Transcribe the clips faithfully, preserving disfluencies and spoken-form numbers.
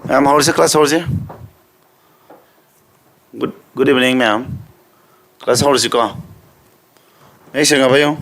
ꯃꯌꯥꯝ ꯍꯧꯔꯁꯤ, class ꯍꯧꯔꯁꯤ꯫ Good, good evening, ꯃꯌꯥꯝ꯫ Class ꯍꯧꯔꯁꯤꯀꯣ꯫ ꯃꯌꯦꯛ ꯁꯦꯡꯉꯕ ꯌꯦꯡꯉꯨ꯫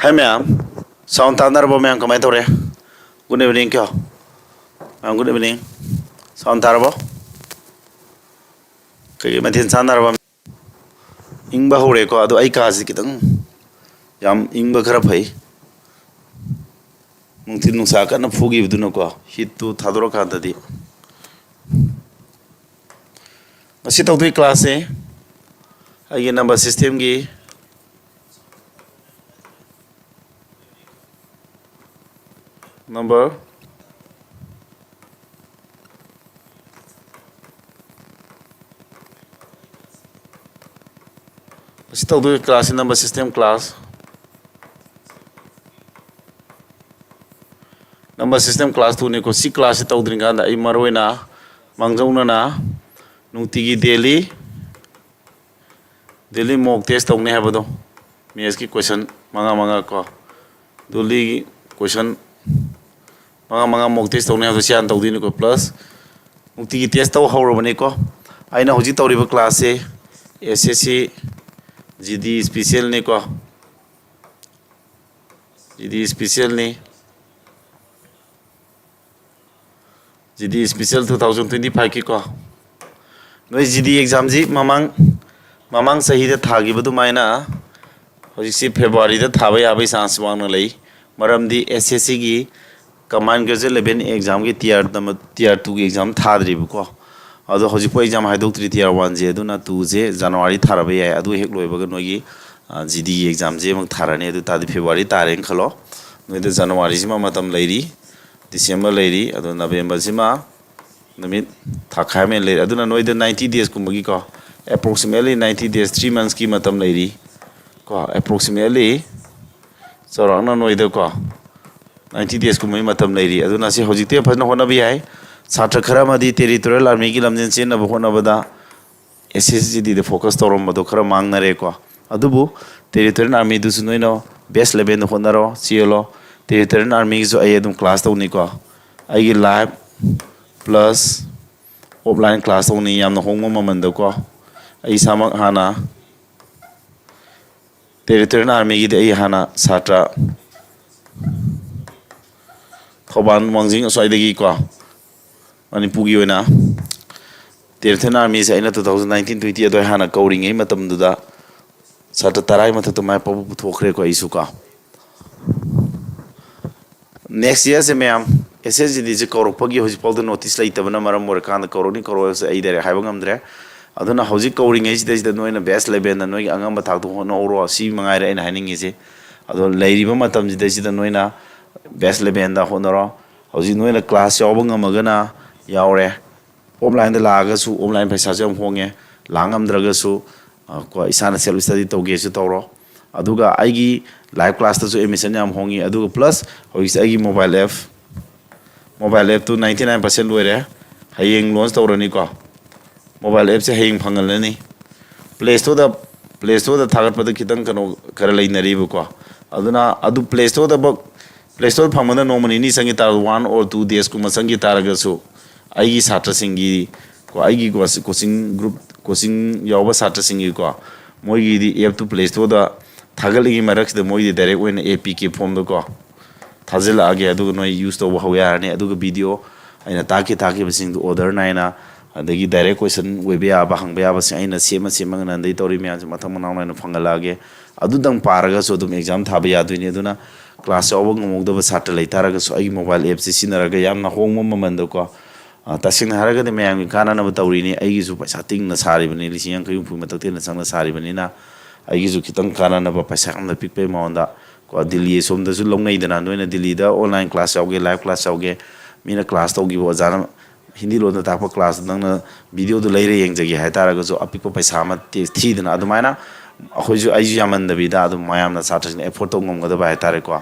Hi ꯃꯌꯥꯝ, sound ꯇꯥꯟꯅꯔꯕꯣ ꯃꯌꯥꯝ? ꯀꯃꯥꯏꯅ ꯇꯧꯔꯦ? Good evening ꯀꯣ ꯃꯌꯥꯝ, good evening꯫ Sound ꯇꯥꯔꯕꯣ? ꯀꯩꯀꯩ ꯃꯊꯦꯜ ꯆꯥꯟꯅꯔꯕ? ꯏꯪꯕ ꯍꯧꯔꯦꯀꯣ꯫ ꯑꯗꯣ ꯑꯩ ꯀꯥꯁꯤ ꯈꯤꯇꯪ ꯌꯥꯝ ꯏꯪꯕ ꯈꯔ ꯐꯩ꯫ ꯅꯨꯡꯊꯤꯜ ꯅꯨꯡꯁꯥ ꯀꯟꯅ ꯐꯨꯈꯤꯕꯗꯨꯅꯀꯣ, heat ꯇꯨ ꯊꯥꯗꯣꯔꯛꯀꯥꯟꯗꯗꯤ꯫ ꯉꯁꯤ ꯇꯧꯗꯣꯏ class ꯁꯦ ꯑꯩꯒꯤ number system ꯒꯤ number, ꯉꯁꯤ ꯇꯧꯗꯣꯏ class ꯁꯤ number system class꯫ Number system class two ꯅꯤꯀꯣ꯫ ꯁꯤ class ꯁꯤ ꯇꯧꯗ꯭ꯔꯤꯀꯥꯟꯗ ꯑꯩ ꯃꯔꯨ ꯑꯣꯏꯅ ꯃꯥꯡꯖꯧꯅꯅ ꯅꯨꯡꯇꯤꯒꯤ daily, daily mock test ꯇꯧꯅꯤ ꯍꯥꯏꯕꯗꯣ, maths ꯀꯤ question ꯃꯉꯥ ꯃꯉꯥ ꯀꯣ, daily question ꯃꯉꯥ ꯃꯉꯥ mock test ꯇꯧꯅꯤ ꯍꯥꯏꯕꯗꯣ ꯁꯤ ꯍꯥꯟꯅ ꯇꯧꯗꯣꯏꯅꯤꯀꯣ꯫ Plus ꯅꯨꯡꯇꯤꯒꯤ test ꯇꯧ ꯍꯧꯔꯕꯅꯤꯀꯣ꯫ ꯑꯩꯅ ꯍꯧꯖꯤꯛ ꯇꯧꯔꯤꯕ class ꯁꯦ S S C G D special ꯅꯤꯀꯣ꯫ G D special ꯅꯤ꯫ G D special two thousand twenty five ꯀꯤꯀꯣ꯫ ꯅꯣꯏ G D exam ꯁꯤ ꯃꯃꯥꯡ ꯃꯃꯥꯡ ꯆꯍꯤꯗ ꯊꯥꯈꯤꯕ ꯑꯗꯨꯃꯥꯏꯅ ꯍꯧꯖꯤꯛꯁꯤ ꯐꯦꯕ꯭ꯔꯨꯋꯥꯔꯤꯗ ꯊꯥꯕ ꯌꯥꯕꯒꯤ ꯆꯥꯟꯁ ꯋꯥꯡꯅ ꯂꯩ꯫ ꯃꯔꯝꯗꯤ ꯑꯦꯁ ꯑꯦꯁ ꯁꯤꯒꯤ ꯀꯝꯕꯥꯏꯟ ꯒ꯭ꯔꯦꯖꯨꯑꯦꯠ ꯂꯦꯚꯦꯜ ꯑꯦꯛꯖꯥꯝꯒꯤ ꯇꯤꯌꯥꯔ ꯇꯤꯌꯥꯔ ꯇꯨꯒꯤ ꯑꯦꯛꯖꯥꯝ ꯊꯥꯗ꯭ꯔꯤꯕꯀꯣ꯫ ꯑꯗꯣ ꯍꯧꯖꯤꯛꯐꯥꯎ ꯑꯦꯛꯖꯥꯝ ꯍꯥꯏꯗꯣꯛꯇ꯭ꯔꯤ ꯇꯤꯌꯥꯔ ꯋꯥꯟꯁꯦ꯫ ꯑꯗꯨꯅ ꯇꯨꯁꯦ ꯖꯅꯋꯥꯔꯤ ꯊꯥꯔꯕ ꯌꯥꯏ꯫ ꯑꯗꯨ ꯍꯦꯛ ꯂꯣꯏꯕꯒ ꯅꯣꯏꯒꯤ ꯖꯤ ꯗꯤꯒꯤ ꯑꯦꯛꯖꯥꯝꯁꯦ ꯑꯃꯨꯛ ꯊꯥꯔꯅꯤ꯫ ꯑꯗꯨ ꯇꯥꯔꯗꯤ ꯐꯦꯕ꯭ꯔꯨꯋꯥꯔꯤ ꯇꯥꯔꯦꯅ ꯈꯜꯂꯣ꯫ ꯅꯣꯏꯗ ꯖꯅꯋꯥꯔꯤꯁꯤꯃ ꯃꯇꯝ ꯂꯩꯔꯤ, ꯗꯤꯁꯦꯝꯕꯔ ꯂꯩꯔꯤ, ꯑꯗꯣ ꯅꯕꯦꯝꯕꯔꯁꯤꯃ ꯅꯨꯃꯤꯠ ꯊꯥꯈꯥꯏ ꯑꯃ ꯂꯩꯔꯦ꯫ ꯑꯗꯨꯅ ꯅꯣꯏꯗ ꯅꯥꯏꯟꯇꯤ ꯗꯦꯖꯀꯨꯝꯕꯒꯤꯀꯣ, approximately ninety days, three monthsꯀꯤ ꯃꯇꯝ ꯂꯩꯔꯤ ꯀꯣ꯫ Approximately ꯆꯥꯎꯔꯥꯛꯅ ꯅꯣꯏꯗꯀꯣ ꯅꯥꯏꯟꯇꯤ ꯗꯦꯖꯀꯨꯝꯕꯒꯤ ꯃꯇꯝ ꯂꯩꯔꯤ꯫ ꯑꯗꯨꯅ ꯁꯤ ꯍꯧꯖꯤꯛꯇꯤ ꯐꯖꯅ ꯍꯣꯠꯅꯕ ꯌꯥꯏ꯫ ꯁꯥꯇ꯭ꯔ ꯈꯔ ꯑꯃꯗꯤ ꯇꯦꯔꯤꯇꯣꯔꯤꯌꯦꯜ ꯑꯥꯔꯃꯤꯒꯤ ꯂꯝꯖꯦꯜ ꯆꯦꯟꯅꯕ ꯍꯣꯠꯅꯕꯗ ꯑꯦꯁ ꯑꯦꯁ ꯖꯤ ꯗꯤꯗ ꯐꯣꯀꯁ ꯇꯧꯔꯝꯕꯗꯣ ꯈꯔ ꯃꯥꯡꯅꯔꯦꯀꯣ꯫ ꯑꯗꯨꯕꯨ ꯇꯦꯔꯤꯇꯣꯔꯤꯌꯦꯜ ꯑꯥꯔꯃꯤꯗꯨꯁꯨ ꯅꯣꯏꯅ ꯕꯦꯁ ꯂꯦꯚꯦꯜꯗ ꯍꯣꯠꯅꯔꯣ, ꯆꯦꯜꯂꯣ꯫ ꯇꯦꯔꯤꯇꯣꯔꯤꯌꯦꯜ ꯑꯥꯔꯃꯤꯒꯤꯁꯨ ꯑꯩ ꯑꯗꯨꯝ ꯀ꯭ꯂꯥꯁ ꯇꯧꯅꯤꯀꯣ꯫ ꯑꯩꯒꯤ ꯂꯥꯏꯚ ꯄ꯭ꯂꯁ ꯑꯣꯐꯂꯥꯏꯟ ꯀ꯭ꯂꯥꯁ ꯇꯧꯅꯤ, ꯌꯥꯝꯅ ꯍꯣꯡꯕ ꯃꯃꯟꯗꯀꯣ꯫ ꯑꯩ ꯏꯁꯥꯃꯛ ꯍꯥꯟꯅ ꯇꯦꯔꯤꯇꯣꯔꯤꯌꯦꯜ ꯑꯥꯔꯃꯤꯒꯤꯗꯤ ꯑꯩ ꯍꯥꯟꯅ ꯁꯥꯇ꯭ꯔ ꯊꯧꯕꯥꯜ ꯋꯥꯡꯖꯤꯡ ꯑꯁ꯭ꯋꯥꯏꯗꯒꯤꯀꯣ, ꯃꯅꯤꯄꯨꯔꯒꯤ ꯑꯣꯏꯅ ꯇꯦꯔꯤꯇꯣꯔꯤꯌꯦꯜ ꯑꯥꯔꯃꯤꯁꯦ ꯑꯩꯅ two thousand nineteen twenty ꯑꯗꯨꯋꯥꯏ ꯍꯥꯟꯅ ꯀꯧꯔꯤꯉꯩ ꯃꯇꯝꯗꯨꯗ ꯁꯥꯇ꯭ꯔ ꯇꯔꯥꯒꯤ ꯃꯊꯛꯇ ꯃꯥꯏ ꯄꯥꯛꯄ ꯄꯨꯊꯣꯛꯈ꯭ꯔꯦꯀꯣ ꯑꯩꯁꯨ ꯀꯣ꯫ Next yearꯁꯦ ꯃꯌꯥꯝ, ꯑꯦꯁ ꯑꯦꯁ ꯖꯤ ꯗꯤꯁꯦ ꯀꯧꯔꯛꯄꯒꯤ ꯍꯧꯖꯤꯛꯐꯥꯎꯗ ꯅꯣꯇꯤꯁ ꯂꯩꯇꯕꯅ ꯃꯔꯝ ꯑꯣꯏꯔꯀꯥꯟꯗ ꯀꯧꯔꯛꯅꯤ ꯀꯧꯔꯛꯑꯣꯏꯁꯦ ꯑꯩ ꯗꯥꯏꯔꯦꯛ ꯍꯥꯏꯕ ꯉꯝꯗ꯭ꯔꯦ꯫ ꯑꯗꯨꯅ ꯍꯧꯖꯤꯛ ꯀꯧꯔꯤꯉꯩꯁꯤꯗꯩꯁꯤꯗ ꯅꯣꯏꯅ ꯕꯦꯁ ꯂꯦꯚꯦꯜꯗ ꯅꯣꯏꯒꯤ ꯑꯉꯝꯕ ꯊꯥꯛꯇ ꯍꯣꯠꯅꯍꯧꯔꯣ, ꯁꯤ ꯃꯉꯥꯏꯔꯦ ꯑꯩꯅ ꯍꯥꯏꯅꯤꯡꯉꯤꯁꯦ꯫ ꯑꯗꯣ ꯂꯩꯔꯤꯕ ꯃꯇꯝꯁꯤꯗꯩꯁꯤꯗ ꯅꯣꯏꯅ ꯕꯦꯁ ꯂꯦꯚꯦꯜꯗ ꯍꯣꯠꯅꯔꯣ꯫ ꯍꯧꯖꯤꯛ ꯅꯣꯏꯅ ꯀ꯭ꯂꯥꯁ ꯌꯥꯎꯕ ꯉꯝꯃꯒꯅ ꯌꯥꯎꯔꯦ, ꯑꯣꯐꯂꯥꯏꯟꯗ ꯂꯥꯛꯑꯒꯁꯨ, ꯑꯣꯐꯂꯥꯏꯟ ꯄꯩꯁꯥꯁꯨ ꯌꯥꯝ ꯍꯣꯡꯉꯦ, ꯂꯥꯛ ꯉꯝꯗ꯭ꯔꯒꯁꯨ, ꯑ, ꯀꯣ, ꯏꯁꯥꯅ ꯁꯦꯜꯐ ꯁ꯭ꯇꯗꯤ ꯇꯧꯒꯦꯁꯨ ꯇꯧꯔꯣ꯫ ꯑꯗꯨꯒ ꯑꯩꯒꯤ ꯂꯥꯏꯚ ꯀ꯭ꯂꯥꯁꯇꯁꯨ ꯑꯦꯗꯃꯤꯁꯟ ꯌꯥꯝ ꯍꯣꯡꯉꯤ꯫ ꯑꯗꯨꯒ ꯄ꯭ꯂꯁ ꯍꯧꯖꯤꯛꯁꯦ ꯑꯩꯒꯤ ꯃꯣꯕꯥꯏꯜ ꯑꯦꯞ, ꯃꯣꯕꯥꯏꯜ ꯑꯦꯞꯇꯨ ninety nine percent ꯂꯣꯏꯔꯦ, ꯍꯌꯦꯡ ꯂꯣꯟꯁ ꯇꯧꯔꯅꯤꯀꯣ꯫ ꯃꯣꯕꯥꯏꯜ ꯑꯦꯞꯁꯦ ꯍꯌꯦꯡ ꯐꯪꯍꯜꯂꯅꯤ꯫ ꯄ꯭ꯂꯦ ꯁ꯭ꯇꯣꯔꯗ, ꯄ꯭ꯂꯦ ꯁ꯭ꯇꯣꯔꯗ ꯊꯥꯒꯠꯄꯗ ꯈꯤꯇꯪ ꯀꯩꯅꯣ ꯈꯔ ꯂꯩꯅꯔꯤꯕꯀꯣ꯫ ꯑꯗꯨꯅ ꯑꯗꯨ ꯄ꯭ꯂꯦ ꯁ꯭ꯇꯣꯔꯗ ꯐꯪꯕꯗ ꯅꯣꯡꯃ ꯅꯤꯅꯤ ꯆꯪꯈꯤ ꯇꯥꯔꯒꯁꯨ, one or two daysꯀꯨꯝꯕ ꯆꯪꯈꯤ ꯇꯥꯔꯒꯁꯨ, ꯑꯩꯒꯤ ꯁꯥꯇ꯭ꯔꯁꯤꯡꯒꯤ, ꯀꯣ, ꯑꯩꯒꯤ ꯀꯣꯆꯤꯡ ꯒ꯭ꯔꯨꯞ, ꯀꯣꯆꯤꯡ ꯌꯥꯎꯕ ꯁꯥꯇ꯭ꯔꯁꯤꯡꯒꯤꯀꯣ, ꯃꯣꯏꯒꯤꯗꯤ ꯑꯦꯞꯇꯨ ꯄ꯭ꯂꯦ ꯁ꯭ꯇꯣꯔꯗ ꯊꯥꯒꯠꯂꯤꯉꯩ ꯃꯔꯛꯁꯤꯗ ꯃꯣꯏꯗꯤ ꯗꯥꯏꯔꯦꯛ ꯑꯣꯏꯅ ꯑꯦ ꯄꯤ ꯀꯦ ꯐꯣꯝꯗꯀꯣ ꯊꯥꯖꯤꯜꯂꯛꯑꯒꯦ, ꯑꯗꯨꯒ ꯅꯣꯏ ꯌꯨꯁ ꯇꯧꯕ ꯍꯧ ꯌꯥꯔꯅꯤ꯫ ꯑꯗꯨꯒ ꯚꯤꯗꯤꯑꯣ ꯑꯩꯅ ꯇꯥꯛꯈꯤ ꯇꯥꯛꯈꯤꯕꯁꯤꯡꯗꯨ ꯑꯣꯔꯗꯔ ꯅꯥꯏꯅ ꯑꯗꯒꯤ direct question ꯑꯣꯏꯕ ꯌꯥꯕ, ꯍꯪꯕ ꯌꯥꯕꯁꯤꯡ ꯑꯩꯅ ꯁꯦꯝꯃ ꯁꯦꯝꯃꯒ ꯅꯍꯥꯟꯗꯩ ꯇꯧꯔꯤ ꯃꯌꯥꯝꯁꯦ ꯃꯊꯪ ꯃꯅꯥꯎ ꯅꯥꯏꯅ ꯐꯪꯍꯜꯂꯛꯑꯒꯦ꯫ ꯑꯗꯨꯗꯪ ꯄꯥꯔꯒꯁꯨ ꯑꯗꯨꯝ exam ꯊꯥꯕ ꯌꯥꯗꯣꯏꯅꯤ꯫ ꯑꯗꯨꯅ class ꯌꯥꯎꯕ ꯉꯝꯍꯧꯗꯕ ꯁꯥꯇ꯭ꯔ ꯂꯩꯇꯥꯔꯒꯁꯨ ꯑꯩꯒꯤ mobile appꯁꯦ ꯁꯤꯖꯤꯟꯅꯔꯒ ꯌꯥꯝꯅ ꯍꯣꯡꯕ ꯃꯃꯜꯗꯀꯣ, ꯑ, ꯇꯁꯦꯡꯅ ꯍꯥꯏꯔꯒꯗꯤ ꯃꯌꯥꯝꯒꯤ ꯀꯥꯟꯅꯅꯕ ꯇꯧꯔꯤꯅꯤ꯫ ꯑꯩꯒꯤꯁꯨ ꯄꯩꯁꯥ ꯇꯤꯡꯅ ꯁꯥꯔꯤꯕꯅꯤ, ꯂꯤꯁꯤꯡ ꯌꯥꯡꯈꯩ ꯍꯨꯝꯐꯨ ꯃꯊꯛꯇ ꯍꯦꯟꯅ ꯆꯪꯅ ꯁꯥꯔꯤꯕꯅꯤꯅ ꯑꯩꯒꯤꯁꯨ ꯈꯤꯇꯪ ꯀꯥꯟꯅꯅꯕ, ꯄꯩꯁꯥ ꯌꯥꯝꯅ ꯄꯤꯛꯄꯩ ꯃꯉꯣꯟꯗ ꯀꯣ, ꯗꯤꯜꯂꯤ ꯑꯁꯣꯝꯗꯁꯨ ꯂꯧꯅꯩꯗꯅ, ꯅꯣꯏꯅ ꯗꯤꯜꯂꯤꯗ online class ꯌꯥꯎꯒꯦ, live class ꯌꯥꯎꯒꯦ, ꯃꯤꯅ class ꯇꯧꯈꯤꯕ ꯑꯣꯖꯥꯅ ꯍꯤꯟꯗꯤ ꯂꯣꯟꯗ ꯇꯥꯛꯄ classꯇꯨ ꯅꯪꯅ videoꯗꯨ ꯂꯩꯔ ꯌꯦꯡꯖꯒꯦ ꯍꯥꯏꯇꯥꯔꯒꯁꯨ ꯑꯄꯤꯛꯄ ꯄꯩꯁꯥ ꯑꯃ ꯇꯤ-, ꯊꯤꯗꯅ, ꯑꯗꯨꯃꯥꯏꯅ ꯑꯩꯈꯣꯏꯁꯨ, ꯑꯩꯁꯨ ꯌꯥꯝꯃꯟꯗꯕꯤꯗ ꯑꯗꯨꯝ ꯃꯌꯥꯝꯅ ꯁꯥꯇ꯭ꯔꯁꯤꯡꯅ afford ꯇꯧ ꯉꯝꯒꯗꯕ ꯍꯥꯏꯇꯥꯔꯦꯀꯣ꯫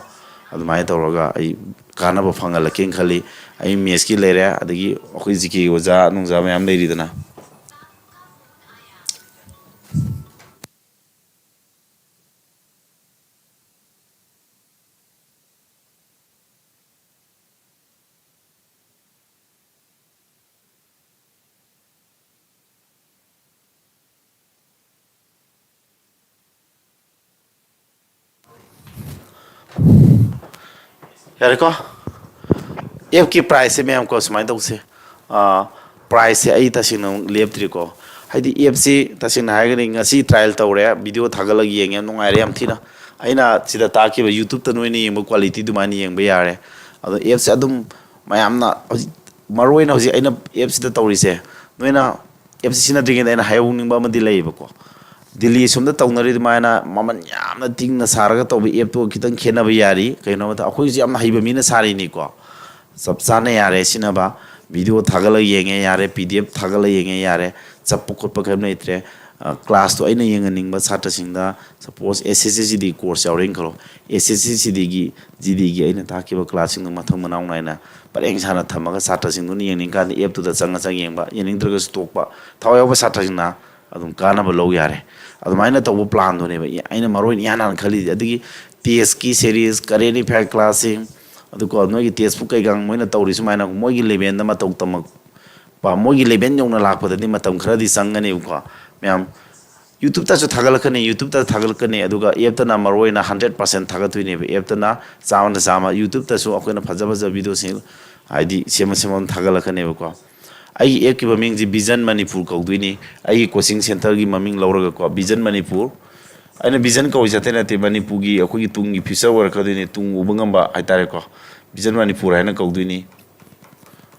ꯑꯗꯨꯃꯥꯏꯅ ꯇꯧꯔꯒ ꯑꯩ ꯀꯥꯟꯅꯕ ꯐꯪꯍꯜꯂꯛꯀꯦꯅ ꯈꯜꯂꯤ꯫ ꯑꯩ mathsꯀꯤ ꯂꯩꯔꯦ, ꯑꯗꯒꯤ ꯑꯩꯈꯣꯏ GKꯒꯤ ꯑꯣꯖꯥ ꯅꯨꯡꯖꯥ ꯃꯌꯥꯝ ꯂꯩꯔꯤꯗꯅ꯫ ꯌꯥꯔꯦꯀꯣ? Appꯀꯤ priceꯁꯦ ꯃꯌꯥꯝ ꯀꯣ ꯁꯨꯃꯥꯏꯅ ꯇꯧꯁꯦ꯫ ꯑꯥ, priceꯁꯦ ꯑꯩ ꯇꯁꯦꯡꯅ ꯑꯃꯨꯛ ꯂꯦꯞꯇ꯭ꯔꯤꯀꯣ꯫ ꯍꯥꯏꯗꯤ appꯁꯤ ꯇꯁꯦꯡꯅ ꯍꯥꯏꯔꯒꯗꯤ ꯉꯁꯤ trial ꯇꯧꯔꯦ, video ꯊꯥꯒꯠꯂꯒ ꯌꯦꯡꯉꯦ, ꯌꯥꯝ ꯅꯨꯡꯉꯥꯏꯔꯦ, ꯌꯥꯝ ꯊꯤꯅ꯫ ꯑꯩꯅ ꯁꯤꯗ ꯇꯥꯛꯈꯤꯕ YouTubeꯇ ꯅꯣꯏꯅ ꯌꯦꯡꯕ quality ꯑꯗꯨꯃꯥꯏꯅ ꯌꯦꯡꯕ ꯌꯥꯔꯦ꯫ ꯑꯗꯣ appꯁꯦ ꯑꯗꯨꯝ ꯃꯌꯥꯝꯅ ꯍꯧꯖꯤꯛ, ꯃꯔꯨꯑꯣꯏꯅ ꯍꯧꯖꯤꯛ ꯑꯩꯅ appꯁꯤꯗ ꯇꯧꯔꯤꯁꯦ, ꯅꯣꯏꯅ appꯁꯤ ꯁꯤꯖꯤꯟꯅꯗ꯭ꯔꯤꯉꯩꯗ ꯑꯩꯅ ꯍꯥꯏꯍꯧꯅꯤꯡꯕ ꯑꯃꯗꯤ ꯂꯩꯌꯦꯕꯀꯣ꯫ ꯗꯤꯜꯂꯤ ꯑꯁꯣꯝꯗ ꯇꯧꯅꯔꯤ ꯑꯗꯨꯃꯥꯏꯅ ꯃꯃꯜ ꯌꯥꯝꯅ ꯇꯤꯡꯅ ꯁꯥꯔꯒ ꯇꯧꯕ appꯇꯣ ꯈꯤꯇꯪ ꯈꯦꯠꯅꯕ ꯌꯥꯔꯤ꯫ ꯀꯩꯒꯤꯅꯣ ꯍꯥꯏꯕꯗ ꯑꯩꯈꯣꯏꯁꯨ ꯌꯥꯝꯅ ꯍꯩꯕ ꯃꯤꯅ ꯁꯥꯔꯤꯅꯤꯀꯣ꯫ ꯆꯞ ꯆꯥꯅ ꯌꯥꯔꯦ ꯁꯤꯖꯤꯟꯅꯕ꯫ Video ꯊꯥꯒꯠꯂꯒ ꯌꯦꯡꯉꯦ ꯌꯥꯔꯦ, PDF ꯊꯥꯒꯠꯂꯒ ꯌꯦꯡꯉꯦ ꯌꯥꯔꯦ꯫ ꯆꯞꯄ ꯈꯣꯠꯄ ꯀꯔꯤꯝ ꯂꯩꯇ꯭ꯔꯦ꯫ ꯑ, classꯇꯣ ꯑꯩꯅ ꯌꯦꯡꯍꯟꯅꯤꯡꯕ ꯁꯥꯇ꯭ꯔꯁꯤꯡꯗ, suppose SSC GD course ꯌꯥꯎꯔꯦꯅ ꯈꯜꯂꯣ, SSC GDꯒꯤ, GDꯒꯤ ꯑꯩꯅ ꯇꯥꯛꯈꯤꯕ classꯁꯤꯡꯗꯣ ꯃꯊꯪ ꯃꯅꯥꯎ ꯅꯥꯏꯅ ꯄꯔꯦꯡ ꯁꯥꯅ ꯊꯝꯃꯒ ꯁꯥꯇ꯭ꯔꯁꯤꯡꯗꯨꯅ ꯌꯦꯡꯅꯤꯡꯀꯥꯟꯗ appꯇꯨꯗ ꯆꯪꯉ ꯆꯪꯉ ꯌꯦꯡꯕ, ꯌꯦꯡꯅꯤꯡꯗ꯭ꯔꯒꯁꯨ ꯇꯣꯛꯄ, ꯊꯋꯥꯏ ꯌꯥꯎꯕ ꯁꯥꯇ꯭ꯔꯁꯤꯡꯅ ꯑꯗꯨꯝ ꯀꯥꯟꯅꯕ ꯂꯧ ꯌꯥꯔꯦ꯫ ꯑꯗꯨꯃꯥꯏꯅ ꯇꯧꯕ planꯗꯨꯅꯦꯕ ꯑꯩꯅ ꯃꯔꯨ ꯑꯣꯏꯅ ꯏꯍꯥꯟ ꯍꯥꯟꯅ ꯈꯜꯂꯤꯁꯦ꯫ ꯑꯗꯒꯤ testꯀꯤ series, current affair classꯁꯤꯡ, ꯑꯗꯨꯒ ꯅꯣꯏꯒꯤ textbook ꯀꯩꯀꯥ ꯃꯣꯏꯅ ꯇꯧꯔꯤ ꯁꯨꯃꯥꯏꯅ ꯃꯣꯏꯒꯤ levelꯗ ꯃꯇꯧ ꯇꯝꯃꯛꯄ, ꯃꯣꯏꯒꯤ level ꯌꯧꯅ ꯂꯥꯛꯄꯗꯗꯤ ꯃꯇꯝ ꯈꯔꯗꯤ ꯆꯪꯒꯅꯦꯕꯀꯣ ꯃꯌꯥꯝ꯫ YouTubeꯇꯁꯨ ꯊꯥꯒꯠꯂꯛꯀꯅꯤ, YouTubeꯇ ꯊꯥꯒꯠꯂꯛꯀꯅꯤ, ꯑꯗꯨꯒ appꯇꯅ ꯃꯔꯨ ꯑꯣꯏꯅ hundred percent ꯊꯥꯒꯠꯇꯣꯏꯅꯦꯕ, appꯇꯅ ꯆꯥꯝꯃꯗ ꯆꯥꯝꯃ꯫ YouTubeꯇꯁꯨ ꯑꯩꯈꯣꯏꯅ ꯐꯖ ꯐꯖꯕ videoꯁꯤꯡ ꯍꯥꯏꯗꯤ ꯁꯦꯝꯃ ꯁꯦꯝꯃ ꯑꯗꯨꯝ ꯊꯥꯒꯠꯂꯛꯀꯅꯦꯕꯀꯣ꯫ ꯑꯩꯒꯤ app ꯀꯤ ꯃꯃꯤꯡꯁꯤ Vision Manipur ꯀꯧꯗꯣꯏꯅꯤ꯫ ꯑꯩꯒꯤ coaching center ꯒꯤ ꯃꯃꯤꯡ ꯂꯧꯔꯒꯀꯣ, Vision Manipur꯫ ꯑꯩꯅ Vision ꯀꯧꯔꯤꯁꯦ ꯑꯇꯩ ꯅꯠꯇꯦ, ꯃꯅꯤꯄꯨꯔꯒꯤ ꯑꯩꯈꯣꯏꯒꯤ ꯇꯨꯡꯒꯤ future ꯑꯣꯏꯔꯛꯀꯗꯣꯏꯅꯤ, ꯇꯨꯡ ꯎꯕ ꯉꯝꯕ ꯍꯥꯏꯇꯥꯔꯦꯀꯣ, Vision Manipur ꯍꯥꯏꯅ ꯀꯧꯗꯣꯏꯅꯤ꯫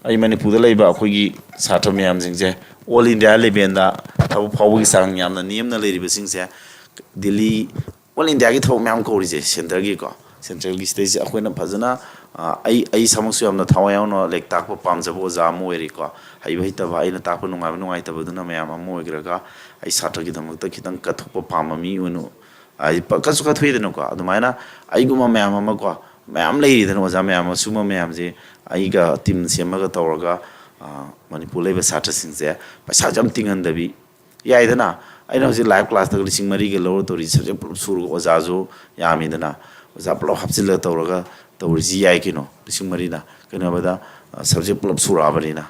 ꯑꯩ ꯃꯅꯤꯄꯨꯔꯗ ꯂꯩꯕ ꯑꯩꯈꯣꯏꯒꯤ ꯁꯥꯇ꯭ꯔ ꯃꯌꯥꯝꯁꯤꯡꯁꯦ, all India level ꯗ ꯊꯕꯛ ꯐꯥꯎꯕꯒꯤ ꯆꯥꯡ ꯌꯥꯝꯅ ꯅꯦꯝꯅ ꯂꯩꯔꯤꯕꯁꯤꯡꯁꯦ, ꯗꯤꯜꯂꯤ, all India ꯒꯤ ꯊꯕꯛ ꯃꯌꯥꯝ ꯀꯧꯔꯤꯁꯦ, center ꯒꯤꯀꯣ, central ꯒꯤ, ꯁꯤꯗꯩꯁꯦ ꯑꯩꯈꯣꯏꯅ ꯐꯖꯅ, ꯑ, ꯑꯩ, ꯑꯩ ꯏꯁꯥꯃꯛꯁꯨ ꯌꯥꯝꯅ ꯊꯋꯥꯏ ꯌꯥꯎꯅ ꯂꯥꯏꯔꯤꯛ ꯇꯥꯛꯄ ꯄꯥꯝꯖꯕ ꯑꯣꯖꯥ ꯑꯃ ꯑꯣꯏꯔꯤꯀꯣ꯫ ꯍꯩꯕ ꯍꯩꯇꯕ, ꯑꯩꯅ ꯇꯥꯛꯄ ꯅꯨꯡꯉꯥꯏꯕ ꯅꯨꯡꯉꯥꯏꯇꯕꯗꯨꯅ ꯃꯌꯥꯝ ꯑꯃ ꯑꯣꯏꯈ꯭ꯔꯒ, ꯑꯩ ꯁꯥꯇ꯭ꯔꯒꯤꯗꯃꯛꯇ ꯈꯤꯇꯪ ꯀꯠꯊꯣꯛꯄ ꯄꯥꯝꯕ ꯃꯤ ꯑꯣꯏꯅ, ꯍꯥꯏꯗꯤ, ꯄ-, ꯀꯠꯁꯨ ꯀꯠꯊꯣꯛꯏꯗꯅꯀꯣ꯫ ꯑꯗꯨꯃꯥꯏꯅ ꯑꯩꯒꯨꯝꯕ ꯃꯌꯥꯝ ꯑꯃꯀꯣ, ꯃꯌꯥꯝ ꯂꯩꯔꯤꯗꯅ, ꯑꯣꯖꯥ ꯃꯌꯥꯝ ꯑꯃ, ꯁꯨꯝꯕ ꯃꯌꯥꯝꯁꯦ ꯑꯩꯒ team ꯁꯦꯝꯃꯒ ꯇꯧꯔꯒ, ꯑ, ꯃꯅꯤꯄꯨꯔ ꯂꯩꯕ ꯁꯥꯇ꯭ꯔꯁꯤꯡꯁꯦ ꯄꯩꯁꯥꯁꯨ ꯌꯥꯝ ꯇꯤꯡꯍꯟꯗꯕꯤ, ꯌꯥꯏꯗꯅ꯫ ꯑꯩꯅ ꯍꯧꯖꯤꯛ live class ꯇꯒ ꯂꯤꯁꯤꯡ ꯃꯔꯤꯒ ꯂꯧꯔ ꯇꯧꯔꯤ, subject ꯄꯨꯂꯞ ꯁꯨꯔꯒ ꯑꯣꯖꯥꯁꯨ ꯌꯥꯝꯃꯤꯗꯅ, ꯑꯣꯖꯥ ꯄꯨꯂꯞ ꯍꯥꯞꯆꯤꯜꯂꯒ ꯇꯧꯔꯤꯁꯤ ꯌꯥꯏ ꯀꯩꯅꯣ, ꯂꯤꯁꯤꯡ ꯃꯔꯤꯅ꯫ ꯀꯩꯅꯣ ꯍꯥꯏꯕꯗ, ꯑ, subject ꯄꯨꯂꯞ ꯁꯨꯔꯛꯑꯕꯅꯤꯅ꯫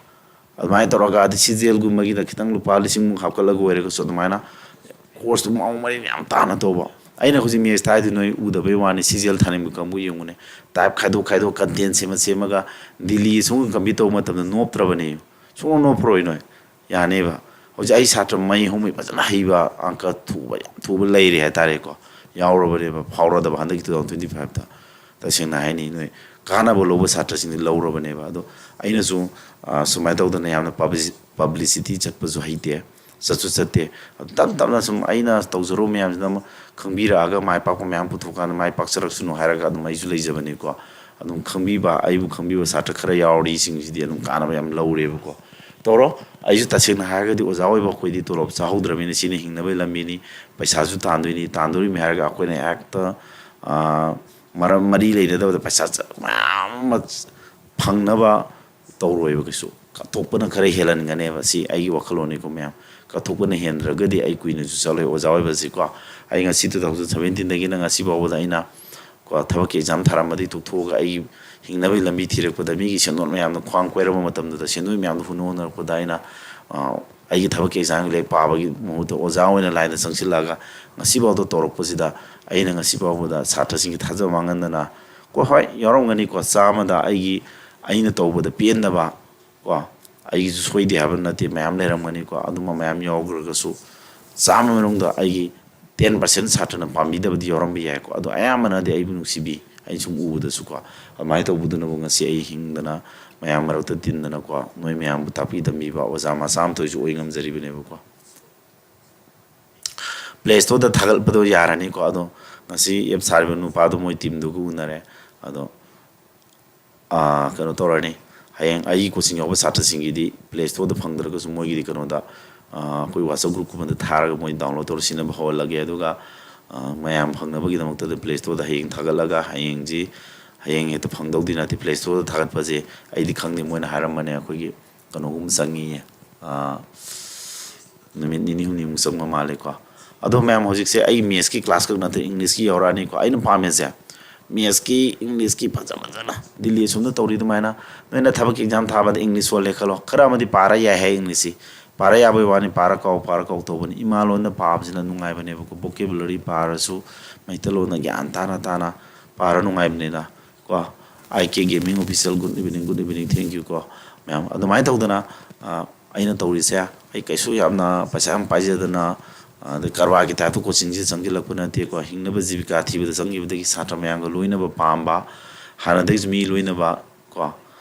ꯑꯗꯨꯃꯥꯏꯅ ꯇꯧꯔꯒ, ꯑꯗꯩ CGL ꯒꯨꯝꯕꯒꯤꯗ ꯈꯤꯇꯪ ꯂꯨꯄꯥ ꯂꯤꯁꯤꯡꯃꯨꯛ ꯍꯥꯞꯀꯠꯂꯒ ꯑꯣꯏꯔꯒꯁꯨ, ꯑꯗꯨꯃꯥꯏꯅ course ꯇꯨ ꯃꯑꯣꯡ ꯃꯔꯤꯟ ꯌꯥꯝ ꯇꯥꯅ ꯇꯧꯕ꯫ ꯑꯩꯅ ꯍꯧꯖꯤꯛ maths ꯊꯥꯏꯗꯨ ꯅꯣꯏ ꯎꯗꯕꯩ ꯋꯥꯅꯤ, CGL ꯊꯥꯅꯤꯡꯕ ꯀꯥꯡꯕꯨ ꯌꯦꯡꯉꯨꯅꯦ꯫ Type ꯈꯥꯏꯗꯣꯛ ꯈꯥꯏꯗꯣꯛ, content ꯁꯦꯝꯃ ꯁꯦꯝꯃꯒ ꯗꯤꯜꯂꯤ ꯁꯨꯝ compete ꯇꯧꯕ ꯃꯇꯝꯗ ꯅꯣꯞꯇ꯭ꯔꯕꯅꯦ꯫ ꯁꯨꯡꯅꯣꯞ ꯅꯣꯞꯄꯔꯣꯏ ꯅꯣꯏ꯫ ꯌꯥꯅꯦꯕ꯫ ꯍꯧꯖꯤꯛ ꯑꯩ ꯁꯥꯇ꯭ꯔ ꯃꯩ ꯍꯧꯃꯩ ꯐꯖꯅ ꯍꯩꯕ, ꯑꯪꯀ ꯊꯨꯕ, ꯌꯥꯝ ꯊꯨꯕ ꯂꯩꯔꯦ ꯍꯥꯏꯇꯥꯔꯦꯀꯣ꯫ ꯌꯥꯎꯔꯕꯅꯦꯕ, ꯐꯥꯎꯔꯗꯕ ꯍꯟꯗꯛꯀꯤ two thousand twenty five ꯇ꯫ ꯇꯁꯦꯡꯅ ꯍꯥꯏꯅꯤ, ꯅꯣꯏ ꯀꯥꯟꯅꯕ ꯂꯧꯕ ꯁꯥꯇ꯭ꯔꯁꯤꯡꯗꯤ ꯂꯧꯔꯕꯅꯦꯕ꯫ ꯑꯗꯣ ꯑꯩꯅꯁꯨ, ꯑ, ꯁꯨꯃꯥꯏꯅ ꯇꯧꯗꯅ ꯌꯥꯝꯅ publici-, publicity ꯆꯠꯄꯁꯨ ꯍꯩꯇꯦ, ꯆꯠꯁꯨ ꯆꯠꯇꯦ꯫ ꯑꯗꯨ ꯇꯞ ꯇꯞꯅ ꯁꯨꯝ ꯑꯩꯅ ꯇꯧꯖꯔꯨꯕ ꯃꯌꯥꯝꯁꯤꯅ ꯑꯃꯨꯛ ꯈꯪꯕꯤꯔꯛꯑꯒ, ꯃꯥꯏ ꯄꯥꯛꯄ ꯃꯌꯥꯝ ꯄꯨꯊꯣꯛꯀꯥꯟꯗ ꯃꯥꯏ ꯄꯥꯛꯆꯔꯛꯁꯅꯨ ꯍꯥꯏꯔꯒ ꯑꯗꯨꯝ ꯑꯩꯁꯨ ꯂꯩꯖꯕꯅꯤꯀꯣ꯫ ꯑꯗꯨꯝ ꯈꯪꯕꯤꯕ, ꯑꯩꯕꯨ ꯈꯪꯕꯤꯕ ꯁꯥꯇ꯭ꯔ ꯈꯔ ꯌꯥꯎꯔꯤꯁꯤꯡꯁꯤꯗꯤ ꯑꯗꯨꯝ ꯀꯥꯟꯅꯕ ꯌꯥꯝ ꯂꯧꯔꯦꯕꯀꯣ꯫ ꯇꯧꯔꯣ꯫ ꯑꯩꯁꯨ ꯇꯁꯦꯡꯅ ꯍꯥꯏꯔꯒꯗꯤ ꯑꯣꯖꯥ ꯑꯣꯏꯕ ꯑꯩꯈꯣꯏꯗꯤ ꯇꯣꯂꯣꯞ ꯆꯥꯍꯧꯗ꯭ꯔꯕꯅꯤꯅ ꯁꯤꯅ ꯍꯤꯡꯅꯕꯒꯤ ꯂꯝꯕꯤꯅꯤ, ꯄꯩꯁꯥꯁꯨ ꯇꯥꯟꯗꯣꯏꯅꯤ, ꯇꯥꯟꯗꯣꯔꯤꯕꯅꯤ ꯍꯥꯏꯔꯒ ꯑꯩꯈꯣꯏꯅ ꯍꯦꯛꯇ, ꯑ, ꯃꯔꯝ ꯃꯔꯤ ꯂꯩꯅꯗꯕꯗ ꯄꯩꯁꯥ ꯆ-, ꯃꯌꯥꯝ ꯑꯃ ꯐꯪꯅꯕ ꯇꯧꯔꯣꯏꯕ ꯀꯩꯁꯨ꯫ ꯀꯠꯊꯣꯛꯄꯅ ꯈꯔ ꯍꯦꯜꯍꯟꯒꯅꯦꯕ, ꯁꯤ ꯑꯩꯒꯤ ꯋꯥꯈꯜꯂꯣꯟꯅꯤꯀꯣ ꯃꯌꯥꯝ꯫ ꯀꯠꯊꯣꯛꯄꯅ ꯍꯦꯟꯗ꯭ꯔꯒꯗꯤ ꯑꯩ ꯀꯨꯏꯅꯁꯨ ꯆꯠꯂꯣꯏ ꯑꯣꯖꯥ ꯑꯣꯏꯕꯁꯤꯀꯣ꯫ ꯑꯩ ꯉꯁꯤ two thousand seventeen ꯗꯒꯤꯅ ꯉꯁꯤ ꯐꯥꯎꯕꯗ ꯑꯩꯅ ꯀꯣ, ꯊꯕꯛꯀꯤ exam ꯊꯥꯔꯝꯕꯗꯒꯤ ꯇꯣꯛꯊꯣꯛꯑꯒ ꯑꯩꯒꯤ ꯍꯤꯡꯅꯕꯒꯤ ꯂꯝꯕꯤ ꯊꯤꯔꯛꯄꯗ, ꯃꯤꯒꯤ ꯁꯦꯟꯗꯣꯟ ꯃꯌꯥꯝꯗꯣ ꯈ꯭ꯋꯥꯡ ꯀꯣꯏꯔꯕ ꯃꯇꯝꯗꯨꯗ, ꯁꯦꯟꯗꯣꯏ ꯃꯌꯥꯝꯗꯣ ꯍꯨꯟꯅ ꯍꯣꯠꯅꯔꯛꯄꯗ ꯑꯩꯅ, ꯑ, ꯑꯩꯒꯤ ꯊꯕꯛꯀꯤ exam ꯒꯤ ꯂꯥꯏꯔꯤꯛ ꯄꯥꯕꯒꯤ ꯃꯍꯨꯠꯇ ꯑꯣꯖꯥ ꯑꯣꯏꯅ line ꯗ ꯆꯪꯁꯤꯜꯂꯛꯑꯒ ꯉꯁꯤꯐꯥꯎꯗ ꯇꯧꯔꯛꯄꯁꯤꯗ, ꯑꯩꯅ ꯉꯁꯤ ꯐꯥꯎꯕꯗ ꯁꯥꯇ꯭ꯔꯁꯤꯡꯒꯤ ꯊꯥꯖꯕ ꯃꯥꯡꯍꯟꯗꯅ, ꯀꯣ, ꯍꯣꯏ, ꯌꯥꯎꯔꯝꯒꯅꯤꯀꯣ, ꯆꯥꯝꯃꯗ ꯑꯩꯒꯤ, ꯑꯩꯅ ꯇꯧꯕꯗ ꯄꯦꯟꯗꯕ, ꯀꯣ, ꯑꯩꯒꯤꯁꯨ ꯁꯣꯏꯗꯦ ꯍꯥꯏꯕ ꯅꯠꯇꯦ, ꯃꯌꯥꯝ ꯂꯩꯔꯝꯒꯅꯤꯀꯣ꯫ ꯑꯗꯨꯝꯕ ꯃꯌꯥꯝ ꯌꯥꯎꯈ꯭ꯔꯒꯁꯨ ꯆꯥꯝꯃ ꯃꯅꯨꯡꯗ ꯑꯩꯒꯤ ten percent ꯁꯥꯇ꯭ꯔꯅ ꯄꯥꯝꯕꯤꯗꯕꯗꯤ ꯌꯥꯎꯔꯝꯕ ꯌꯥꯏꯀꯣ꯫ ꯑꯗꯣ ꯑꯌꯥꯝꯕꯅꯗꯤ ꯑꯩꯕꯨ ꯅꯨꯡꯁꯤꯕꯤ, ꯑꯩꯅ ꯁꯨꯝ ꯎꯕꯗꯁꯨꯀꯣ꯫ ꯑꯗꯨꯃꯥꯏꯅ ꯇꯧꯕꯗꯨꯅꯕꯨ ꯉꯁꯤ ꯑꯩ ꯍꯤꯡꯗꯅ, ꯃꯌꯥꯝ ꯃꯔꯛꯇ ꯇꯤꯟꯗꯅꯀꯣ, ꯅꯣꯏ ꯃꯌꯥꯝꯕꯨ ꯇꯥꯛꯄꯤ ꯇꯝꯕꯤꯕ ꯑꯣꯖꯥ ꯃꯆꯥ ꯑꯃ ꯊꯣꯛꯏꯁꯨ ꯑꯣꯏ ꯉꯝꯖꯔꯤꯕꯅꯦꯕꯀꯣ꯫ ꯄ꯭ꯂꯦ ꯁ꯭ꯇꯣꯔꯗ ꯊꯥꯒꯠꯄꯗꯣ ꯌꯥꯔꯅꯤꯀꯣ꯫ ꯑꯗꯣ ꯉꯁꯤ ꯑꯦꯞ ꯁꯥꯔꯤꯕ ꯅꯨꯄꯥꯗꯣ ꯃꯣꯏ ꯇꯤꯝꯗꯨꯒ ꯎꯅꯔꯦ꯫ ꯑꯗꯣ, ꯑꯥ, ꯀꯩꯅꯣ ꯇꯧꯔꯅꯤ, ꯍꯌꯦꯡ ꯑꯩꯒꯤ ꯀꯣꯆꯤꯡ ꯌꯥꯎꯕ ꯁꯥꯇ꯭ꯔꯁꯤꯡꯒꯤꯗꯤ ꯄ꯭ꯂꯦ ꯁ꯭ꯇꯣꯔꯗ ꯐꯪꯗ꯭ꯔꯒꯁꯨ ꯃꯣꯏꯒꯤꯗꯤ ꯀꯩꯅꯣꯗ, ꯑꯥ, ꯑꯩꯈꯣꯏ ꯋꯥꯆꯞ ꯒ꯭ꯔꯨꯞꯀꯨꯝꯕꯗ ꯊꯥꯔꯒ ꯃꯣꯏ ꯗꯥꯎꯟꯂꯣꯗ ꯇꯧꯔ ꯁꯤꯖꯤꯟꯅꯕ ꯍꯧꯍꯜꯂꯒꯦ꯫ ꯑꯗꯨꯒ, ꯑꯥ, ꯃꯌꯥꯝ ꯐꯪꯅꯕꯒꯤꯗꯃꯛꯇꯗꯤ ꯄ꯭ꯂꯦ ꯁ꯭ꯇꯣꯔꯗ ꯍꯌꯦꯡ ꯊꯥꯒꯠꯂꯒ ꯍꯌꯦꯡꯁꯤ, ꯍꯌꯦꯡ ꯍꯦꯛꯇ ꯐꯪꯗꯧꯗꯤ ꯅꯠꯇꯦ꯫ ꯄ꯭ꯂꯦ ꯁ꯭ꯇꯣꯔꯗ ꯊꯥꯒꯠꯄꯁꯦ ꯑꯩꯗꯤ ꯈꯪꯗꯦ, ꯃꯣꯏꯅ ꯍꯥꯏꯔꯝꯕꯅꯦ, ꯑꯩꯈꯣꯏꯒꯤ ꯀꯩꯅꯣꯒꯨꯝꯕ ꯆꯪꯉꯤꯌꯦ, ꯑꯥ, ꯅꯨꯃꯤꯠ ꯅꯤꯅꯤ ꯍꯨꯝꯅꯤꯃꯨꯛ ꯆꯪꯕ ꯃꯥꯜꯂꯦꯀꯣ꯫ ꯑꯗꯣ ꯃꯌꯥꯝ, ꯍꯧꯖꯤꯛꯁꯦ ꯑꯩ ꯃꯦꯠꯁꯀꯤ ꯀ꯭ꯂꯥꯁ ꯈꯛ ꯅꯠꯇꯦ, ꯏꯪꯂꯤꯁꯀꯤ ꯌꯥꯎꯔꯛꯑꯅꯤꯀꯣ꯫ ꯑꯩꯅ ꯄꯥꯝꯃꯤꯁꯦ ꯃꯦꯠꯁꯀꯤ, ꯏꯪꯂꯤꯁꯀꯤ ꯐꯖ ꯐꯖꯅ ꯗꯤꯜꯂꯤ ꯑꯁꯣꯝꯗ ꯇꯧꯔꯤ ꯑꯗꯨꯃꯥꯏꯅ ꯅꯣꯏꯅ ꯊꯕꯛꯀꯤ ꯑꯦꯛꯖꯥꯝ ꯊꯥꯕꯗ ꯏꯪꯂꯤꯁ ꯁꯣꯜꯂꯦ ꯈꯜꯂꯣ, ꯈꯔ ꯑꯃꯗꯤ ꯄꯥꯔ ꯌꯥꯏ ꯍꯥꯏ ꯏꯪꯂꯤꯁꯁꯤ꯫ ꯄꯥꯔ ꯌꯥꯕꯩ ꯋꯥꯅꯤ, ꯄꯥꯔ ꯀꯥꯎ, ꯄꯥꯔ ꯀꯥꯎ ꯇꯧꯕꯅꯤ꯫ ꯏꯃꯥ ꯂꯣꯟꯗ ꯄꯥꯕꯁꯤꯅ ꯅꯨꯡꯉꯥꯏꯕꯅꯦꯕꯀꯣ꯫ ꯕꯣꯀꯦꯕꯨꯂꯔꯤ ꯄꯥꯔꯁꯨ ꯃꯩꯇꯩꯂꯣꯟꯗ ꯒ꯭ꯌꯥꯟ ꯇꯥꯅ ꯇꯥꯅ ꯄꯥꯔ ꯅꯨꯡꯉꯥꯏꯕꯅꯤꯅ꯫ ꯀꯣ, ꯑꯥꯏ ꯀꯦ Gaming Official, good evening, good evening, thank you ꯀꯣ꯫ ꯃꯌꯥꯝ ꯑꯗꯨꯃꯥꯏꯅ ꯇꯧꯗꯅ, ꯑ, ꯑꯩꯅ ꯇꯧꯔꯤꯁꯦ, ꯑꯩ ꯀꯩꯁꯨ ꯌꯥꯝꯅ ꯄꯩꯁꯥ ꯌꯥꯝ ꯄꯥꯏꯖꯗꯅ, ꯑ, ꯑꯗꯩ ꯀꯔꯕꯥꯔꯒꯤ ꯇꯥꯏꯞꯇ ꯀꯣꯆꯤꯡꯁꯦ ꯆꯪꯁꯤꯜꯂꯛꯄ ꯅꯠꯇꯦꯀꯣ꯫ ꯍꯤꯡꯅꯕ ꯖꯤꯕꯤꯀꯥ ꯊꯤꯕꯗ ꯆꯪꯈꯤꯕꯗꯒꯤ ꯁꯥꯇ꯭ꯔ ꯃꯌꯥꯝꯒ ꯂꯣꯏꯅꯕ ꯄꯥꯝꯕ, ꯍꯥꯟꯅꯗꯒꯤꯁꯨ ꯃꯤ ꯂꯣꯏꯅꯕ ꯀꯣ,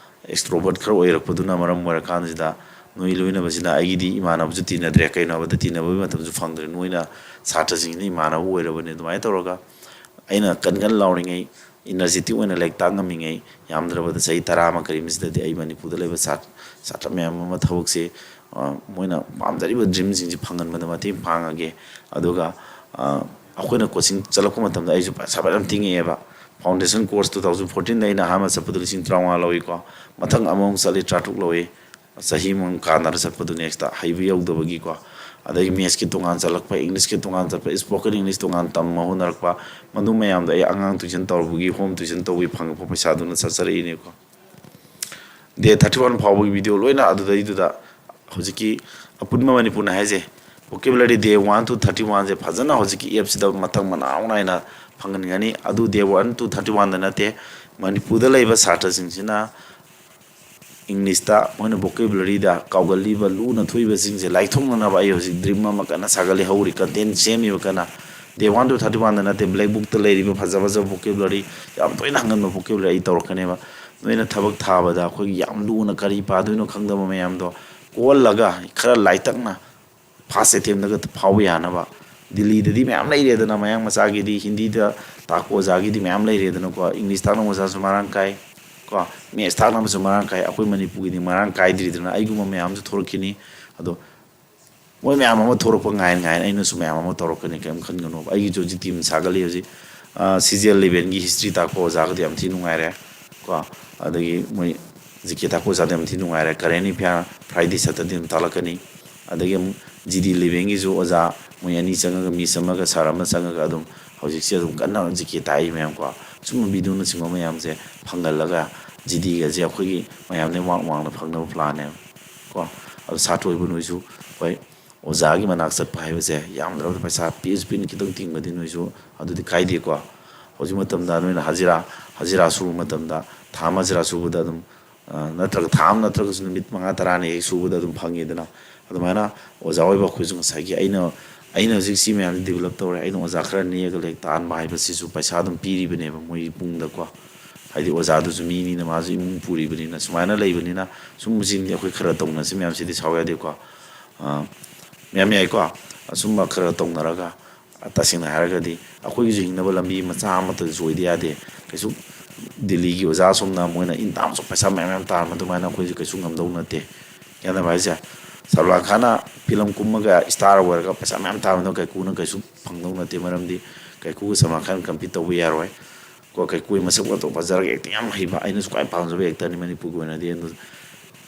extrovert ꯈꯔ ꯑꯣꯏꯔꯛꯄꯗꯨꯅ ꯃꯔꯝ ꯑꯣꯏꯔꯀꯥꯟꯁꯤꯗ ꯅꯣꯏ ꯂꯣꯏꯅꯕꯁꯤꯅ ꯑꯩꯒꯤꯗꯤ ꯏꯃꯥꯟꯅꯕꯁꯨ ꯇꯤꯟꯅꯗ꯭ꯔꯦ, ꯀꯩꯅꯣ ꯍꯥꯏꯕꯗ ꯇꯤꯟꯅꯕꯒꯤ ꯃꯇꯝꯁꯨ ꯐꯪꯗ꯭ꯔꯦ꯫ ꯅꯣꯏꯅ ꯁꯥꯇ꯭ꯔꯁꯤꯡꯁꯤꯅ ꯏꯃꯥꯟꯅꯕ ꯑꯣꯏꯔꯕꯅꯤ꯫ ꯑꯗꯨꯃꯥꯏꯅ ꯇꯧꯔꯒ ꯑꯩꯅ ꯀꯟ ꯀꯟ ꯂꯥꯎꯔꯤꯉꯩ, energetic ꯑꯣꯏꯅ ꯂꯥꯏꯔꯤꯛ ꯇꯥꯛ ꯉꯝꯃꯤꯉꯩ, ꯌꯥꯝꯗ꯭ꯔꯕꯗ ꯆꯍꯤ ꯇꯔꯥ ꯑꯃ ꯀꯔꯤꯃꯁꯤꯗꯗꯤ ꯑꯩ ꯃꯅꯤꯄꯨꯔꯗ ꯂꯩꯕ ꯁꯥꯠ-, ꯁꯥꯇ꯭ꯔ ꯃꯌꯥꯝ ꯑꯃ ꯊꯕꯛꯁꯦ, ꯑ, ꯃꯣꯏꯅ ꯄꯥꯝꯖꯔꯤꯕ dreamꯁꯤꯡꯁꯦ ꯐꯪꯍꯟꯕꯗ ꯃꯇꯦꯡ ꯄꯥꯡꯉꯒꯦ꯫ ꯑꯗꯨꯒ, ꯑ, ꯑꯩꯈꯣꯏꯅ ꯀꯣꯆꯤꯡ ꯆꯠꯂꯛꯄ ꯃꯇꯝꯗ ꯑꯩꯁꯨ ꯄꯩꯁꯥ ꯐꯖꯅ ꯇꯤꯡꯉꯛꯑꯦꯕ꯫ Foundation course two thousand fourteenꯗ ꯑꯩꯅ ꯑꯍꯥꯟꯕ ꯆꯠꯄꯗ ꯂꯤꯁꯤꯡ ꯇꯔꯥꯃꯉꯥ ꯂꯧꯏꯀꯣ꯫ ꯃꯊꯪ ꯑꯃꯃꯨꯛ ꯆꯠꯂꯤ, ꯇꯔꯥꯇꯔꯨꯛ ꯂꯧꯏ꯫ ꯆꯍꯤ ꯑꯃꯃꯨꯛ ꯀꯥꯟꯅꯔ ꯆꯠꯄꯗꯨ next ꯍꯩꯕ ꯌꯧꯗꯕꯒꯤꯀꯣ꯫ ꯑꯗꯒꯤ mathsꯀꯤ ꯇꯣꯉꯥꯟ ꯆꯠꯂꯛꯄ, Englishꯀꯤ ꯇꯣꯉꯥꯟ ꯆꯠꯄ, spoken English ꯇꯣꯉꯥꯟ ꯇꯝꯕ ꯍꯣꯠꯅꯔꯛꯄ, ꯃꯗꯨ ꯃꯌꯥꯝꯗꯣ ꯑꯩ ꯑꯉꯥꯡ tuition ꯇꯧꯔꯨꯕꯒꯤ, home tuition ꯇꯧꯕꯒꯤ ꯐꯪꯉꯛꯄ ꯄꯩꯁꯥꯗꯨꯅ ꯆꯠꯆꯔꯛꯏꯅꯦꯀꯣ꯫ Day thirty one ꯐꯥꯎꯕꯒꯤ video ꯂꯣꯏꯅ ꯑꯗꯨꯗꯩꯗꯨꯗ ꯍꯧꯖꯤꯛꯀꯤ ꯑꯄꯨꯟꯕ ꯃꯅꯤꯄꯨꯔꯅ ꯍꯥꯏꯁꯦ, vocabulary day one to thirty oneꯁꯦ ꯐꯖꯅ ꯍꯧꯖꯤꯛꯀꯤ appꯁꯤꯗ ꯃꯊꯪ ꯃꯅꯥꯎ ꯅꯥꯏꯅ ꯐꯪꯍꯟꯒꯅꯤ꯫ ꯑꯗꯨ day one to thirty oneꯗ ꯅꯠꯇꯦ, ꯃꯅꯤꯄꯨꯔꯗ ꯂꯩꯕ ꯁꯥꯇ꯭ꯔꯁꯤꯡꯁꯤꯅ ꯏꯪꯂꯤꯁꯇ ꯃꯣꯏꯅ vocabularyꯗ ꯀꯥꯎꯒꯜꯂꯤꯕ ꯂꯨꯅ ꯊꯣꯛꯏꯕꯁꯤꯡꯁꯦ ꯂꯥꯏꯊꯣꯛꯅꯅꯕ ꯑꯩ ꯍꯧꯖꯤꯛ dream ꯑꯃ ꯀꯟꯅ ꯁꯥꯒꯠꯂꯤ, ꯍꯧꯔꯤ, content ꯁꯦꯝꯃꯤꯕ ꯀꯟꯅ꯫ Day one to thirty oneꯗ ꯅꯠꯇꯦ, black bookꯇ ꯂꯩꯔꯤꯕ ꯐꯖ ꯐꯖꯕ vocabulary, ꯌꯥꯝ ꯇꯣꯏꯅ ꯍꯪꯒꯟꯕ vocabulary ꯑꯩ ꯇꯧꯔꯛꯀꯅꯦꯕ꯫ ꯅꯣꯏꯅ ꯊꯕꯛ ꯊꯥꯕꯗ ꯑꯩꯈꯣꯏꯒꯤ ꯌꯥꯝ ꯂꯨꯅ ꯀꯔꯤ ꯄꯥꯗꯣꯏꯅꯣ ꯈꯪꯗꯕ ꯃꯌꯥꯝꯗꯣ ꯀꯣꯍꯜꯂꯒ ꯈꯔ ꯂꯥꯏꯇꯛꯅ first attemptꯇꯒ ꯐꯥꯎꯕ ꯌꯥꯅꯕ꯫ ꯗꯤꯜꯂꯤꯗꯗꯤ ꯃꯌꯥꯝ ꯂꯩꯔꯦꯗꯅ, ꯃꯌꯥꯡ ꯃꯆꯥꯒꯤꯗꯤ ꯍꯤꯟꯗꯤꯗ ꯇꯥꯛꯄ ꯑꯣꯖꯥꯒꯤꯗꯤ ꯃꯌꯥꯝ ꯂꯩꯔꯦꯗꯅꯀꯣ, ꯏꯪꯂꯤꯁ ꯇꯥꯛꯅꯕ ꯑꯣꯖꯥꯁꯨ ꯃꯔꯥꯡ ꯀꯥꯏ ꯀꯣ, maths ꯇꯥꯛꯅꯕꯁꯨ ꯃꯔꯥꯡ ꯀꯥꯏ꯫ ꯑꯩꯈꯣꯏ ꯃꯅꯤꯄꯨꯔꯒꯤꯗꯤ ꯃꯔꯥꯡ ꯀꯥꯏꯗ꯭ꯔꯤꯗꯅ, ꯑꯩꯒꯨꯝꯕ ꯃꯌꯥꯝꯁꯨ ꯊꯣꯛꯂꯛꯈꯤꯅꯤ꯫ ꯑꯗꯣ ꯃꯣꯏ ꯃꯌꯥꯝ ꯑꯃ ꯊꯣꯛꯂꯛꯄ ꯉꯥꯏꯅ ꯉꯥꯏꯅ ꯑꯩꯅꯁꯨ ꯃꯌꯥꯝ ꯑꯃ ꯇꯧꯔꯛꯀꯅꯤ, ꯀꯔꯤꯝ ꯈꯟꯒꯅꯣꯕ꯫ ꯑꯩꯒꯤꯁꯨ ꯍꯧꯖꯤꯛ team ꯁꯥꯒꯠꯂꯤ ꯍꯧꯖꯤꯛ꯫ ꯑ, CGL elevenꯒꯤ history ꯇꯥꯛꯄ ꯑꯣꯖꯥꯒꯗꯤ ꯌꯥꯝ ꯊꯤ ꯅꯨꯡꯉꯥꯏꯔꯦ ꯀꯣ꯫ ꯑꯗꯒꯤ ꯃꯣꯏ GK ꯇꯥꯛꯄ ꯑꯣꯖꯥꯗꯤ ꯌꯥꯝ ꯊꯤ ꯅꯨꯡꯉꯥꯏꯔꯦ꯫ Current affair Friday Saturday ꯑꯗꯨꯝ ꯇꯥꯛꯂꯛꯀꯅꯤ꯫ ꯑꯗꯒꯤ ꯑꯃꯨꯛ GD elevenꯒꯤꯁꯨ ꯑꯣꯖꯥ ꯃꯣꯏ ꯑꯅꯤ ꯆꯪꯉꯒ, miss ꯑꯃꯒ sir ꯑꯃ ꯆꯪꯉꯒ ꯑꯗꯨꯝ ꯍꯧꯖꯤꯛꯁꯦ ꯑꯗꯨꯝ ꯀꯟꯅ GK ꯇꯥꯛꯏ ꯃꯌꯥꯝ ꯀꯣ꯫ ꯁꯨꯝꯕ videoꯅꯆꯤꯡꯕ ꯃꯌꯥꯝꯁꯦ ꯐꯪꯍꯜꯂꯒ GDꯒꯁꯦ ꯑꯩꯈꯣꯏꯒꯤ ꯃꯌꯥꯝꯗꯩ ꯋꯥꯡ ꯋꯥꯡꯅ ꯐꯪꯅꯕ planꯅꯦꯕ ꯀꯣ꯫ ꯑꯗꯣ ꯁꯥꯇ꯭ꯔ ꯑꯣꯏꯕ ꯅꯣꯏꯁꯨ ꯍꯣꯏ, ꯑꯣꯖꯥꯒꯤ ꯃꯅꯥꯛ ꯆꯠꯄ ꯍꯥꯏꯕꯁꯦ ꯌꯥꯝꯗ꯭ꯔꯕꯗ ꯄꯩꯁꯥ ꯄꯤꯛꯑꯁꯨ ꯄꯤꯛꯅ ꯈꯤꯇꯪ ꯇꯤꯡꯕꯗꯤ ꯅꯣꯏꯁꯨ ꯑꯗꯨꯗꯤ ꯀꯥꯏꯗꯦꯀꯣ꯫ ꯍꯧꯖꯤꯛ ꯃꯇꯝꯗ ꯅꯣꯏꯅ ꯍꯖꯤꯔꯥ, ꯍꯖꯤꯔꯥ ꯁꯨꯕ ꯃꯇꯝꯗ ꯊꯥ ꯑꯃ ꯍꯖꯤꯔꯥ ꯁꯨꯕꯗ ꯑꯗꯨꯝ, ꯑ, ꯅꯠꯇ꯭ꯔꯒ ꯊꯥ ꯑꯃ ꯅꯠꯇ꯭ꯔꯒꯁꯨ ꯅꯨꯃꯤꯠ ꯃꯉꯥ ꯇꯔꯥꯅꯤ ꯍꯦꯛ ꯁꯨꯕꯗ ꯑꯗꯨꯝ ꯐꯪꯉꯤꯗꯅ꯫ ꯑꯗꯨꯃꯥꯏꯅ ꯑꯣꯖꯥ ꯑꯣꯏꯕ ꯑꯩꯈꯣꯏꯁꯨ ꯉꯁꯥꯏꯒꯤ ꯑꯩꯅ, ꯑꯩꯅ ꯍꯧꯖꯤꯛ ꯁꯤ ꯃꯌꯥꯝꯁꯤ develop ꯇꯧꯔꯦ, ꯑꯩꯅ ꯑꯣꯖꯥ ꯈꯔ ꯅꯦꯛꯑꯒ ꯂꯥꯏꯔꯤꯛ ꯇꯥꯛꯍꯟꯕ ꯍꯥꯏꯕꯁꯤꯁꯨ ꯄꯩꯁꯥ ꯑꯗꯨꯝ ꯄꯤꯔꯤꯕꯅꯦꯕ ꯃꯣꯏꯒꯤ ꯏꯃꯨꯡꯗꯀꯣ꯫ ꯍꯥꯏꯗꯤ ꯑꯣꯖꯥꯗꯨꯁꯨ ꯃꯤꯅꯤꯅ ꯃꯥꯁꯨ ꯏꯃꯨꯡ ꯄꯨꯔꯤꯕꯅꯤꯅ, ꯁꯨꯃꯥꯏꯅ ꯂꯩꯕꯅꯤꯅ ꯁꯨꯝꯕꯁꯤꯡꯗꯤ ꯑꯩꯈꯣꯏ ꯈꯔ ꯇꯧꯅꯁꯤ ꯃꯌꯥꯝꯁꯤꯗꯤ ꯁꯥꯎ ꯌꯥꯗꯦꯀꯣ꯫ ꯑ, ꯃꯌꯥꯝ ꯌꯥꯏꯀꯣ꯫ ꯑꯁꯨꯝꯕ ꯈꯔ ꯇꯧꯅꯔꯒ, ꯑ, ꯇꯁꯦꯡꯅ ꯍꯥꯏꯔꯒꯗꯤ ꯑꯩꯈꯣꯏꯒꯤꯁꯨ ꯍꯤꯡꯅꯕ ꯂꯝꯕꯤ ꯃꯆꯥ ꯑꯃꯠꯇꯁꯨ ꯑꯣꯏꯗ ꯌꯥꯗꯦ꯫ ꯀꯩꯁꯨ ꯗꯤꯜꯂꯤꯒꯤ ꯑꯣꯖꯥ ꯑꯁꯣꯝꯅ ꯃꯣꯏꯅ in terms of ꯄꯩꯁꯥ ꯃꯌꯥꯝ ꯃꯌꯥꯝ ꯇꯥꯟꯕ ꯑꯗꯨꯃꯥꯏꯅ ꯑꯩꯈꯣꯏꯁꯨ ꯀꯩꯁꯨ ꯉꯝꯗꯧ ꯅꯠꯇꯦ꯫ ꯒ꯭ꯌꯥꯟ ꯇꯥꯕ ꯍꯥꯏꯁꯦ? ꯁꯜꯃꯥꯟ ꯈꯥꯟꯅ film ꯀꯨꯝꯃꯒ star ꯑꯣꯏꯔꯒ ꯄꯩꯁꯥ ꯃꯌꯥꯝ ꯇꯥꯟꯕꯗꯣ ꯀꯥꯏꯀꯨꯅ ꯀꯩꯁꯨ ꯐꯪꯗꯧ ꯅꯠꯇꯦ꯫ ꯃꯔꯝꯗꯤ ꯀꯥꯏꯀꯨꯒ ꯁꯜꯃꯥꯟ ꯈꯥꯟ compete ꯇꯧꯕ ꯌꯥꯔꯣꯏ꯫ ꯀꯣ, ꯀꯥꯏꯀꯨꯒꯤ ꯃꯁꯛ ꯃꯇꯧ ꯐꯖꯔꯒ acting ꯌꯥꯝ ꯍꯩꯕ, ꯑꯩꯅꯁꯨ ꯈ꯭ꯋꯥꯏ ꯄꯥꯝꯖꯕ actorꯅꯤ ꯃꯅꯤꯄꯨꯔꯒꯤ ꯑꯣꯏꯅꯗꯤ꯫ ꯑꯗꯨ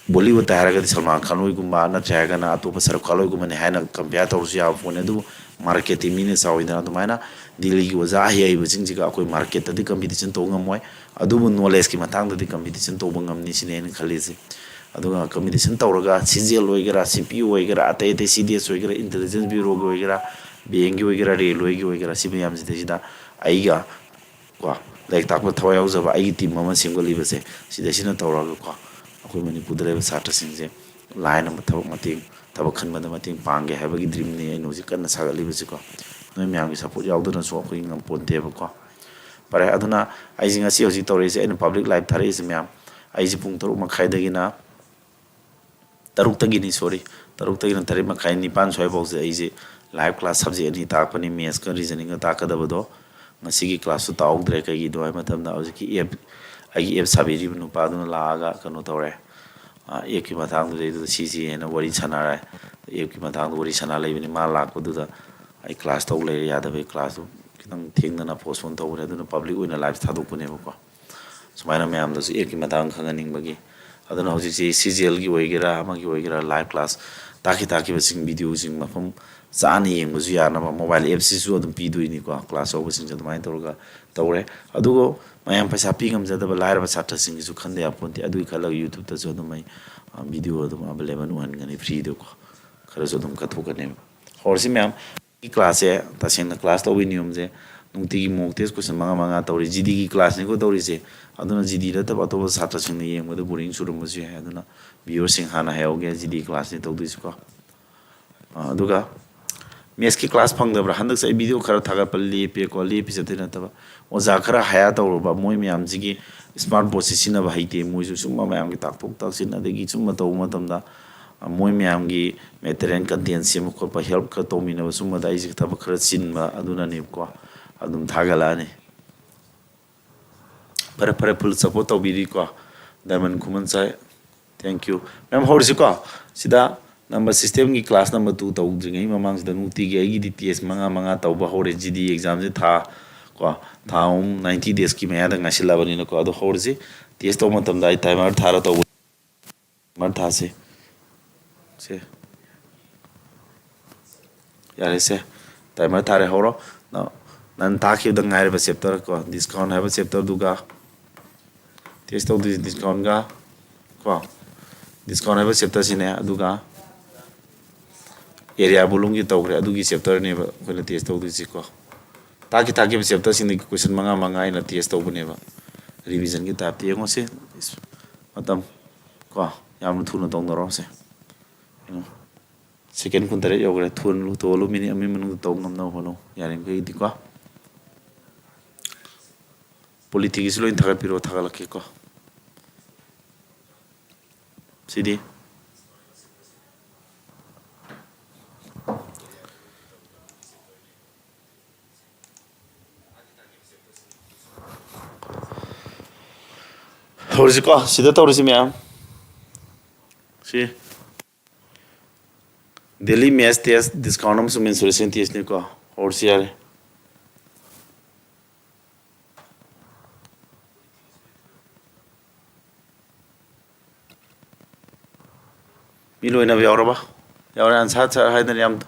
Bollywoodꯇ ꯍꯥꯏꯔꯒꯗꯤ ꯁꯜꯃꯥꯟ ꯈꯥꯟ ꯍꯣꯏꯒꯨꯝꯕ, ꯅꯠꯇ꯭ꯔꯦ ꯍꯥꯏꯔꯒꯅ ꯑꯇꯣꯞꯄ ꯁꯔꯨꯛ ꯈꯥꯟ ꯍꯣꯏꯒꯨꯝꯕꯅꯤ ꯍꯥꯏꯅ compare ꯇꯧꯔꯁꯨ ꯌꯥꯕ ꯄꯣꯠꯅꯤ꯫ ꯑꯗꯨꯕꯨ marketꯇꯤ ꯃꯤꯅ ꯆꯥꯎꯋꯤꯗꯅ, ꯑꯗꯨꯃꯥꯏꯅ ꯗꯤꯜꯂꯤꯒꯤ ꯑꯣꯖꯥ ꯑꯍꯩ ꯍꯩꯕꯁꯤꯡꯁꯤꯒ ꯑꯩꯈꯣꯏ marketꯇꯗꯤ competition ꯇꯧꯕ ꯉꯝꯃꯣꯏ꯫ ꯑꯗꯨꯕꯨ knowledgeꯀꯤ ꯃꯇꯥꯡꯗꯗꯤ competition ꯇꯧꯕ ꯉꯝꯅꯤ ꯁꯤꯅꯤ ꯑꯩꯅ ꯈꯜꯂꯤꯁꯦ꯫ ꯑꯗꯨꯒ competition ꯇꯧꯔꯒ CGL ꯑꯣꯏꯒꯦꯔꯥ, CPO ꯑꯣꯏꯒꯦꯔꯥ, ꯑꯇꯩ ꯑꯇꯩ CDS ꯑꯣꯏꯒꯦꯔꯥ, intelligence bureauꯒꯤ ꯑꯣꯏꯒꯦꯔꯥ, bankꯀꯤ ꯑꯣꯏꯒꯦꯔꯥ, railwayꯒꯤ ꯑꯣꯏꯒꯦꯔꯥ, ꯁꯤ ꯃꯌꯥꯝꯁꯤꯗꯩꯁꯤꯗ ꯑꯩꯒ ꯀꯣ, ꯂꯥꯏꯔꯤꯛ ꯇꯥꯛꯄ ꯊꯋꯥꯏ ꯌꯥꯎꯖꯕ ꯑꯩꯒꯤ team ꯑꯃ ꯁꯦꯝꯒꯠꯂꯤꯕꯁꯦ, ꯁꯤꯗꯩꯁꯤꯅ ꯇꯧꯔꯒꯀꯣ, ꯑꯩꯈꯣꯏ ꯃꯅꯤꯄꯨꯔꯗ ꯂꯩꯕ ꯁꯥꯇ꯭ꯔꯁꯤꯡꯁꯦ line ꯑꯃ ꯊꯕꯛ ꯃꯇꯦꯡ, ꯊꯕꯛ ꯈꯟꯕꯗ ꯃꯇꯦꯡ ꯄꯥꯡꯒꯦ ꯍꯥꯏꯕꯒꯤ dreamꯅꯤ ꯑꯩꯅ ꯍꯧꯖꯤꯛ ꯀꯟꯅ ꯁꯥꯒꯠꯂꯤꯕꯁꯤꯀꯣ꯫ ꯅꯣꯏ ꯃꯌꯥꯝꯒꯤ support ꯌꯥꯎꯗꯅꯁꯨ ꯑꯩꯈꯣꯏ ꯉꯝꯄꯣꯟꯇꯦꯕꯀꯣ꯫ ꯐꯔꯦ, ꯑꯗꯨꯅ ꯑꯩꯁꯦ ꯉꯁꯤ ꯍꯧꯖꯤꯛ ꯇꯧꯔꯛꯏꯁꯦ, ꯑꯩꯅ public live ꯊꯥꯔꯛꯏꯁꯦ ꯃꯌꯥꯝ, ꯑꯩꯁꯦ ꯄꯨꯡ ꯇꯔꯨꯛ ꯃꯈꯥꯏꯗꯒꯤꯅ, ꯇꯔꯨꯛꯇꯒꯤꯅꯤ, sorry, ꯇꯔꯨꯛꯇꯒꯤꯅ ꯇꯔꯦꯠ ꯃꯈꯥꯏ, ꯅꯤꯄꯥꯟ ꯁ꯭ꯋꯥꯏꯐꯥꯎꯁꯦ ꯑꯩꯁꯦ live class subject ꯑꯅꯤ ꯇꯥꯛꯄꯅꯤ, mathsꯀ reasoningꯒ ꯇꯥꯛꯀꯗꯕꯗꯣ꯫ ꯉꯁꯤꯒꯤ classꯇꯨ ꯇꯥꯍꯧꯗ꯭ꯔꯦ꯫ ꯀꯩꯒꯤꯅꯣ ꯍꯥꯏꯕ ꯃꯇꯝꯗ ꯍꯧꯖꯤꯛꯀꯤ app, ꯑꯩꯒꯤ app ꯁꯥꯕꯤꯔꯤꯕ ꯅꯨꯄꯥꯗꯨꯅ ꯂꯥꯛꯑꯒ ꯀꯩꯅꯣ ꯇꯧꯔꯦ, ꯑ, appꯀꯤ ꯃꯇꯥꯡꯗꯨꯗꯩꯗꯨꯗ ꯁꯤꯁꯤ ꯍꯥꯏꯅ ꯋꯥꯔꯤ ꯁꯥꯟꯅꯔꯦ꯫ Appꯀꯤ ꯃꯇꯥꯡꯗ ꯋꯥꯔꯤ ꯁꯥꯟꯅ ꯂꯩꯕꯅꯤ꯫ ꯃꯥ ꯂꯥꯛꯄꯗꯨꯗ ꯑꯩ class ꯇꯧ ꯂꯩꯔꯦ, ꯌꯥꯗꯕꯒꯤ classꯇꯨ ꯈꯤꯇꯪ ꯊꯦꯡꯅꯅ postpone ꯇꯧꯕꯅꯦ꯫ ꯑꯗꯨꯅ public ꯑꯣꯏꯅ live ꯊꯥꯗꯣꯛꯄꯅꯦꯕꯀꯣ꯫ ꯁꯨꯃꯥꯏꯅ ꯃꯌꯥꯝꯗꯁꯨ appꯀꯤ ꯃꯇꯥꯡ ꯈꯪꯍꯟꯅꯤꯡꯕꯒꯤ꯫ ꯑꯗꯨꯅ ꯍꯧꯖꯤꯛꯁꯤ CGLꯒꯤ ꯑꯣꯏꯒꯦꯔꯥ, ꯑꯃꯒꯤ ꯑꯣꯏꯒꯦꯔꯥ, live class ꯇꯥꯛꯈꯤ ꯇꯥꯛꯈꯤꯕꯁꯤꯡ videoꯁꯤꯡ ꯃꯐꯝ ꯆꯥꯅ ꯌꯦꯡꯕꯁꯨ ꯌꯥꯅꯕ mobile appꯁꯤꯁꯨ ꯑꯗꯨꯝ ꯄꯤꯗꯣꯏꯅꯤꯀꯣ꯫ Class ꯌꯥꯎꯕꯁꯤꯡꯁꯦ ꯑꯗꯨꯃꯥꯏꯅ ꯇꯧꯔꯒ ꯇꯧꯔꯦ꯫ ꯑꯗꯨꯒ ꯃꯌꯥꯝ ꯄꯩꯁꯥ ꯄꯤ ꯉꯝꯖꯗꯕ ꯂꯥꯏꯔꯕ ꯁꯥꯇ꯭ꯔꯁꯤꯡꯒꯤꯁꯨ ꯈꯟꯗ ꯌꯥꯄꯣꯟꯇꯦ꯫ ꯑꯗꯨꯒꯤ ꯈꯜꯂꯒ YouTubeꯇꯁꯨ ꯑꯗꯨꯝ ꯑꯩ, ꯑ, video ꯑꯗꯨꯝ available ꯑꯣꯏꯍꯟꯒꯅꯤ, freeꯗꯀꯣ꯫ ꯈꯔꯁꯨ ꯑꯗꯨꯝ ꯀꯠꯊꯣꯛꯀꯅꯦꯕ꯫ ꯍꯧꯔꯁꯤ ꯃꯌꯥꯝ꯫ ꯁꯤ classꯁꯦ, ꯇꯁꯦꯡꯅ class ꯇꯧꯕꯒꯤ ꯅꯤꯌꯣꯝꯁꯦ, ꯅꯨꯡꯇꯤꯒꯤ mock test question ꯃꯉꯥ ꯃꯉꯥ ꯇꯧꯔꯤ꯫ GDꯒꯤ classꯅꯤꯀꯣ ꯇꯧꯔꯤꯁꯦ꯫ ꯑꯗꯨꯅ GD ꯅꯠꯇꯕ ꯑꯇꯣꯞꯄ ꯁꯥꯇ꯭ꯔꯁꯤꯡꯅ ꯌꯦꯡꯕꯗ boring ꯆꯨꯔꯝꯕꯁꯨ ꯌꯥꯏ꯫ ꯑꯗꯨꯅ viewerꯁꯤꯡ ꯍꯥꯟꯅ ꯍꯥꯏꯍꯧꯒꯦ, GD classꯅꯤ ꯇꯧꯗꯣꯏꯁꯤꯀꯣ꯫ ꯑ, ꯑꯗꯨꯒ mathsꯀꯤ class ꯐꯪꯗꯕ꯭ꯔꯥ? ꯍꯟꯗꯛꯁꯦ ꯑꯩ video ꯈꯔ ꯊꯥꯒꯠꯄ ꯂꯦꯞꯄꯦꯀꯣ, ꯂꯦꯞꯄꯤ ꯆꯠꯇꯣꯏ ꯅꯠꯇꯕ꯫ ꯑꯣꯖꯥ ꯈꯔ hire ꯇꯧꯔꯨꯕ, ꯃꯣꯏ ꯃꯌꯥꯝꯁꯤꯒꯤ smart boardꯁꯤ ꯁꯤꯖꯤꯟꯅꯕ ꯍꯩꯇꯦ, ꯃꯣꯏꯁꯨ ꯁꯨꯝꯕ ꯃꯌꯥꯝꯒꯤ ꯇꯥꯛꯊꯣꯛ ꯇꯥꯛꯁꯤꯟ, ꯑꯗꯒꯤ ꯁꯨꯝꯕ ꯇꯧꯕ ꯃꯇꯝꯗ, ꯑ, ꯃꯣꯏ ꯃꯌꯥꯝꯒꯤ material content ꯁꯦꯝꯕ ꯈꯣꯠꯄ help ꯈꯔ ꯇꯧꯃꯤꯟꯅꯕ, ꯁꯨꯝꯕꯗ ꯑꯩꯁꯦ ꯊꯕꯛ ꯈꯔ ꯆꯤꯟꯕ ꯑꯗꯨꯅꯅꯦꯕꯀꯣ꯫ ꯑꯗꯨꯝ ꯊꯥꯒꯠꯂꯛꯑꯅꯤ꯫ ꯐꯔꯦ, ꯐꯔꯦ, full support ꯇꯧꯕꯤꯔꯤꯀꯣ꯫ Diamond ꯈꯨꯃꯟꯁꯥꯏ, thank you꯫ Ma'am, ꯍꯧꯔꯁꯤꯀꯣ꯫ ꯁꯤꯗ number systemꯒꯤ class number two ꯇꯧꯗ꯭ꯔꯤꯉꯩ ꯃꯃꯥꯡꯁꯤꯗ ꯅꯨꯡꯇꯤꯒꯤ ꯑꯩꯒꯤꯗꯤ test ꯃꯉꯥ ꯃꯉꯥ ꯇꯧꯕ ꯍꯧꯔꯦ꯫ GD examꯁꯦ ꯊꯥ, ꯀꯣ, ꯊꯥ ꯑꯍꯨꯝ, ninety daysꯀꯤ ꯃꯌꯥꯗ ꯉꯥꯏꯁꯤꯜꯂꯛꯑꯕꯅꯤꯅꯀꯣ꯫ ꯑꯗꯣ ꯍꯧꯔꯁꯤ꯫ Test ꯇꯧꯕ ꯃꯇꯝꯗ ꯑꯩ timer ꯊꯥꯔ ꯇꯧꯕ꯫ Timer ꯊꯥꯁꯤ꯫ ꯁꯦ꯫ ꯌꯥꯔꯦ ꯁꯦ꯫ Timer ꯊꯥꯔꯦ, ꯍꯧꯔꯣ꯫ ꯅ-, ꯅꯪ ꯇꯥꯛꯈꯤꯕꯗ ꯉꯥꯏꯔꯤꯕ chapter ꯀꯣ, discount ꯍꯥꯏꯕ chapterꯗꯨꯒ test ꯇꯧꯗꯣꯏꯁꯦ, discountꯒ ꯀꯣ, discount ꯍꯥꯏꯕ chapterꯁꯤꯅꯦ, ꯑꯗꯨꯒ area volumeꯒꯤ ꯇꯧꯈ꯭ꯔꯦ, ꯑꯗꯨꯒꯤ chapterꯅꯦꯕ ꯑꯩꯈꯣꯏꯅ test ꯇꯧꯗꯣꯏꯁꯤꯀꯣ꯫ ꯇꯥꯛꯈꯤ ꯇꯥꯛꯈꯤꯕ chapterꯁꯤꯡꯗꯒꯤ question ꯃꯉꯥ ꯃꯉꯥ ꯑꯩꯅ test ꯇꯧꯕꯅꯦꯕ, revisionꯒꯤ typeꯇ꯫ ꯌꯦꯡꯉꯣꯁꯦ, ꯃꯇꯝ꯫ ꯀꯣ, ꯌꯥꯝꯅ ꯊꯨꯅ ꯇꯧꯅꯔꯣ ꯁꯦ꯫ ꯀꯩꯅꯣ, ꯁꯦꯀꯦꯟ ꯀꯨꯟꯇꯔꯦꯠ ꯌꯧꯈ꯭ꯔꯦ꯫ ꯊꯨꯅ ꯂꯨꯊꯣꯛꯍꯜꯂꯨ, ꯃꯤꯅꯤꯠ ꯑꯃꯒꯤ ꯃꯅꯨꯡꯗ ꯇꯧ ꯉꯝꯅꯕ ꯍꯣꯠꯅꯧ, ꯌꯥꯔꯤꯃꯈꯩꯗꯤꯀꯣ꯫ ꯄꯣꯂꯤꯇꯤꯒꯤꯁꯨ ꯂꯣꯏ ꯊꯥꯒꯠꯄꯤꯔꯣ, ꯊꯥꯒꯠꯂꯛꯀꯦꯀꯣ꯫ ꯁꯤꯗꯤ꯫ ꯍꯧꯔꯁꯤꯀꯣ, ꯁꯤꯗ ꯇꯧꯔꯁꯤ ꯃꯌꯥꯝ꯫ ꯁꯤ ꯗꯦꯂꯤ ꯃꯦꯁ ꯇꯦꯁ ꯗꯤꯁꯀꯥꯎꯟ ꯑꯃꯁꯨꯡ ꯃꯦꯟꯁꯨꯔꯦꯁꯟ ꯇꯦꯁꯅꯤꯀꯣ꯫ ꯍꯧꯔꯁꯤ ꯌꯥꯔꯦ꯫ ꯃꯤ ꯂꯣꯏꯅꯕ ꯌꯥꯎꯔꯕ? ꯌꯥꯎꯔꯦ꯫ ꯑꯟꯁꯥꯔ ꯁꯥꯔ ꯍꯥꯏꯗꯅ ꯌꯥꯝ,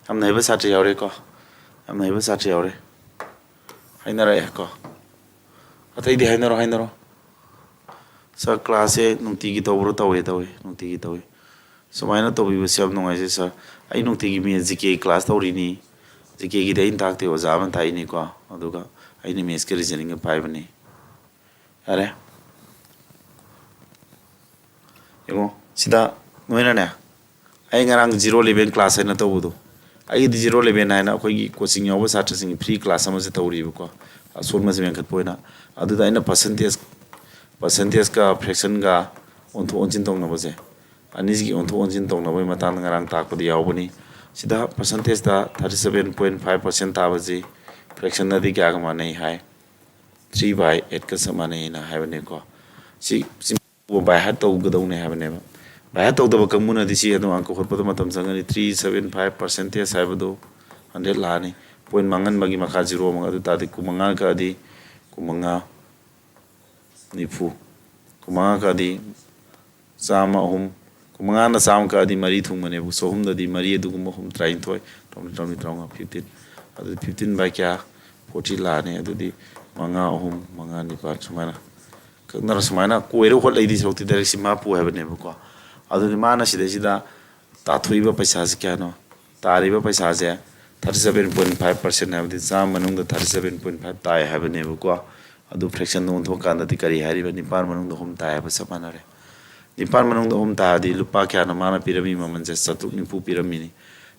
ꯌꯥꯝꯅ ꯍꯩꯕ ꯁꯥꯇ꯭ꯔ ꯌꯥꯎꯔꯦꯀꯣ꯫ ꯌꯥꯝꯅ ꯍꯩꯕ ꯁꯥꯇ꯭ꯔ ꯌꯥꯎꯔꯦ꯫ ꯍꯥꯏꯅꯔꯛꯑꯦꯀꯣ꯫ ꯑꯇꯩꯗꯤ ꯍꯥꯏꯅꯔꯣ, ꯍꯥꯏꯅꯔꯣ꯫ ꯁꯥꯔ, ꯀ꯭ꯂꯥꯁꯁꯦ ꯅꯨꯡꯇꯤꯒꯤ ꯇꯧꯕ꯭ꯔꯣ? ꯇꯧꯋꯦ, ꯇꯧꯋꯦ, ꯅꯨꯡꯇꯤꯒꯤ ꯇꯧꯋꯤ꯫ ꯁꯨꯃꯥꯏꯅ ꯇꯧꯕꯤꯕꯁꯦ ꯌꯥꯝ ꯅꯨꯡꯉꯥꯏꯖꯩ ꯁꯥꯔ꯫ ꯑꯩ ꯅꯨꯡꯇꯤꯒꯤ ꯃꯦꯠꯁ ꯖꯤ ꯀꯦ ꯀ꯭ꯂꯥꯁ ꯇꯧꯔꯤꯅꯤ꯫ ꯖꯤ ꯀꯦꯒꯤꯗꯤ ꯑꯩꯅ ꯇꯥꯛꯇꯦ, ꯑꯣꯖꯥ ꯑꯃꯅ ꯇꯥꯛꯏꯅꯤꯀꯣ꯫ ꯑꯗꯨꯒ ꯑꯩꯅ ꯃꯦꯠꯁꯀ ꯔꯤꯖꯅꯤꯡꯒ ꯄꯥꯏꯕꯅꯤ꯫ ꯌꯥꯔꯦ꯫ ꯌꯦꯡꯉꯣ, ꯁꯤꯗ ꯅꯣꯏꯅꯅꯦ, ꯑꯩ ꯉꯔꯥꯡ ꯖꯤꯔꯣ ꯂꯦꯚꯦꯟ ꯀ꯭ꯂꯥꯁ ꯍꯥꯏꯅ ꯇꯧꯕꯗꯣ, ꯑꯩꯒꯤꯗꯤ ꯖꯤꯔꯣ ꯂꯦꯚꯦꯟ ꯍꯥꯏꯅ ꯑꯩꯈꯣꯏꯒꯤ ꯀꯣꯆꯤꯡ ꯌꯥꯎꯕ ꯁꯥꯇ꯭ꯔꯁꯤꯡꯒꯤ ꯐ꯭ꯔꯤ ꯀ꯭ꯂꯥꯁ ꯑꯃꯁꯦ ꯇꯧꯔꯤꯕꯀꯣ, ꯑꯁꯣꯟꯕꯁꯦ ꯃꯦꯟꯈꯠꯄ ꯑꯣꯏꯅ꯫ ꯑꯗꯨꯗ ꯑꯩꯅ ꯄꯔꯁꯦꯟꯇꯦꯖ, ꯄꯔꯁꯦꯟꯇꯦꯖꯀ ꯐ꯭ꯔꯦꯛꯁꯟꯒ ꯑꯣꯟꯊꯣꯛ ꯑꯣꯟꯁꯤꯟ ꯇꯧꯅꯕꯁꯦ, ꯑꯅꯤꯁꯤꯒꯤ ꯑꯣꯟꯊꯣꯛ ꯑꯣꯟꯁꯤꯟ ꯇꯧꯅꯕꯒꯤ ꯃꯇꯥꯡꯗ ꯉꯔꯥꯡ ꯇꯥꯛꯄꯗ ꯌꯥꯎꯕꯅꯤ꯫ ꯁꯤꯗ ꯄꯔꯁꯦꯟꯇꯦꯖꯇ thirty seven point five percent ꯇꯥꯕꯁꯤ ꯐ꯭ꯔꯦꯛꯁꯟꯅꯗꯤ ꯀꯌꯥꯒ ꯃꯥꯟꯅꯩ ꯍꯥꯏ? ꯊ꯭ꯔꯤ ꯕꯥꯏ ꯑꯦꯠꯀ ꯆꯞ ꯃꯥꯟꯅꯩꯅ ꯍꯥꯏꯕꯅꯦꯀꯣ꯫ ꯁꯤ, ꯁꯤ ꯕꯥꯏ ꯍꯥꯔꯠ ꯇꯧꯒꯗꯧꯅꯦ ꯍꯥꯏꯕꯅꯦꯕ꯫ ꯕꯥꯏ ꯍꯥꯔꯠ ꯇꯧꯗꯕ ꯀꯥꯡꯕꯨꯅꯗꯤ ꯁꯤ ꯑꯗꯨꯝ ꯑꯪꯀ ꯍꯣꯠꯄꯗ ꯃꯇꯝ ꯆꯪꯒꯅꯤ꯫ ꯊ꯭ꯔꯤ ꯁꯕꯦꯟ ꯐꯥꯏꯚ ꯄꯥꯔꯁꯦꯟꯇꯦꯖ ꯍꯥꯏꯕꯗꯣ ꯍꯟꯗ꯭ꯔꯦꯠ ꯂꯥꯛꯑꯅꯤ꯫ ꯄꯣꯏꯟ ꯃꯥꯡꯍꯟꯕꯒꯤ ꯃꯈꯥ ꯖꯤꯔꯣ ꯑꯃꯒ ꯑꯗꯨ ꯇꯥꯔꯗꯤ ꯀꯨꯟꯃꯉꯥ ꯀꯛꯑꯗꯤ ꯀꯨꯟꯃꯉꯥ, ꯅꯤꯐꯨ꯫ ꯀꯨꯟꯃꯉꯥ ꯀꯛꯑꯗꯤ ꯆꯥꯝꯃ ꯑꯍꯨꯝ, ꯀꯨꯟꯃꯉꯥꯅ ꯆꯥꯝꯃ ꯀꯛꯑꯗꯤ ꯃꯔꯤ ꯊꯨꯡꯕꯅꯦꯕ, ꯆꯍꯨꯝꯗꯗꯤ ꯃꯔꯤ ꯑꯗꯨꯒꯨꯝꯕ ꯑꯍꯨꯝ, ꯇꯔꯥꯅꯤꯊꯣꯏ, ꯇꯔꯥꯍꯨꯝꯗꯣꯏ, ꯇꯔꯥꯃꯔꯤ, ꯇꯔꯥꯃꯉꯥ, ꯐꯤꯐꯇꯤꯟ꯫ ꯑꯗꯨꯗꯤ ꯐꯤꯐꯇꯤꯟ ꯕꯥꯏ ꯀꯌꯥ? ꯐꯣꯔꯇꯤ ꯂꯥꯛꯑꯅꯤ꯫ ꯑꯗꯨꯗꯤ ꯃꯉꯥ, ꯑꯍꯨꯝ, ꯃꯉꯥ, ꯅꯤꯄꯥꯜ ꯁꯨꯃꯥꯏꯅ ꯀꯛꯅꯔ ꯁꯨꯃꯥꯏꯅ ꯀꯣꯏꯔ ꯍꯣꯠ ꯂꯩꯗꯤ ꯁꯔꯨꯛꯇꯤ ꯗꯥꯏꯔꯦꯛ ꯁꯤ ꯃꯥ ꯄꯨ ꯍꯥꯏꯕꯅꯦꯕꯀꯣ꯫ ꯑꯗꯨꯗꯤ ꯃꯥꯅ ꯁꯤꯗꯩꯁꯤꯗ ꯇꯥꯊꯣꯛꯏꯕ ꯄꯩꯁꯥꯁꯤ ꯀꯌꯥꯅꯣ? ꯇꯥꯔꯤꯕ ꯄꯩꯁꯥꯁꯦ thirty seven point five percent ꯍꯥꯏꯕꯗꯤ ꯆꯥꯝꯃ ꯃꯅꯨꯡꯗ ꯊꯥꯔꯇꯤ ꯁꯕꯦꯟ ꯄꯣꯏꯟ ꯐꯥꯏꯚ ꯇꯥꯏ ꯍꯥꯏꯕꯅꯦꯕꯀꯣ꯫ ꯑꯗꯨ ꯐ꯭ꯔꯦꯛꯁꯟꯗ ꯑꯣꯟꯊꯣꯛꯑꯀꯥꯟꯗꯗꯤ ꯀꯔꯤ ꯍꯥꯏꯔꯤꯕ? ꯅꯤꯄꯥꯜ ꯃꯅꯨꯡꯗ ꯑꯍꯨꯝ ꯇꯥꯏ ꯍꯥꯏꯕ ꯆꯞ ꯃꯥꯟꯅꯔꯦ꯫ ꯅꯤꯄꯥꯟ ꯃꯅꯨꯡꯗ ꯑꯍꯨꯝ ꯇꯥꯔꯗꯤ ꯂꯨꯄꯥ ꯀꯌꯥꯅꯣ ꯃꯥꯅ ꯄꯤꯔꯝꯃꯤ ꯃꯃꯜꯁꯦ? ꯆꯥꯇ꯭ꯔꯨꯛ ꯅꯤꯐꯨ ꯄꯤꯔꯝꯃꯤꯅꯤ꯫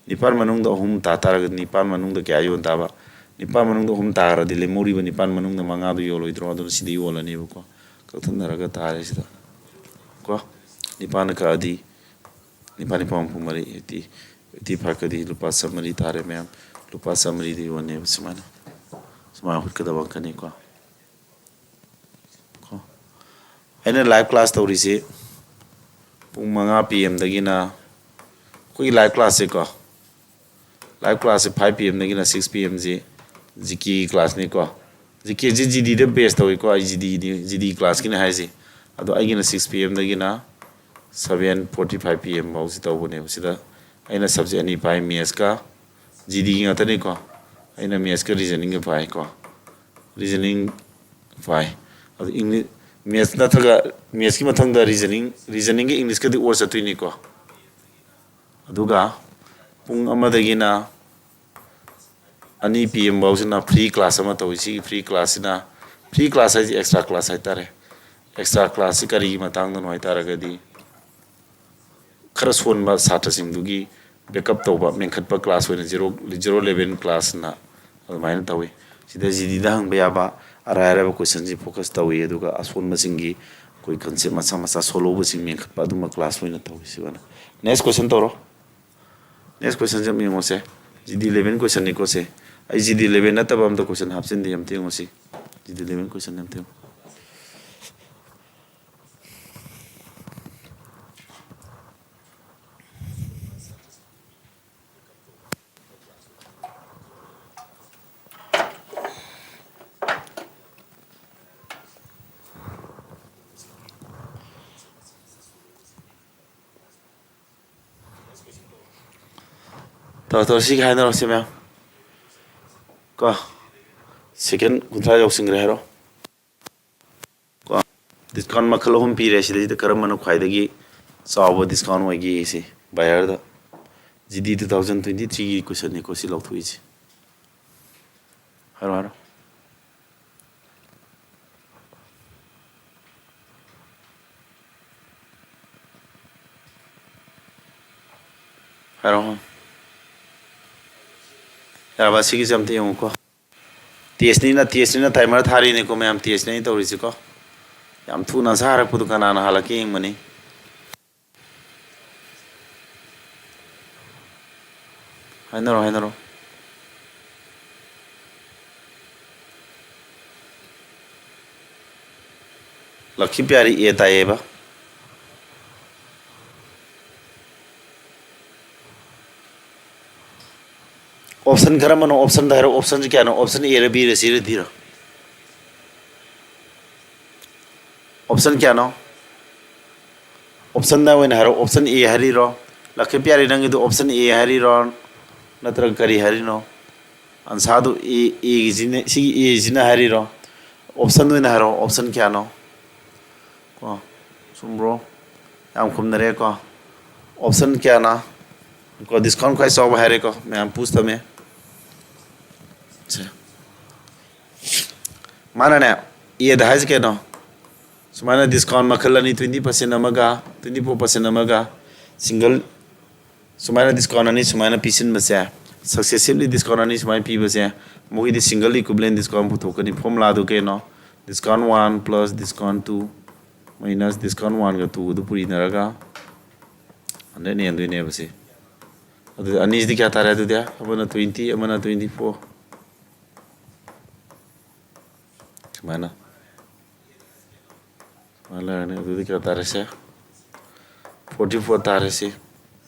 ꯅꯤꯄꯥꯟ ꯃꯅꯨꯡꯗ ꯑꯍꯨꯝ ꯇꯥ ꯇꯥꯔꯒꯗꯤ ꯅꯤꯄꯥꯟ ꯃꯅꯨꯡꯗ ꯀꯌꯥ ꯌꯣꯟ ꯇꯥꯕ? ꯅꯤꯄꯥꯟ ꯃꯅꯨꯡꯗ ꯑꯍꯨꯝ ꯇꯥꯔꯗꯤ ꯂꯦꯝꯍꯧꯔꯤꯕ ꯅꯤꯄꯥꯟ ꯃꯅꯨꯡꯗ ꯃꯉꯥꯗꯨ ꯌꯣꯜꯂꯣꯏꯗ꯭ꯔꯣ? ꯑꯗꯨꯅ ꯁꯤꯗ ꯌꯣꯜꯂꯅꯦꯕꯀꯣ꯫ ꯀꯛꯊꯠꯅꯔꯒ ꯇꯥꯔꯦ ꯁꯤꯗ ꯀꯣ꯫ ꯅꯤꯄꯥꯟꯅ ꯀꯛꯑꯗꯤ ꯅꯤꯄꯥꯟ ꯅꯤꯄꯥꯟ ꯍꯨꯝꯐꯨ ꯃꯔꯤ, eighty, eighty five ꯀꯗꯤ ꯂꯨꯄꯥ ꯆꯥꯝꯃꯔꯤ ꯇꯥꯔꯦ ꯃꯌꯥꯝ꯫ ꯂꯨꯄꯥ ꯆꯥꯝꯃꯔꯤꯗꯤ ꯌꯣꯟꯅꯦꯕ ꯁꯨꯃꯥꯏꯅ꯫ ꯁꯨꯃꯥꯏꯅ ꯍꯨꯠꯀꯗꯕ ꯑꯪꯀꯅꯤꯀꯣ꯫ ꯀꯣ꯫ ꯑꯩꯅ live class ꯇꯧꯔꯤꯁꯤ ꯄꯨꯡ ꯃꯉꯥ P M ꯗꯒꯤꯅ, ꯑꯩꯈꯣꯏꯒꯤ live class ꯁꯦꯀꯣ, live class ꯁꯦ five P M ꯗꯒꯤꯅ six P M ꯁꯤ G K ꯒꯤ class ꯅꯤꯀꯣ꯫ G K ꯁꯤ G D ꯗ base ꯇꯧꯏꯀꯣ, ꯑꯩ G D ꯗꯤ, G D class ꯀꯤꯅꯤ ꯍꯥꯏꯁꯤ꯫ ꯑꯗꯣ ꯑꯩꯒꯤꯅ six P M ꯗꯒꯤꯅ seven forty five P M ꯐꯥꯎꯁꯤ ꯇꯧꯕꯅꯦꯕ꯫ ꯁꯤꯗ ꯑꯩꯅ subject ꯑꯅꯤ ꯄꯥꯏ, maths ꯀ G D ꯒꯤ ꯉꯥꯛꯇꯅꯤꯀꯣ꯫ ꯑꯩꯅ maths ꯀ reasoning ꯒ ꯄꯥꯏꯀꯣ꯫ Reasoning ꯄꯥꯏ꯫ ꯑꯗꯨ English, maths ꯅꯠꯇ꯭ꯔꯒ maths ꯀꯤ ꯃꯊꯪꯗ reasoning, reasoning ꯒ English ꯀꯗꯤ ꯑꯣꯔ ꯆꯠꯇꯣꯏꯅꯤꯀꯣ꯫ ꯑꯗꯨꯒ ꯄꯨꯡ ꯑꯃꯗꯒꯤꯅ ꯑꯅꯤ P M ꯐꯥꯎꯁꯤꯅ free class ꯑꯃ ꯇꯧꯏ꯫ ꯁꯤꯒꯤ free class ꯁꯤꯅ, free class ꯍꯥꯏꯁꯤ extra class ꯍꯥꯏꯇꯥꯔꯦ꯫ Extra class ꯁꯤ ꯀꯔꯤꯒꯤ ꯃꯇꯥꯡꯗꯅꯣ ꯍꯥꯏꯇꯥꯔꯒꯗꯤ, ꯈꯔ ꯁꯣꯟꯕ ꯁꯥꯇ꯭ꯔꯁꯤꯡꯗꯨꯒꯤ backup ꯇꯧꯕ, ꯃꯦꯟꯈꯠꯄ class ꯑꯣꯏꯅ zero, zero level class ꯅ ꯑꯗꯨꯃꯥꯏꯅ ꯇꯧꯏ꯫ ꯁꯤꯗ G D ꯗ ꯍꯪꯕ ꯌꯥꯕ ꯑꯔꯥꯏ ꯑꯔꯥꯏꯕ question ꯁꯤ focus ꯇꯧꯏ, ꯑꯗꯨꯒ ꯑꯁꯣꯟꯕꯁꯤꯡꯒꯤ ꯑꯩꯈꯣꯏ concept ꯃꯆꯥ ꯃꯆꯥ ꯁꯣꯜꯍꯧꯕꯁꯤꯡ ꯃꯦꯟꯈꯠꯄ ꯑꯗꯨꯝꯕ class ꯑꯣꯏꯅ ꯇꯧꯏ꯫ ꯁꯤ ꯑꯣꯏꯅ next question ꯇꯧꯔꯣ꯫ Next question ꯁꯦ ꯑꯃꯨꯛ ꯌꯦꯡꯉꯣꯁꯦ꯫ G D eleven question ꯅꯤꯀꯣ ꯁꯦ꯫ ꯑꯩ G D eleven ꯅꯠꯇꯕ ꯑꯝꯇ question ꯍꯥꯞꯆꯤꯟꯗꯦ, ꯑꯝꯇ ꯌꯦꯡꯉꯣꯁꯤ꯫ G D eleven question ꯑꯝꯇ ꯌꯦꯡꯉꯣ꯫ ꯇꯧꯔꯣ, ꯇꯧꯔꯣ, ꯁꯤꯒꯤ ꯍꯥꯏꯅꯔꯣꯁꯦ ꯃꯌꯥꯝ꯫ ꯀꯣ, second ꯀꯨꯟꯊ꯭ꯔꯥ ꯌꯧꯁꯤꯟꯈ꯭ꯔꯦ ꯍꯥꯏꯔꯣ꯫ ꯀꯣ, discount ꯃꯈꯜ ꯑꯍꯨꯝ ꯄꯤꯔꯦ꯫ ꯁꯤꯗꯩꯗ ꯀꯔꯝꯕꯅ ꯈ꯭ꯋꯥꯏꯗꯒꯤ ꯆꯥꯎꯕ discount ꯑꯣꯏꯒꯦ ꯁꯤ buyer ꯗ? G D two thousand twenty three ꯒꯤ question ꯅꯤꯀꯣ ꯁꯤ ꯂꯧꯊꯣꯛꯏꯁꯦ꯫ ꯍꯥꯏꯔꯣ, ꯍꯥꯏꯔꯣ꯫ ꯍꯥꯏꯔꯣ꯫ ꯌꯥꯔꯕ? ꯁꯤꯒꯤꯁꯦ ꯑꯝꯇ ꯌꯦꯡꯉꯨꯀꯣ꯫ ꯇꯦꯁꯅꯤꯅ, ꯇꯦꯁꯅꯤꯅ timer ꯊꯥꯔꯤꯅꯤꯀꯣ ꯃꯌꯥꯝ, ꯇꯦꯁꯅꯤ ꯑꯩꯅ ꯇꯧꯔꯤꯁꯤꯀꯣ꯫ ꯌꯥꯝ ꯊꯨꯅ answer ꯍꯥꯏꯔꯛꯄꯗꯨ ꯀꯅꯥꯅ ꯍꯥꯜꯂꯛꯀꯦ ꯌꯦꯡꯕꯅꯤ꯫ ꯍꯥꯏꯅꯔꯣ, ꯍꯥꯏꯅꯔꯣ꯫ ꯂꯛꯈꯤ ꯄꯤꯌꯥꯔꯤ A ꯇꯥꯏꯌꯦꯕ꯫ Option ꯀꯔꯝꯕꯅꯣ? Optionꯗ ꯍꯥꯏꯔꯣ꯫ Optionꯁꯤ ꯀꯌꯥꯅꯣ? Option A ꯔ, B ꯔ, C ꯔ, D ꯔ? Option ꯀꯌꯥꯅꯣ? Optionꯗ ꯑꯣꯏꯅ ꯍꯥꯏꯔꯣ꯫ Option A ꯍꯥꯏꯔꯤꯔꯣ? ꯂꯛꯈꯤ ꯄꯤꯌꯥꯔꯤ, ꯅꯪꯒꯤꯗꯣ option A ꯍꯥꯏꯔꯤꯔꯣ, ꯅꯠꯇ꯭ꯔꯒ ꯀꯔꯤ ꯍꯥꯏꯔꯤꯅꯣ? Answerꯗꯨ A, Aꯒꯤꯁꯤꯅ, ꯁꯤꯒꯤ Aꯁꯤꯅ ꯍꯥꯏꯔꯤꯔꯣ? Option ꯑꯣꯏꯅ ꯍꯥꯏꯔꯣ꯫ Option ꯀꯌꯥꯅꯣ? ꯀꯣ, ꯆꯨꯝꯕ꯭ꯔꯣ? ꯌꯥꯝ ꯈꯨꯝꯅꯔꯦꯀꯣ꯫ Option ꯀꯌꯥꯅꯣ? ꯀꯣ, discount ꯈ꯭ꯋꯥꯏ ꯆꯥꯎꯕ ꯍꯥꯏꯔꯦꯀꯣ, ꯃꯌꯥꯝ push ꯇꯝꯃꯦ꯫ ꯁꯦ꯫ ꯃꯥꯅꯅꯦ, Aꯗ ꯍꯥꯏꯁꯦ ꯀꯩꯅꯣ? ꯁꯨꯃꯥꯏꯅ discount ꯃꯈꯜ ꯑꯅꯤ, twenty percent ꯑꯃꯒ twenty four percent ꯑꯃꯒ, single, ꯁꯨꯃꯥꯏꯅ discount ꯑꯅꯤ ꯁꯨꯃꯥꯏꯅ ꯄꯤꯁꯤꯟꯕꯁꯦ, successively discount ꯑꯅꯤ ꯁꯨꯃꯥꯏꯅ ꯄꯤꯕꯁꯦ, ꯃꯈꯣꯏꯗꯤ single equivalent discount ꯄꯨꯊꯣꯛꯀꯅꯤ꯫ Formulaꯗꯨ ꯀꯩꯅꯣ? Discount one plus discount two minus discount oneꯒ twoꯒꯗꯨ ꯄꯨꯔꯤꯅꯔꯒ hundred ꯍꯦꯟꯗꯣꯏꯅꯦꯕ ꯁꯤ꯫ ꯑꯗꯨꯗꯤ ꯑꯅꯤꯁꯤꯗꯤ ꯀꯌꯥ ꯇꯥꯔꯦ? ꯑꯗꯨꯗꯤ ꯑꯃꯅ twenty, ꯑꯃꯅ twenty four꯫ ꯁꯨꯃꯥꯏꯅ꯫ ꯁꯨꯃꯥꯏꯅ ꯂꯩꯔꯅꯤ꯫ ꯑꯗꯨꯗꯤ ꯀꯌꯥ ꯇꯥꯔꯦ ꯁꯦ? Forty four ꯇꯥꯔꯦ ꯁꯤ꯫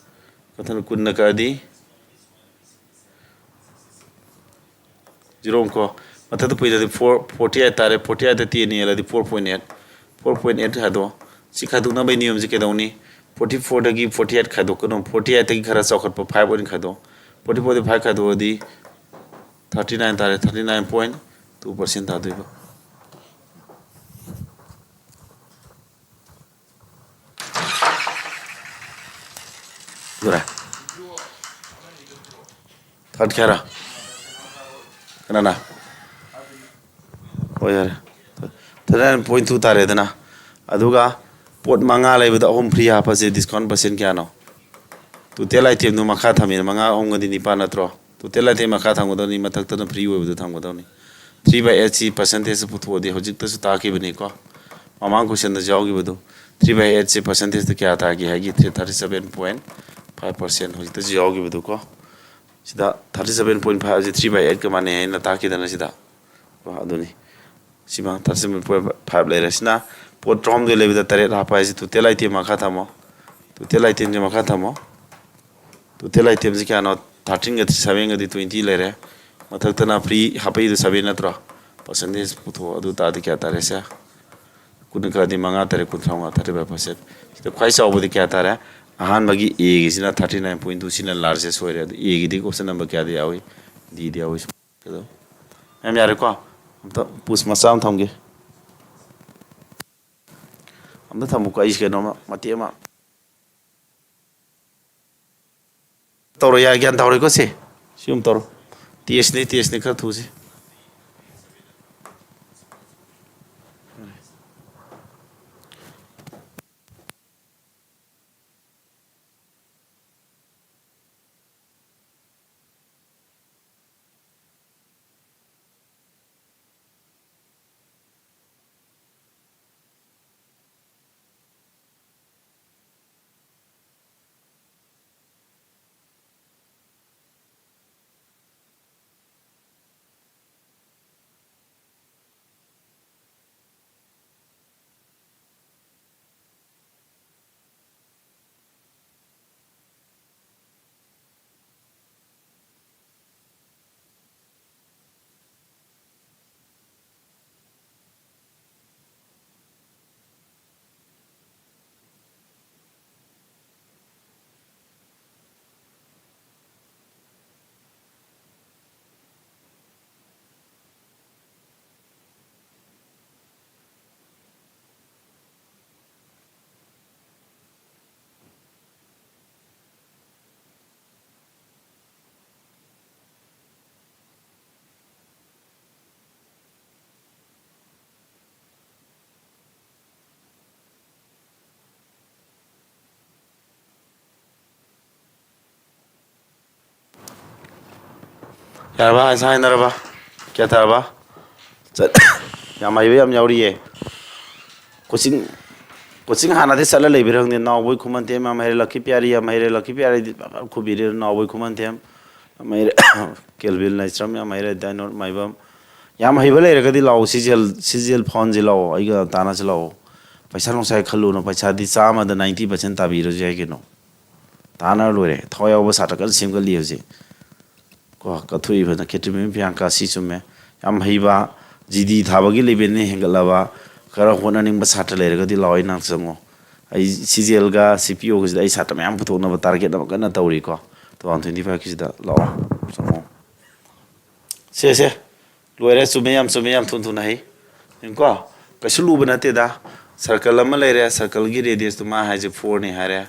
ꯃꯊꯪ ꯀꯨꯟꯅ ꯀꯛꯑꯗꯤ zero ꯑꯃꯨꯛꯀꯣ꯫ ꯃꯊꯛꯇ ꯄꯨꯏꯗꯗꯤ four, forty eight ꯇꯥꯔꯦ꯫ Forty eight ten ꯌꯦꯜꯂꯗꯤ four point eight꯫ Four point eight ꯈꯥꯏꯗꯣꯛꯑꯣ꯫ ꯁꯤ ꯈꯥꯏꯗꯣꯛꯅꯕꯒꯤ ꯅꯤꯌꯣꯝꯁꯤ ꯀꯩꯗꯧꯅꯤ? Forty four ꯗꯒꯤ forty eight ꯈꯥꯏꯗꯣꯛꯀꯅꯨ꯫ Forty eight ꯇꯒꯤ ꯈꯔ ꯆꯥꯎꯈꯠꯄ five ꯑꯣꯏꯅ ꯈꯥꯏꯗꯣꯛꯑꯣ꯫ Forty four ꯗꯒꯤ five ꯈꯥꯏꯗꯣꯛꯑꯗꯤ thirty nine ꯇꯥꯔꯦ꯫ Thirty nine point two percent ꯇꯥꯗꯣꯏꯕ꯫ ꯑꯗꯨꯔꯥ? Third ꯀꯌꯥꯔꯥ? ꯀꯅꯥꯅ? ꯍꯣꯏ, ꯌꯥꯔꯦ꯫ Thirty nine point two ꯇꯥꯔꯦꯗꯅ꯫ ꯑꯗꯨꯒ ꯄꯣꯠ ꯃꯉꯥ ꯂꯩꯕꯗ ꯑꯍꯨꯝ free ꯍꯥꯞꯄꯁꯦ, discount percent ꯀꯌꯥꯅꯣ? Total item ꯗꯨ ꯃꯈꯥ ꯊꯝꯃꯤꯅ ꯃꯉꯥ ꯑꯍꯨꯝꯒꯗꯤ ꯅꯤꯄꯥꯟ ꯅꯠꯇ꯭ꯔꯣ? Total item ꯃꯈꯥ ꯊꯝꯒꯗꯧꯅꯤ, ꯃꯊꯛꯇꯅ free ꯑꯣꯏꯕꯗꯨ ꯊꯝꯒꯗꯧꯅꯤ꯫ Three by eight ꯁꯤ percentage ꯄꯨꯊꯣꯛꯑꯗꯤ ꯍꯧꯖꯤꯛꯇꯁꯨ ꯇꯥꯛꯈꯤꯕꯅꯤꯀꯣ, ꯃꯃꯥꯡ question ꯗꯁꯨ ꯌꯥꯎꯈꯤꯕꯗꯨ꯫ Three by eight ꯁꯤ percentage ꯇ ꯀꯌꯥ ꯇꯥꯒꯦ ꯍꯥꯏꯒꯤ, thirty seven point five percent ꯍꯧꯖꯤꯛꯇꯁꯨ ꯌꯥꯎꯈꯤꯕꯗꯨꯀꯣ꯫ ꯁꯤꯗ thirty seven point five ꯁꯤ three by eight ꯀ ꯃꯥꯟꯅꯩ ꯍꯥꯏꯅ ꯇꯥꯛꯈꯤꯗꯅ ꯁꯤꯗ꯫ ꯀꯣ, ꯑꯗꯨꯅꯤ꯫ ꯁꯤꯃ thirty seven point five ꯂꯩꯔꯦ꯫ ꯁꯤꯅ ꯄꯣꯠ ꯇꯔꯥꯍꯨꯝꯗꯣꯏ ꯂꯩꯕꯗ ꯇꯔꯦꯠ ꯍꯥꯞꯄ ꯍꯥꯏꯁꯤ total item ꯃꯈꯥ ꯊꯝꯃꯣ꯫ Total item ꯁꯤ ꯃꯈꯥ ꯊꯝꯃꯣ꯫ Total item ꯁꯤ ꯀꯌꯥꯅꯣ? Thirteen ꯒ seven ꯒꯗꯤ twenty ꯂꯩꯔꯦ꯫ ꯃꯊꯛꯇꯅ free ꯍꯥꯞꯄꯛꯏꯗꯨ seven ꯅꯠꯇ꯭ꯔꯣ? Percentage ꯄꯨꯊꯣꯛꯑꯣ꯫ ꯑꯗꯨ ꯇꯥꯔꯗꯤ ꯀꯌꯥ ꯇꯥꯔꯦ ꯁꯦ? ꯀꯨꯟ ꯈꯔꯗꯤ ꯃꯉꯥ, ꯇꯔꯦꯠ, ꯀꯨꯟꯊ꯭ꯔꯥ ꯃꯉꯥ, thirty five percent꯫ ꯁꯤꯗ ꯈ꯭ꯋꯥꯏ ꯆꯥꯎꯕꯗꯤ ꯀꯌꯥ ꯇꯥꯔꯦ? ꯑꯍꯥꯟꯕꯒꯤ A ꯒꯤꯁꯤꯅ thirty nine point two, ꯁꯤꯅ largest ꯑꯣꯏꯔꯦ꯫ ꯑꯗꯨ A ꯒꯤꯗꯤ option number ꯀꯌꯥꯗ ꯌꯥꯎꯏ? D ꯗ ꯌꯥꯎꯏ꯫ ꯑꯗꯣ ꯃꯌꯥꯝ ꯌꯥꯔꯦꯀꯣ? ꯑꯝꯇ pause ꯃꯆꯥ ꯑꯃ ꯊꯝꯒꯦ꯫ ꯑꯝꯇ ꯊꯝꯃꯨꯀꯣ, ꯑꯩꯁꯤ ꯀꯩꯅꯣꯝꯃ, ꯃꯇꯦꯛ ꯑꯃ ꯇꯧꯔꯣ꯫ ꯌꯥꯏ, ꯒ꯭ꯌꯥꯟ ꯇꯥꯍꯧꯔꯦꯀꯣ ꯁꯦ? ꯁꯤ ꯑꯃ ꯇꯧꯔꯣ꯫ Test ꯅꯤ, test ꯅꯤ, ꯈꯔ ꯊꯨꯁꯤ꯫ ꯌꯥꯔꯕ? ꯑꯩꯁꯥ ꯍꯥꯏꯅꯔꯕ? ꯀꯌꯥ ꯇꯥꯔꯕ? ꯆꯠ-, ꯌꯥꯝ ꯍꯩꯕ ꯌꯥꯝ ꯌꯥꯎꯔꯤꯌꯦ꯫ ꯀꯣꯆꯤꯡ, ꯀꯣꯆꯤꯡ ꯍꯥꯟꯅꯗꯤ ꯆꯠꯂ ꯂꯩꯕꯤꯔ ꯈꯪꯗꯦ꯫ ꯅꯥꯎꯕꯣꯏ ꯈꯨꯃꯟ ꯊꯦꯝ ꯌꯥꯝ ꯍꯩꯔꯦ, ꯂꯛꯀꯤ ꯄꯤꯌꯥꯔꯤ ꯌꯥꯝ ꯍꯩꯔꯦ, ꯂꯛꯀꯤ ꯄꯤꯌꯥꯔꯤꯗꯤ ꯐꯖꯅ ꯈꯨꯕꯤꯔꯦ, ꯅꯥꯎꯕꯣꯏ ꯈꯨꯃꯟ ꯊꯦꯝ ꯌꯥꯝ ꯍꯩꯔꯦ, ꯀꯦꯜꯕꯤꯟ ꯂꯥꯏꯁ꯭ꯔꯝ ꯌꯥꯝ ꯍꯩꯔꯦ, ꯗꯥꯏꯅꯣꯠ ꯃꯥꯏꯕꯝ꯫ ꯌꯥꯝ ꯍꯩꯕ ꯂꯩꯔꯒꯗꯤ ꯂꯥꯛꯑꯣ, C G L, C G L ꯐꯣꯟꯁꯤ ꯂꯥꯛꯑꯣ, ꯑꯩꯒ ꯇꯥꯟꯅꯁꯤ ꯂꯥꯛꯑꯣ꯫ ꯄꯩꯁꯥ ꯅꯨꯡꯁꯥ ꯈꯜꯂꯨꯅꯨ, ꯄꯩꯁꯥꯗꯤ ꯆꯥꯝꯃꯗ ninety percent ꯇꯥꯕꯤꯔꯁꯨ ꯌꯥꯏ ꯀꯩꯅꯣ꯫ ꯇꯥꯟꯅꯔ ꯂꯣꯏꯔꯦ꯫ ꯊꯋꯥꯏ ꯌꯥꯎꯕ ꯁꯥꯇ꯭ꯔ ꯀꯟꯅ ꯁꯦꯝꯒꯠꯂꯤ ꯍꯧꯖꯤꯛ꯫ ꯀꯣ, ꯀꯠꯊꯣꯛꯏꯕ ꯅꯈꯦꯇ꯭ꯔꯤꯃꯌꯨꯝ ꯄ꯭ꯔꯤꯌꯥꯡꯀꯥ ꯁꯤ ꯆꯨꯝꯃꯦ꯫ ꯌꯥꯝ ꯍꯩꯕ, ꯖꯤ ꯗꯤ ꯊꯥꯕꯒꯤ ꯂꯦꯕꯦꯜꯅ ꯍꯦꯟꯒꯠꯂꯕ, ꯈꯔ ꯍꯣꯠꯅꯅꯤꯡꯕ ꯁꯥꯇ꯭ꯔ ꯂꯩꯔꯒꯗꯤ ꯂꯥꯛꯑꯣ, ꯑꯩ ꯅꯥꯛꯇ ꯆꯪꯉꯣ꯫ ꯑꯩ ꯁꯤ ꯖꯤ ꯑꯦꯜꯒ ꯁꯤ ꯄꯤ ꯑꯣꯒꯁꯤꯗ ꯑꯩ ꯁꯥꯇ꯭ꯔ ꯃꯌꯥꯝ ꯄꯨꯊꯣꯛꯅꯕ target ꯑꯃ ꯀꯟꯅ ꯇꯧꯔꯤꯀꯣ꯫ Two thousand twenty five ꯀꯤꯁꯤꯗ ꯂꯥꯛꯑꯣ, ꯆꯪꯉꯣ꯫ ꯁꯦ, ꯁꯦ꯫ ꯂꯣꯏꯔꯦ꯫ ꯆꯨꯝꯃꯦ, ꯌꯥꯝ ꯆꯨꯝꯃꯦ, ꯌꯥꯝ ꯊꯨꯅ ꯊꯨꯅ ꯍꯩ꯫ ꯌꯦꯡꯉꯨꯀꯣ, ꯀꯩꯁꯨ ꯂꯨꯕ ꯅꯠꯇꯦꯗ꯫ Circle ꯑꯃ ꯂꯩꯔꯦ, circleꯒꯤ radiusꯇꯣ ꯃꯥ ꯍꯥꯏꯁꯦ fourꯅꯤ ꯍꯥꯏꯔꯦ꯫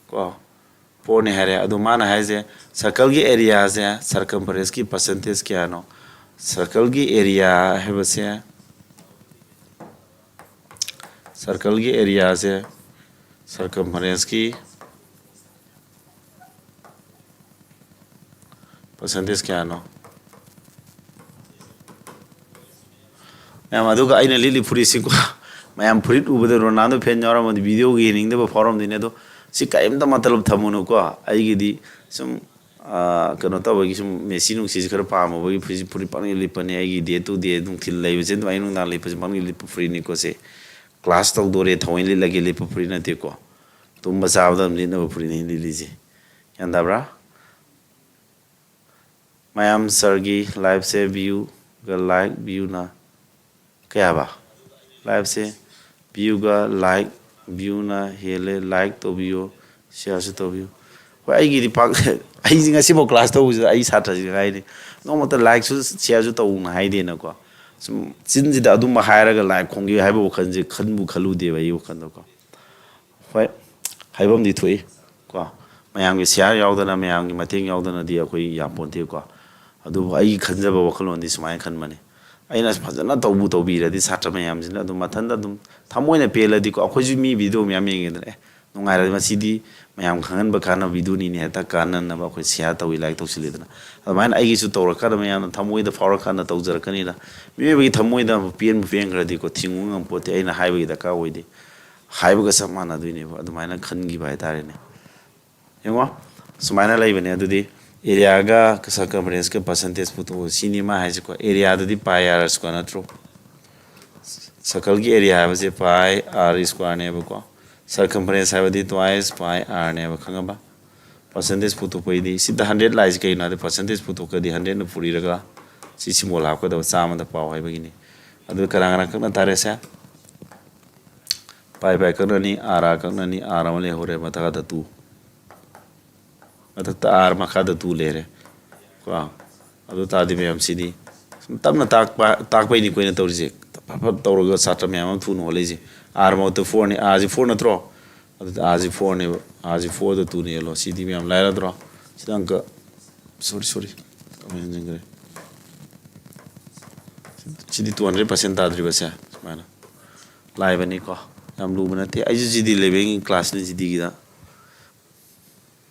ꯀꯣ, fourꯅꯤ ꯍꯥꯏꯔꯦ꯫ ꯑꯗꯣ ꯃꯥꯅ ꯍꯥꯏꯁꯦ circleꯒꯤ areaꯁꯦ, circumferenceꯀꯤ percentage ꯀꯌꯥꯅꯣ? Circleꯒꯤ area ꯍꯥꯏꯕꯁꯦ, circleꯒꯤ areaꯁꯦ, circumferenceꯀꯤ percentage ꯀꯌꯥꯅꯣ? ꯃꯌꯥꯝ, ꯑꯗꯨꯒ ꯑꯩꯅ ꯂꯤꯠꯂꯤ ꯐꯨꯔꯤꯠꯁꯤꯀꯣ, ꯃꯌꯥꯝ ꯐꯨꯔꯤꯠ ꯎꯕꯗ Ronaldo fan ꯌꯥꯎꯔꯝꯃꯗꯤ videoꯒ ꯌꯦꯡꯅꯤꯡꯗꯕ ꯐꯥꯎꯔꯝꯗꯣꯏꯅꯦ꯫ ꯑꯗꯣ ꯁꯤ ꯀꯔꯤꯝꯇ ꯃꯇꯂꯕ ꯊꯝꯃꯨꯅꯨꯀꯣ꯫ ꯑꯩꯒꯤꯗꯤ ꯁꯨꯝ, ꯑꯥ, ꯀꯩꯅꯣ ꯇꯧꯕꯒꯤ, ꯁꯨꯝ ꯃꯦꯁꯤ ꯅꯨꯡꯁꯤꯁꯤ ꯈꯔ ꯄꯥꯝꯃꯨꯕꯒꯤ ꯐꯨꯔꯤꯠꯁꯤ, ꯐꯨꯔꯤꯠ ꯄꯪꯂꯤꯠ ꯂꯤꯠꯄꯅꯦ꯫ ꯑꯩꯒꯤ day to day ꯅꯨꯡꯊꯤꯜ ꯂꯩꯕꯁꯦ ꯑꯗꯨꯝ, ꯑꯩ ꯅꯨꯡꯗꯥꯡ ꯂꯤꯠꯄꯁꯦ ꯄꯪꯂꯤꯠ ꯂꯤꯠꯄ ꯐꯨꯔꯤꯠꯅꯤꯀꯣ ꯁꯦ꯫ Class ꯇꯧꯗꯣꯔꯦ ꯊꯑꯣꯏꯅ ꯂꯤꯠꯂꯒꯦ ꯂꯤꯠꯄ ꯐꯨꯔꯤꯠ ꯅꯠꯇꯦꯀꯣ꯫ ꯇꯨꯝꯕ ꯆꯥꯕꯗ ꯑꯗꯨꯝ ꯂꯤꯠꯅꯕ ꯐꯨꯔꯤꯠꯅꯤ ꯑꯩꯅ ꯂꯤꯠꯂꯤꯁꯦ꯫ ꯒ꯭ꯌꯥꯟ ꯇꯥꯕ꯭ꯔꯥ? ꯃꯌꯥꯝ sirꯒꯤ liveꯁꯦ viewꯒ like, viewꯅ ꯀꯌꯥꯕ? Liveꯁꯦ viewꯒ like, viewꯅ ꯍꯦꯜꯂꯦ, like ꯇꯧꯕꯤꯌꯨ, shareꯁꯨ ꯇꯧꯕꯤꯌꯨ꯫ ꯍꯣꯏ, ꯑꯩꯒꯤꯗꯤ ꯄꯥꯛ, ꯑꯩꯁꯤ ꯉꯁꯤꯐꯥꯎ class ꯇꯧꯕꯁꯤꯗ ꯑꯩ ꯁꯥꯇ꯭ꯔꯁꯤꯡ ꯍꯥꯏꯅꯤ, "ꯅꯣꯡꯃꯇ likeꯁꯨ shareꯁꯨ ꯇꯧꯅ ꯍꯥꯏꯗꯦꯅꯀꯣ"꯫ ꯁꯨꯝ ꯆꯤꯟꯁꯤꯗ ꯑꯗꯨꯝꯕ ꯍꯥꯏꯔꯒ like ꯈꯣꯡꯒꯦ ꯍꯥꯏꯕ ꯋꯥꯈꯜꯁꯦ ꯈꯟꯕꯨ ꯈꯜꯂꯨꯗꯦꯕ ꯑꯩ ꯋꯥꯈꯜꯗꯀꯣ꯫ ꯍꯣꯏ, ꯍꯥꯏꯐꯝꯗꯤ ꯊꯣꯛꯏ ꯀꯣ, ꯃꯌꯥꯝꯒꯤ share ꯌꯥꯎꯗꯅ, ꯃꯌꯥꯝꯒꯤ ꯃꯇꯦꯡ ꯌꯥꯎꯗꯅꯗꯤ ꯑꯩꯈꯣꯏ ꯌꯥꯄꯣꯟꯇꯦꯀꯣ꯫ ꯑꯗꯨꯕꯨ ꯑꯩꯒꯤ ꯈꯟꯖꯕ ꯋꯥꯈꯜꯂꯣꯟꯗꯤ ꯁꯨꯃꯥꯏꯅ ꯈꯟꯕꯅꯤ, ꯑꯩꯅ ꯐꯖꯅ ꯇꯧꯕꯨ ꯇꯧꯕꯤꯔꯗꯤ ꯁꯥꯇ꯭ꯔ ꯃꯌꯥꯝꯁꯤꯅ ꯑꯗꯨꯝ ꯃꯊꯟꯇ ꯑꯗꯨꯝ ꯊꯃꯣꯏꯅ ꯄꯦꯜꯂꯗꯤꯀꯣ, ꯑꯩꯈꯣꯏꯁꯨ ꯃꯤ video ꯃꯌꯥꯝ ꯌꯦꯡꯉꯦꯗꯅ, "ꯑꯦ, ꯅꯨꯡꯉꯥꯏꯔꯗꯤ ꯃꯁꯤꯗꯤ ꯃꯌꯥꯝ ꯈꯪꯍꯟꯕ ꯀꯥꯟꯅꯕ ꯚꯤꯗꯤꯑꯣꯅꯤꯅꯦ, ꯍꯦꯛꯇ ꯀꯥꯟꯅꯅꯕ ꯑꯩꯈꯣꯏ ꯁꯤꯌꯥꯔ ꯇꯧꯏ, ꯂꯥꯏꯛ ꯇꯧꯁꯤꯜꯂꯤꯗꯅ꯫ ꯑꯗꯨꯃꯥꯏꯅ ꯑꯩꯒꯤꯁꯨ ꯇꯧꯔꯀꯥꯟꯗ ꯃꯌꯥꯝꯅ ꯊꯃꯣꯏꯗ ꯐꯥꯎꯔꯀꯥꯟꯗ ꯇꯧꯖꯔꯛꯀꯅꯤꯗ꯫ ꯃꯤꯑꯣꯏꯕꯒꯤ ꯊꯃꯣꯏꯗ ꯄꯦꯟꯕꯨ ꯄꯦꯟꯈ꯭ꯔꯗꯤꯀꯣ, ꯊꯤꯡꯉꯨ ꯉꯝꯄꯣꯠꯇꯦ꯫ ꯑꯩꯅ ꯍꯥꯏꯕꯒꯤ ꯗꯔꯀꯥꯔ ꯑꯣꯏꯗꯦ, ꯍꯥꯏꯕꯒ ꯆꯞ ꯃꯥꯟꯅꯗꯣꯏꯅꯦꯕ꯫ ꯑꯗꯨꯃꯥꯏꯅ ꯈꯟꯈꯤꯕ ꯍꯥꯏꯇꯥꯔꯦꯅꯦ꯫ ꯌꯦꯡꯉꯣ, ꯁꯨꯃꯥꯏꯅ ꯂꯩꯕꯅꯦ꯫ ꯑꯗꯨꯗꯤ ꯑꯦꯔꯤꯌꯥꯒ ꯁꯔꯀꯝꯐꯔꯦꯟꯁꯀ ꯄꯥꯔꯁꯦꯟꯇꯦꯖ ꯄꯨꯊꯣꯛꯑꯣ, ꯁꯤꯅꯤ ꯃꯥ ꯍꯥꯏꯁꯦꯀꯣ꯫ ꯑꯦꯔꯤꯌꯥꯗꯗꯤ ꯄꯥꯏ ꯑꯥꯔ ꯁ꯭ꯀ꯭ꯋꯥꯔ ꯅꯠꯇ꯭ꯔꯣ? ꯁꯔꯀꯜꯒꯤ ꯑꯦꯔꯤꯌꯥ ꯍꯥꯏꯕꯁꯦ ꯄꯥꯏ ꯑꯥꯔ ꯁ꯭ꯀ꯭ꯋꯥꯔꯅꯦꯕꯀꯣ꯫ ꯁꯔꯀꯝꯐꯔꯦꯟꯁ ꯍꯥꯏꯕꯗꯤ ꯇ꯭ꯋꯥꯏꯁ ꯄꯥꯏ ꯑꯥꯔꯅꯦꯕ, ꯈꯪꯉꯕ? ꯄꯥꯔꯁꯦꯟꯇꯦꯖ ꯄꯨꯊꯣꯛꯄꯩꯗꯤ ꯁꯤꯗ ꯍꯟꯗ꯭ꯔꯦꯠ ꯂꯥꯛꯏꯁꯦ ꯀꯩꯒꯤꯅꯣ ꯍꯥꯏꯗꯤ, ꯄꯥꯔꯁꯦꯟꯇꯦꯖ ꯄꯨꯊꯣꯛꯈ꯭ꯔꯗꯤ ꯍꯟꯗ꯭ꯔꯦꯠꯅ ꯄꯨꯔꯤꯔꯒ ꯁꯤ ꯁꯤꯝꯕꯣꯜ ꯍꯥꯞꯀꯗꯕ, ꯆꯥꯝꯃꯗ ꯄꯥꯎ ꯍꯥꯏꯕꯒꯤꯅꯤ꯫ ꯑꯗꯨ ꯀꯅꯥ ꯀꯅꯥ ꯀꯛꯅ ꯇꯥꯔꯦꯁꯦ? ꯄꯥꯏ ꯄꯥꯏ ꯀꯛꯅꯅꯤ, ꯑꯥꯔ ꯑꯥꯔ ꯀꯛꯅꯅꯤ, ꯑꯥꯔ ꯑꯃ ꯂꯩꯍꯧꯔꯦ, ꯃꯊꯛꯇ ꯇꯨ, ꯃꯊꯛꯇ ꯑꯥꯔ, ꯃꯈꯥꯗ ꯇꯨ ꯂꯩꯔꯦ ꯀꯣ꯫ ꯑꯗꯨ ꯇꯥꯔꯗꯤ ꯃꯌꯥꯝꯁꯤꯗꯤ ꯁꯨꯝ ꯇꯞꯅ ꯇꯥꯛꯄ, ꯇꯥꯛꯄꯩꯅꯤ ꯑꯩꯈꯣꯏꯅ ꯇꯧꯔꯤꯁꯦ꯫ ꯐꯠ ꯐꯠ ꯇꯧꯔꯒ ꯁꯥꯇ꯭ꯔ ꯃꯌꯥꯝ ꯑꯃ ꯊꯨꯅ ꯍꯣꯜꯂꯛꯏꯁꯦ꯫ ꯑꯥꯔ ꯃꯍꯨꯠꯇ ꯐꯣꯔꯅꯤ, ꯑꯥꯔꯁꯤ ꯐꯣꯔ ꯅꯠꯇ꯭ꯔꯣ? ꯑꯗꯨꯗꯤ ꯑꯥꯔꯁꯤ ꯐꯣꯔꯅꯦꯕ, ꯑꯥꯔꯁꯤ ꯐꯣꯔꯗ ꯇꯨꯅ ꯌꯦꯜꯂꯣ꯫ ꯁꯤꯗꯤ ꯃꯌꯥꯝ ꯂꯥꯏꯔꯗ꯭ꯔꯣ? ꯁꯤꯗ ꯑꯪꯀ, ꯁꯣꯔꯤ ꯁꯣꯔꯤ, ꯑꯃꯨꯛ ꯍꯦꯟꯖꯤꯟꯈ꯭ꯔꯦ꯫ ꯁꯤꯗꯤ ꯇꯨ ꯍꯟꯗ꯭ꯔꯦꯠ ꯄꯥꯔꯁꯦꯟ ꯇꯥꯗ꯭ꯔꯤꯕꯁꯦ ꯁꯨꯃꯥꯏꯅ ꯂꯥꯏꯕꯅꯤꯀꯣ, ꯌꯥꯝ ꯂꯨꯕ ꯅꯠꯇꯦ꯫ ꯑꯩꯁꯨ ꯖꯤ ꯗꯤ ꯂꯦꯚꯦꯜꯒꯤ ꯀ꯭ꯂꯥꯁꯅꯤ, ꯖꯤ ꯗꯤꯒꯤꯗ꯫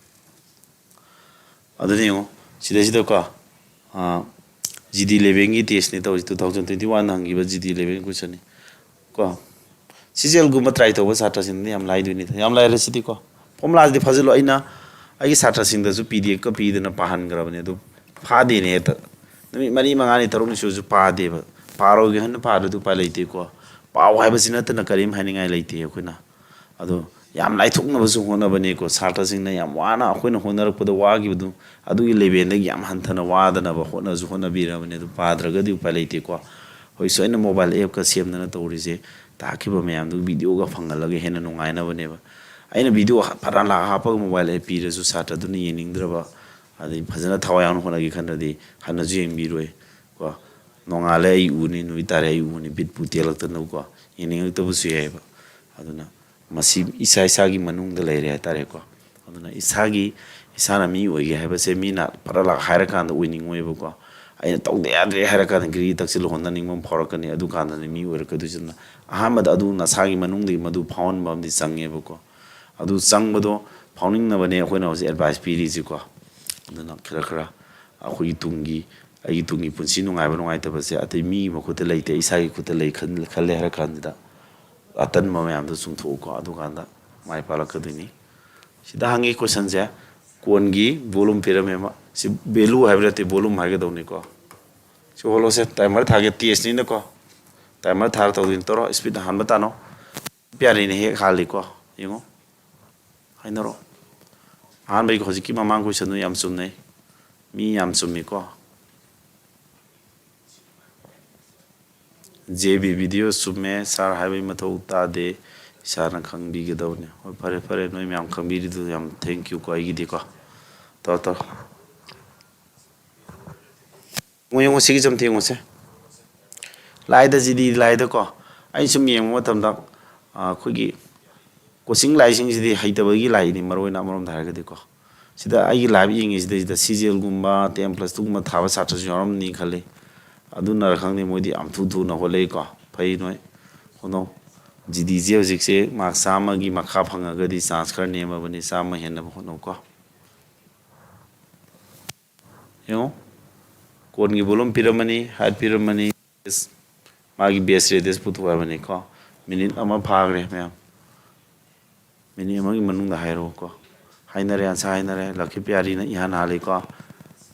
ꯑꯗꯨꯅ ꯌꯦꯡꯉꯣ, ꯁꯤꯗꯩꯁꯤꯗꯀꯣ, ꯖꯤ ꯗꯤ ꯂꯦꯚꯦꯜꯒꯤ ꯇꯦꯁꯅꯤ ꯇꯧꯔꯤꯁꯤ, ꯇꯨ ꯊꯥꯎꯖꯟ ꯇ꯭ꯋꯦꯟꯇꯤ ꯋꯥꯟꯗ ꯍꯪꯈꯤꯕ ꯖꯤ ꯗꯤ ꯂꯦꯚꯦꯜꯒꯤ ꯀꯣꯏꯁꯟꯅꯤ ꯀꯣ꯫ ꯁꯤꯖꯦꯜꯒꯨꯝꯕ ꯇ꯭ꯔꯥꯏ ꯇꯧꯕ ꯁꯥꯇ꯭ꯔꯁꯤꯡꯗꯤ ꯌꯥꯝ ꯂꯥꯏꯗꯣꯏꯅꯤꯗ, ꯌꯥꯝ ꯂꯥꯏꯔꯦ ꯁꯤꯗꯤꯀꯣ꯫ ꯐꯣꯔꯃꯨꯂꯥꯁꯤꯗꯤ ꯐꯥꯖꯤꯜꯂꯣ꯫ ꯑꯩꯅ ꯑꯩꯒꯤ ꯁꯥꯇ꯭ꯔꯁꯤꯡꯗꯁꯨ ꯄꯤ ꯗꯤ ꯑꯦꯐꯀ ꯄꯤꯗꯅ ꯄꯥꯍꯟꯈ꯭ꯔꯕꯅꯤ, ꯑꯗꯨ ꯐꯥꯗꯦꯅꯦ ꯍꯦꯛꯇ꯫ ꯅꯨꯃꯤꯠ ꯃꯔꯤ ꯃꯉꯥꯅꯤ ꯇꯔꯨꯛꯅꯤ ꯁꯨꯔꯁꯨ ꯄꯥꯗꯦꯕ꯫ ꯄꯥꯔꯣꯏꯒꯦ ꯍꯥꯏꯅ ꯄꯥꯗ꯭ꯔꯗꯤ ꯎꯄꯥꯏ ꯂꯩꯇꯦꯀꯣ꯫ ꯄꯥꯎ ꯍꯥꯏꯕꯁꯤ ꯅꯠꯇꯅ ꯀꯔꯤꯝ ꯍꯥꯏꯅꯤꯡꯉꯥꯏ ꯂꯩꯇꯦ ꯑꯩꯈꯣꯏꯅ꯫ ꯑꯗꯣ ꯌꯥꯝ ꯂꯥꯏꯊꯣꯛꯅꯕꯁꯨ ꯍꯣꯠꯅꯕꯅꯤꯀꯣ꯫ ꯁꯥꯇ꯭ꯔꯁꯤꯡꯅ ꯌꯥꯝ ꯋꯥꯅ ꯑꯩꯈꯣꯏꯅ ꯍꯣꯠꯅꯔꯛꯄꯗ ꯋꯥꯈꯤꯕꯗꯨ, ꯑꯗꯨꯒꯤ ꯂꯦꯚꯦꯜꯗꯒꯤ ꯌꯥꯝ ꯍꯟꯊꯅ ꯋꯥꯗꯅꯕ ꯍꯣꯠꯅꯁꯨ ꯍꯣꯠꯅꯕꯤꯔꯕꯅꯤ꯫ ꯑꯗꯨ ꯄꯥꯗ꯭ꯔꯒꯗꯤ ꯎꯄꯥꯏ ꯂꯩꯇꯦꯀꯣ꯫ ꯍꯧꯖꯤꯛꯁꯨ ꯑꯩꯅ ꯃꯣꯕꯥꯏꯜ ꯑꯦꯞꯀ ꯁꯦꯝꯗꯅ ꯇꯧꯔꯤꯁꯦ, ꯇꯥꯛꯈꯤꯕ ꯃꯌꯥꯝꯗꯨ ꯚꯤꯗꯤꯑꯣꯒ ꯐꯪꯍꯜꯂꯒ ꯍꯦꯟꯅ ꯅꯨꯡꯉꯥꯏꯅꯕꯅꯦꯕ꯫ ꯑꯩꯅ ꯚꯤꯗꯤꯑꯣ ꯐꯅ ꯂꯥꯛ ꯍꯥꯞꯄꯒ ꯃꯣꯕꯥꯏꯜ ꯑꯦꯞ ꯄꯤꯔꯁꯨ ꯁꯥꯇ꯭ꯔꯗꯨꯅ ꯌꯦꯡꯅꯤꯡꯗ꯭ꯔꯕ, ꯑꯗꯩ ꯐꯖꯅ ꯊꯋꯥꯏ ꯌꯥꯎꯅ ꯍꯣꯠꯅꯒꯦ ꯈꯟꯗ꯭ꯔꯗꯤ ꯍꯟꯅꯁꯨ ꯌꯦꯡꯕꯤꯔꯣꯏ ꯀꯣ꯫ ꯅꯣꯡꯉꯥꯜꯂꯦ ꯑꯩ ꯎꯅꯤ, ꯅꯨꯃꯤꯠ ꯇꯥꯔꯦ ꯑꯩ ꯎꯅꯤ, ꯕꯤꯠꯄꯨ ꯇꯦꯜꯂꯛꯇꯅꯀꯣ, ꯌꯦꯡꯅꯤꯡꯉꯛꯇꯕꯁꯨ ꯌꯥꯏꯑꯕ꯫ ꯑꯗꯨꯅ ꯃꯁꯤ ꯏꯁꯥ ꯏꯁꯥꯒꯤ ꯃꯅꯨꯡꯗ ꯂꯩꯔꯦ ꯍꯥꯏꯇꯥꯔꯦꯀꯣ꯫ ꯑꯗꯨꯅ ꯏꯁꯥꯒꯤ, ꯏꯁꯥꯅ ꯃꯤ ꯑꯣꯏꯒꯦ ꯍꯥꯏꯕꯁꯦ ꯃꯤꯅ ꯄꯔꯥꯂꯥꯛ ꯍꯥꯏꯔꯀꯥꯟꯗ ꯑꯣꯏꯅꯤꯡꯉꯣꯏꯕꯀꯣ꯫ ꯑꯩꯅ ꯇꯧꯗ ꯌꯥꯗ꯭ꯔꯦ ꯍꯥꯏꯔꯀꯥꯟꯗ ꯘ꯭ꯔꯤ ꯇꯛꯁꯤꯜꯂ ꯍꯣꯠꯅꯅꯤꯡꯕ ꯑꯃ ꯐꯥꯎꯔꯛꯀꯅꯤ꯫ ꯑꯗꯨꯀꯥꯟꯗꯗꯤ ꯃꯤ ꯑꯣꯏꯔꯛꯀꯗꯣꯏꯁꯤꯅ ꯑꯍꯥꯟꯕꯗ ꯑꯗꯨ ꯅꯁꯥꯒꯤ ꯃꯅꯨꯡꯗꯒꯤ ꯃꯗꯨ ꯐꯥꯎꯍꯟꯕ ꯑꯃꯗꯤ ꯆꯪꯉꯦꯕꯀꯣ꯫ ꯑꯗꯨ ꯆꯪꯕꯗꯣ ꯐꯥꯎꯅꯤꯡꯅꯕꯅꯦ ꯑꯩꯈꯣꯏꯅ ꯍꯧꯖꯤꯛ ꯑꯦꯗꯚꯥꯏꯁ ꯄꯤꯔꯤꯁꯤꯀꯣ꯫ ꯑꯗꯨꯅ ꯈꯔ ꯈꯔ ꯑꯩꯈꯣꯏꯒꯤ ꯇꯨꯡꯒꯤ, ꯑꯩꯒꯤ ꯇꯨꯡꯒꯤ ꯄꯨꯟꯁꯤ ꯅꯨꯡꯉꯥꯏꯕ ꯅꯨꯡꯉꯥꯏꯇꯕꯁꯦ ꯑꯇꯩ ꯃꯤꯒꯤ ꯃꯈꯨꯠꯇ ꯂꯩꯇꯦ, ꯏꯁꯥꯒꯤ ꯈꯨꯠꯇ ꯂꯩ ꯈꯟ-, ꯈꯜꯂꯦ ꯍꯥꯏꯔ ꯀꯥꯟꯁꯤꯗ ꯑꯇꯟꯕ ꯃꯌꯥꯝꯗꯣ ꯆꯨꯝꯊꯣꯛꯎꯀꯣ, ꯑꯗꯨꯀꯥꯟꯗ ꯃꯥꯏ ꯄꯥꯛꯂꯛꯀꯗꯣꯏꯅꯤ꯫ ꯁꯤꯗ ꯍꯪꯉꯤ ꯀꯣꯏꯁꯟꯁꯦ, ꯀꯣꯟꯒꯤ ꯕꯣꯂꯨꯝ ꯄꯤꯔꯝꯃꯦ ꯑꯃ, ꯁꯤ ꯚꯦꯂꯨ ꯍꯥꯏꯕ ꯅꯠꯇꯦ, ꯕꯣꯂꯨꯝ ꯍꯥꯏꯒꯗꯧꯅꯤꯀꯣ꯫ ꯁꯤ ꯍꯣꯜꯂꯣꯁꯦ, ꯇꯥꯏꯃꯔ ꯊꯥꯒꯦ, ꯇꯦꯁꯅꯤꯅꯀꯣ꯫ ꯇꯥꯏꯃꯔ ꯊꯥꯔ ꯇꯧꯗꯣꯏꯅꯤ, ꯇꯧꯔꯣ, ꯏꯁꯄꯤꯠ ꯍꯥꯟꯕ ꯇꯥꯅꯣ꯫ ꯄꯤꯌꯥꯔꯤꯅ ꯍꯦꯛ ꯍꯥꯜꯂꯤꯀꯣ, ꯌꯦꯡꯉꯣ꯫ ꯍꯥꯏꯅꯔꯣ꯫ ꯑꯍꯥꯟꯕꯒꯤ ꯍꯧꯖꯤꯛꯀꯤ ꯃꯃꯥꯡ ꯀꯣꯏꯁꯟꯗꯨ ꯌꯥꯝ ꯆꯨꯝꯅꯩ꯫ ꯃꯤ ꯌꯥꯝ ꯆꯨꯝꯃꯤꯀꯣ꯫ ꯖꯦ ꯕꯤ ꯚꯤꯗꯤꯑꯣ ꯆꯨꯝꯃꯦ, ꯁꯥꯔ ꯍꯥꯏꯕꯒꯤ ꯃꯊꯧ ꯇꯥꯗꯦ, ꯏꯁꯥꯅ ꯈꯪꯕꯤꯒꯗꯕꯅꯤ꯫ ꯍꯣꯏ, ꯐꯔꯦ, ꯐꯔꯦ, ꯅꯣꯏ ꯃꯌꯥꯝ ꯈꯪꯕꯤꯔꯤꯗꯨ ꯌꯥꯝ ꯊꯦꯡꯀ꯭ꯌꯨꯀꯣ ꯑꯩꯒꯤꯗꯤꯀꯣ꯫ ꯇꯧꯔꯣ, ꯇꯧꯔꯣ꯫ ꯌꯦꯡꯉꯣ, ꯌꯦꯡꯉꯣ, ꯁꯤꯒꯤ ꯆꯝꯊ ꯌꯦꯡꯉꯣꯁꯦ꯫ ꯂꯥꯏꯗ, ꯁꯤꯗꯤ ꯂꯥꯏꯗꯀꯣ꯫ ꯑꯩꯅ ꯁꯨꯝ ꯌꯦꯡꯕ ꯃꯇꯝꯗ, ꯑ, ꯑꯩꯈꯣꯏꯒꯤ ꯀꯣꯆꯤꯡ ꯂꯥꯏꯁꯤꯡꯁꯤꯗꯤ ꯍꯩꯇꯕꯒꯤ ꯂꯥꯏꯅꯤ, ꯃꯔꯨ ꯑꯣꯏꯅ ꯑꯃꯔꯣꯝꯗ ꯍꯥꯏꯔꯒꯗꯤꯀꯣ꯫ ꯁꯤꯗ ꯑꯩꯒꯤ ꯂꯥꯏꯚ ꯌꯦꯡꯉꯤꯁꯤꯗꯩꯁꯤꯗ ꯁꯤ ꯖꯤ ꯑꯦꯜꯒꯨꯝꯕ, ꯇꯦꯟ ꯄ꯭ꯂꯁ ꯇꯨꯒꯨꯝꯕ ꯊꯥꯕ ꯁꯥꯇ꯭ꯔꯁꯨ ꯌꯥꯎꯔꯝꯅꯤ ꯈꯜꯂꯤ꯫ ꯑꯗꯨꯅꯔ ꯈꯪꯗꯦ, ꯃꯣꯏꯗꯤ ꯌꯥꯝ ꯊꯨ ꯊꯨꯅ ꯍꯣꯠꯂꯛꯏꯀꯣ꯫ ꯐꯩ ꯅꯣꯏ, ꯍꯣꯠꯅꯧ꯫ ꯖꯤ ꯗꯤꯁꯦ ꯍꯧꯖꯤꯛꯁꯦ ꯃꯥꯔꯛ ꯆꯥꯝꯃꯒꯤ ꯃꯈꯥ ꯐꯪꯉꯒꯗꯤ ꯆꯥꯟꯁ ꯈꯔ ꯅꯦꯝꯃꯕꯅꯤ, ꯆꯥꯝꯃ ꯍꯦꯟꯅꯕ ꯍꯣꯠꯅꯧꯀꯣ꯫ ꯌꯦꯡꯉꯣ, ꯀꯣꯟꯒꯤ ꯕꯣꯂꯨꯝ ꯄꯤꯔꯝꯃꯅꯤ, ꯍꯥꯏꯠ ꯄꯤꯔꯝꯃꯅꯤ, ꯃꯥꯒꯤ ꯕꯦꯁ ꯔꯦꯗꯤꯌꯁ ꯄꯨꯊꯣꯛꯑꯕꯅꯤꯀꯣ꯫ ꯃꯤꯅꯤꯠ ꯑꯃ ꯐꯥꯈ꯭ꯔꯦ ꯃꯌꯥꯝ꯫ ꯃꯤꯅꯤꯠ ꯑꯃꯒꯤ ꯃꯅꯨꯡꯗ ꯍꯥꯏꯔꯛꯑꯣꯀꯣ꯫ ꯍꯥꯏꯅꯔꯦ, ꯑꯟꯁꯥꯔ ꯍꯥꯏꯅꯔꯦ꯫ ꯂꯛꯈꯤ ꯄꯤꯌꯥꯔꯤꯅ ꯏꯍꯥꯟ ꯍꯥꯜꯂꯤꯀꯣ꯫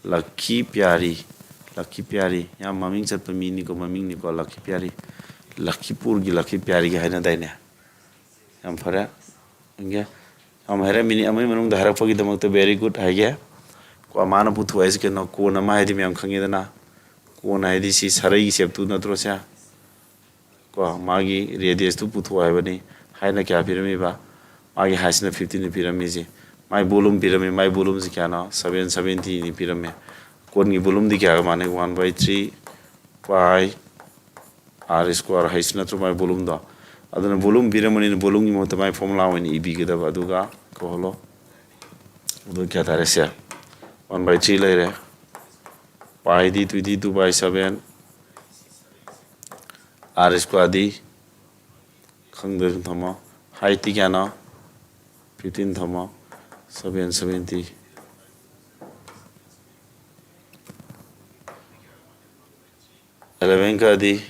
ꯂꯛꯈꯤ ꯄꯤꯌꯥꯔꯤ, ꯂꯛꯈꯤ ꯄꯤꯌꯥꯔꯤ꯫ ꯌꯥꯝ ꯃꯃꯤꯡ ꯆꯠꯄ ꯃꯤꯅꯤꯀꯣ, ꯃꯃꯤꯡꯅꯤꯀꯣ, ꯂꯛꯈꯤ ꯄꯤꯌꯥꯔꯤ꯫ ꯂꯛꯈꯤꯄꯨꯔꯒꯤ ꯂꯛꯈꯤ ꯄꯤꯌꯥꯔꯤꯒ ꯍꯥꯏꯅꯗꯥꯏꯅꯦ? ꯌꯥꯝ ꯐꯔꯦ꯫ ꯑꯣꯀꯦ꯫ ꯌꯥꯝ ꯍꯥꯏꯔꯦ, ꯃꯤꯅꯤꯠ ꯑꯃꯒꯤ ꯃꯅꯨꯡꯗ ꯍꯥꯏꯔꯛꯄꯒꯤꯗꯃꯛꯇ very good ꯍꯥꯏꯒꯦ꯫ ꯀꯣ, ꯃꯥꯅ ꯄꯨꯊꯣꯛꯑꯦ ꯍꯥꯏꯁꯦ ꯀꯩꯅꯣ? ꯀꯣꯟ ꯑꯃ ꯍꯥꯏꯗꯤ ꯃꯌꯥꯝ ꯈꯪꯉꯦꯗꯅ꯫ ꯀꯣꯟ ꯍꯥꯏꯗꯤ ꯁꯤ ꯁꯔꯩꯒꯤ ꯁꯦꯞꯇꯨ ꯅꯠꯇ꯭ꯔꯣ ꯁꯦ? ꯀꯣ, ꯃꯥꯒꯤ ꯔꯦꯗꯤꯌꯁꯇꯨ ꯄꯨꯊꯣꯛꯑꯣ ꯍꯥꯏꯕꯅꯤ꯫ ꯍꯥꯏꯠꯅ ꯀꯌꯥ ꯄꯤꯔꯝꯃꯤꯕ? ꯃꯥꯒꯤ ꯍꯥꯏꯠꯁꯤꯅ ꯐꯤꯐꯇꯤꯟꯅꯤ ꯄꯤꯔꯝꯃꯤꯁꯦ꯫ ꯃꯥꯏ ꯕꯣꯂꯨꯝ ꯄꯤꯔꯝꯃꯤ꯫ ꯃꯥꯏ ꯕꯣꯂꯨꯝꯁꯤ ꯀꯌꯥꯅꯣ? ꯁꯚꯦꯟ ꯁꯚꯦꯟꯇꯤꯅꯤ ꯄꯤꯔꯝꯃꯤ꯫ ꯀꯣꯟꯒꯤ ꯕꯣꯂꯨꯝꯗꯤ ꯀꯌꯥꯒ ꯃꯥꯟꯅꯩ? ꯋꯥꯟ ꯕꯥꯏ ꯊ꯭ꯔꯤ ꯄꯥꯏ ꯑꯥꯔ ꯁ꯭ꯀ꯭ꯋꯥꯔ ꯍꯩꯁ ꯅꯠꯇ꯭ꯔꯣ ꯃꯥꯏ ꯕꯣꯂꯨꯝꯗꯣ? ꯑꯗꯨꯅ ꯕꯣꯂꯨꯝ ꯄꯤꯔꯝꯕꯅꯤꯅ ꯕꯣꯂꯨꯝꯒꯤ ꯃꯍꯨꯠꯇ ꯃꯥꯏ ꯐꯣꯔꯃꯨꯂꯥ ꯑꯣꯏꯅ ꯏꯕꯤꯒꯗꯕ꯫ ꯑꯗꯨꯒ ꯀꯧꯍꯜꯂꯣ꯫ ꯑꯗꯨ ꯀꯌꯥ ꯇꯥꯔꯦ ꯁꯦ? ꯋꯥꯟ ꯕꯥꯏ ꯊ꯭ꯔꯤ ꯂꯩꯔꯦ꯫ ꯄꯥꯏꯗꯤ twenty two by seven. R ꯁ꯭ꯀ꯭ꯋꯥꯔꯗꯤ ꯈꯪꯗ꯭ꯔꯁꯨ ꯊꯝꯃꯣ꯫ ꯍꯥꯏꯠꯇꯤ ꯀꯌꯥꯅꯣ? ꯐꯤꯐꯇꯤꯟ ꯊꯝꯃꯣ꯫ seven seventy. Eleven ꯀꯛꯑꯗꯤ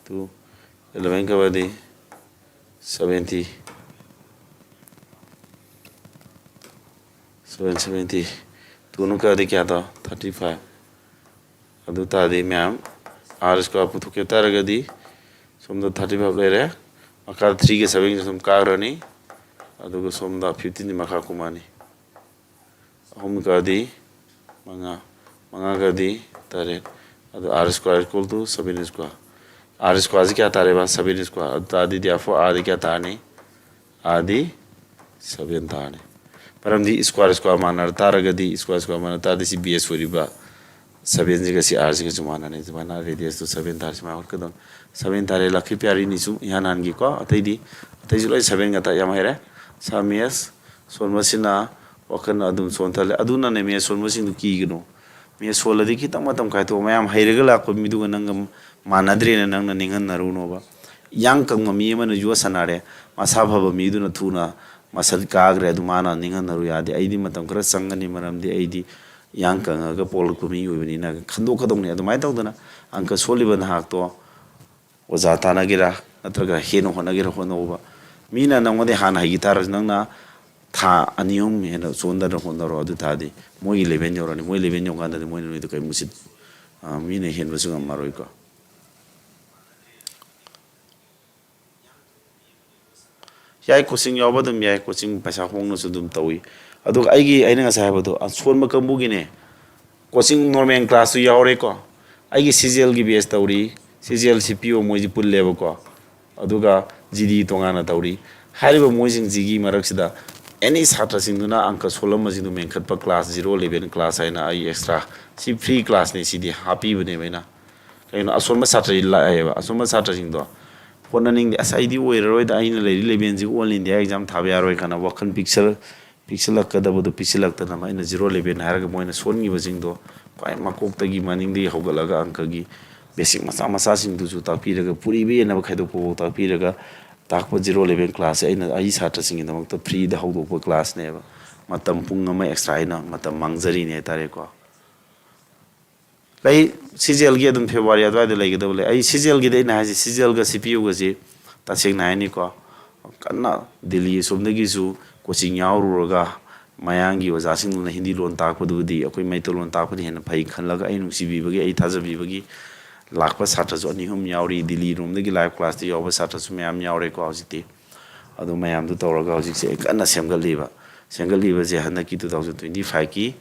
two, eleven ꯀꯛꯑꯗꯤ seventy, seven seventy꯫ Twoꯅ ꯀꯛꯑꯗꯤ ꯀꯌꯥ ꯇꯥ? Thirty five꯫ ꯑꯗꯨ ꯇꯥꯔꯗꯤ ꯃꯌꯥꯝ, R square ꯄꯨꯊꯣꯛꯀꯦ ꯇꯥꯔꯒꯗꯤ ꯁꯣꯝꯗ thirty five ꯂꯩꯔꯦ, ꯃꯈꯥꯗ threeꯒ sevenꯒ ꯁꯨꯝ ꯀꯥꯈ꯭ꯔꯅꯤ, ꯑꯗꯨꯒ ꯁꯣꯝꯗ fifteenꯗꯤ ꯃꯈꯥ ꯀꯨꯝꯃꯛꯑꯅꯤ꯫ ꯑꯍꯨꯝ ꯀꯛꯑꯗꯤ ꯃꯉꯥ, ꯃꯉꯥ ꯀꯛꯑꯗꯤ ꯇꯔꯦꯠ꯫ ꯑꯗꯨ R square equal to seven square꯫ R squareꯁꯤ ꯀꯌꯥ ꯇꯥꯔꯦꯕ? Seven square꯫ ꯑꯗꯨ ꯇꯥꯔꯗꯤ therefore Rꯗꯤ ꯀꯌꯥ ꯇꯥꯔꯅꯤ? Rꯗꯤ seven ꯇꯥꯔꯅꯤ꯫ ꯃꯔꯝꯗꯤ square square ꯃꯥꯟꯅꯔ ꯇꯥꯔꯒꯗꯤ, square square ꯃꯥꯟꯅ ꯇꯥꯔꯗꯤ ꯁꯤ base ꯑꯣꯏꯔꯤꯕ sevenꯁꯤꯒ ꯁꯤ Rꯁꯤꯒꯁꯨ ꯃꯥꯟꯅꯔꯅꯤ꯫ ꯑꯗꯨꯃꯥꯏꯅ radiusꯇꯣ seven ꯇꯥꯔꯦ, ꯁꯨꯃꯥꯏꯅ ꯍꯣꯠꯀꯗꯧꯅꯤ꯫ Seven ꯇꯥꯔꯦ, ꯂꯥꯛꯈꯤ ꯄꯤꯌꯥꯔꯤꯅꯤꯁꯨ ꯏꯍꯥꯟ ꯍꯥꯟꯒꯤꯀꯣ꯫ ꯑꯇꯩꯗꯤ, ꯑꯇꯩꯁꯨ ꯂꯣꯏ seven ꯉꯥꯛꯇ, ꯌꯥꯝ ꯍꯩꯔꯦ꯫ Sum S ꯁꯣꯟꯕꯁꯤꯅ ꯋꯥꯈꯜ ꯑꯗꯨꯝ ꯁꯣꯟꯊꯍꯜꯂꯦ꯫ ꯑꯗꯨꯅꯅꯦ maths ꯁꯣꯟꯕꯁꯤꯡꯗꯨ ꯀꯤꯒꯅꯨ꯫ Maths ꯁꯣꯜꯂꯗꯤ ꯈꯤꯇꯪ ꯃꯇꯝ ꯀꯥꯏꯊꯣꯛꯑꯣ꯫ ꯃꯌꯥꯝ ꯍꯩꯔꯒ ꯂꯥꯛꯄ ꯃꯤꯗꯨꯒ ꯅꯪꯒ ꯃꯥꯟꯅꯗ꯭ꯔꯦꯅ ꯅꯪꯅ ꯅꯤꯡꯍꯟꯅꯔꯨꯅꯣꯕ꯫ ꯏꯌꯥꯡ ꯀꯪꯕ ꯃꯤ ꯑꯃꯅ ꯌꯣꯠ ꯁꯥꯟꯅꯔꯦ, ꯃꯁꯥ ꯐꯕ ꯃꯤꯗꯨꯅ ꯊꯨꯅ ꯃꯁꯜ ꯀꯥꯈ꯭ꯔꯦ, ꯑꯗꯨ ꯃꯥꯅ ꯅꯤꯡꯍꯟꯅꯔꯨ ꯌꯥꯗꯦ꯫ ꯑꯩꯗꯤ ꯃꯇꯝ ꯈꯔ ꯆꯪꯒꯅꯤ, ꯃꯔꯝꯗꯤ ꯑꯩꯗꯤ ꯏꯌꯥꯡ ꯀꯪꯉꯒ ꯄꯣꯛꯂꯛꯄ ꯃꯤ ꯑꯣꯏꯕꯅꯤꯅ ꯈꯟꯗꯣꯛꯀꯗꯧꯅꯤ꯫ ꯑꯗꯨꯃꯥꯏꯅ ꯇꯧꯗꯅ ꯑꯪꯀ ꯁꯣꯜꯂꯤꯕ ꯅꯍꯥꯛꯇꯣ ꯑꯣꯖꯥ ꯇꯥꯟꯅꯒꯦꯔꯥ ꯅꯠꯇ꯭ꯔꯒ ꯍꯦꯟꯅ ꯍꯣꯠꯅꯒꯦꯔꯥ ꯍꯣꯠꯅꯧꯕ꯫ ꯃꯤꯅ ꯅꯪꯉꯣꯟꯗ ꯍꯥꯟꯅ ꯍꯩꯈꯤ ꯇꯥꯔꯁꯨ ꯅꯪꯅ ꯊꯥ ꯑꯅꯤ ꯑꯍꯨꯝ ꯍꯦꯟꯅ ꯆꯣꯟꯗꯅ ꯍꯣꯠꯅꯔꯣ, ꯑꯗꯨ ꯇꯥꯔꯗꯤ ꯃꯣꯏꯒꯤ level ꯌꯧꯔꯅꯤ꯫ ꯃꯣꯏ level ꯌꯧꯀꯥꯟꯗꯗꯤ ꯃꯣꯏꯅ ꯅꯣꯏꯗ ꯀꯔꯤꯝ ꯎꯁꯤꯠ-, ꯑ, ꯃꯤꯅ ꯍꯦꯟꯕꯁꯨ ꯉꯝꯃꯔꯣꯏꯀꯣ꯫ ꯌꯥꯏ, coaching ꯌꯥꯎꯕ ꯑꯗꯨꯝ ꯌꯥꯏ, coaching ꯄꯩꯁꯥ ꯍꯣꯡꯅꯁꯨ ꯑꯗꯨꯝ ꯇꯧꯏ꯫ ꯑꯗꯨꯒ ꯑꯩꯒꯤ, ꯑꯩꯅ ꯉꯁꯥꯏ ꯍꯥꯏꯕꯗꯣ, ꯑꯁꯣꯟꯕ ꯀꯥꯡꯕꯨꯒꯤꯅꯦ, coaching normal classꯁꯨ ꯌꯥꯎꯔꯦꯀꯣ꯫ ꯑꯩꯒꯤ CGLꯒꯤ batch ꯇꯧꯔꯤ, CGL CPO ꯃꯣꯏꯁꯤ ꯄꯨꯜꯂꯦꯕꯀꯣ, ꯑꯗꯨꯒ GD ꯇꯣꯉꯥꯟꯅ ꯇꯧꯔꯤ꯫ ꯍꯥꯏꯔꯤꯕ ꯃꯣꯏꯁꯤꯡꯁꯤꯒꯤ ꯃꯔꯛꯁꯤꯗ any ꯁꯥꯇ꯭ꯔꯁꯤꯡꯗꯨꯅ ꯑꯪꯀ ꯁꯣꯜꯂꯝꯕꯁꯤꯡꯗꯨ ꯃꯦꯟꯈꯠꯄ class, zero level class ꯍꯥꯏꯅ ꯑꯩ extra, ꯁꯤ free classꯅꯤ, ꯁꯤꯗꯤ ꯍꯥꯞꯄꯤꯕꯅꯦꯕ ꯑꯩꯅ꯫ ꯀꯩꯒꯤꯅꯣ, ꯑꯁꯣꯟꯕ ꯁꯥꯇ꯭ꯔꯁꯤ ꯂꯥꯛꯑꯦꯕ, ꯑꯁꯣꯟꯕ ꯁꯥꯇ꯭ꯔꯁꯤꯡꯗꯣ ꯍꯣꯠꯅꯅꯤꯡꯗꯦ, "ꯑꯁ, ꯑꯩꯗꯤ ꯑꯣꯏꯔꯔꯣꯏꯗ, ꯑꯩꯅ ꯂꯩꯔꯤ levelꯁꯤꯒ all India exam ꯊꯥꯕ ꯌꯥꯔꯣꯏ" ꯀꯥꯏꯅ ꯋꯥꯈꯜ ꯄꯤꯛꯁꯜ-, ꯄꯤꯛꯁꯤꯜꯂꯛꯀꯗꯕꯗꯣ ꯄꯤꯛꯁꯤꯜꯂꯛꯇꯅꯕ ꯑꯩꯅ zero level ꯍꯥꯏꯔꯒ ꯃꯣꯏꯅ ꯁꯣꯟꯈꯤꯕꯁꯤꯡꯗꯣ ꯈ꯭ꯋꯥꯏ ꯃꯀꯣꯛꯇꯒꯤ ꯃꯅꯤꯡꯗꯒꯤ ꯍꯧꯒꯠꯂꯒ ꯑꯪꯀꯒꯤ basic ꯃꯆꯥ ꯃꯆꯥꯁꯤꯡꯗꯨꯁꯨ ꯇꯥꯛꯄꯤꯔꯒ, ꯄꯨꯔꯤꯕ ꯌꯦꯟꯅꯕ ꯈꯥꯏꯗꯣꯛꯄꯐꯥꯎ ꯇꯥꯛꯄꯤꯔꯒ, ꯇꯥꯛꯄ zero level classꯁꯦ ꯑꯩꯅ ꯑꯩ ꯁꯥꯇ꯭ꯔꯁꯤꯡꯒꯤꯗꯃꯛꯇ freeꯗ ꯍꯧꯗꯣꯛꯄ classꯅꯦꯕ꯫ ꯃꯇꯝ ꯄꯨꯡ ꯑꯃ extra ꯑꯩꯅ ꯃꯇꯝ ꯃꯥꯡꯖꯔꯤꯅꯦ ꯍꯥꯏꯇꯥꯔꯦꯀꯣ꯫ ꯂꯩ, ꯁꯤꯖꯦꯜꯒꯤ ꯑꯗꯨꯝ February ꯑꯗꯨꯋꯥꯏꯗ ꯂꯩꯒꯗꯕ ꯂꯩ꯫ ꯑꯩ ꯁꯤꯖꯦꯜꯒꯤꯗꯤ ꯑꯩꯅ ꯍꯥꯏꯁꯦ, ꯁꯤꯖꯦꯜꯒ ꯁꯤꯄꯤꯌꯨꯒꯁꯤ ꯇꯁꯦꯡꯅ ꯍꯥꯏꯅꯤꯀꯣ, ꯀꯟꯅ ꯗꯤꯜꯂꯤ ꯑꯁꯣꯝꯗꯒꯤꯁꯨ coaching ꯌꯥꯎꯔꯨꯔꯒ ꯃꯌꯥꯡꯒꯤ ꯑꯣꯖꯥꯁꯤꯡꯗꯨꯅ ꯍꯤꯟꯗꯤ ꯂꯣꯟ ꯇꯥꯛꯄꯗꯨꯕꯨꯗꯤ ꯑꯩꯈꯣꯏ ꯃꯩꯇꯩꯂꯣꯟ ꯇꯥꯛꯄꯅ ꯍꯦꯟꯅ ꯐꯩ ꯈꯜꯂꯒ, ꯑꯩ ꯅꯨꯡꯁꯤꯕꯤꯕꯒꯤ, ꯑꯩ ꯊꯥꯖꯕꯤꯕꯒꯤ ꯂꯥꯛꯄ ꯁꯥꯇ꯭ꯔꯁꯨ ꯑꯅꯤ ꯑꯍꯨꯝ ꯌꯥꯎꯔꯤ꯫ ꯗꯤꯜꯂꯤ ꯔꯣꯝꯗꯒꯤ live classꯇ ꯌꯥꯎꯕ ꯁꯥꯇ꯭ꯔꯁꯨ ꯃꯌꯥꯝ ꯌꯥꯎꯔꯦꯀꯣ꯫ ꯍꯧꯖꯤꯛꯇꯤ ꯑꯗꯨ ꯃꯌꯥꯝꯗꯨ ꯇꯧꯔꯒ ꯍꯧꯖꯤꯛꯁꯦ ꯑꯩ ꯀꯟꯅ ꯁꯦꯝꯒꯠꯂꯤꯕ꯫ ꯁꯦꯝꯒꯠꯂꯤꯕꯁꯦ ꯍꯟꯗꯛꯀꯤ two thousand twenty fiveꯀꯤ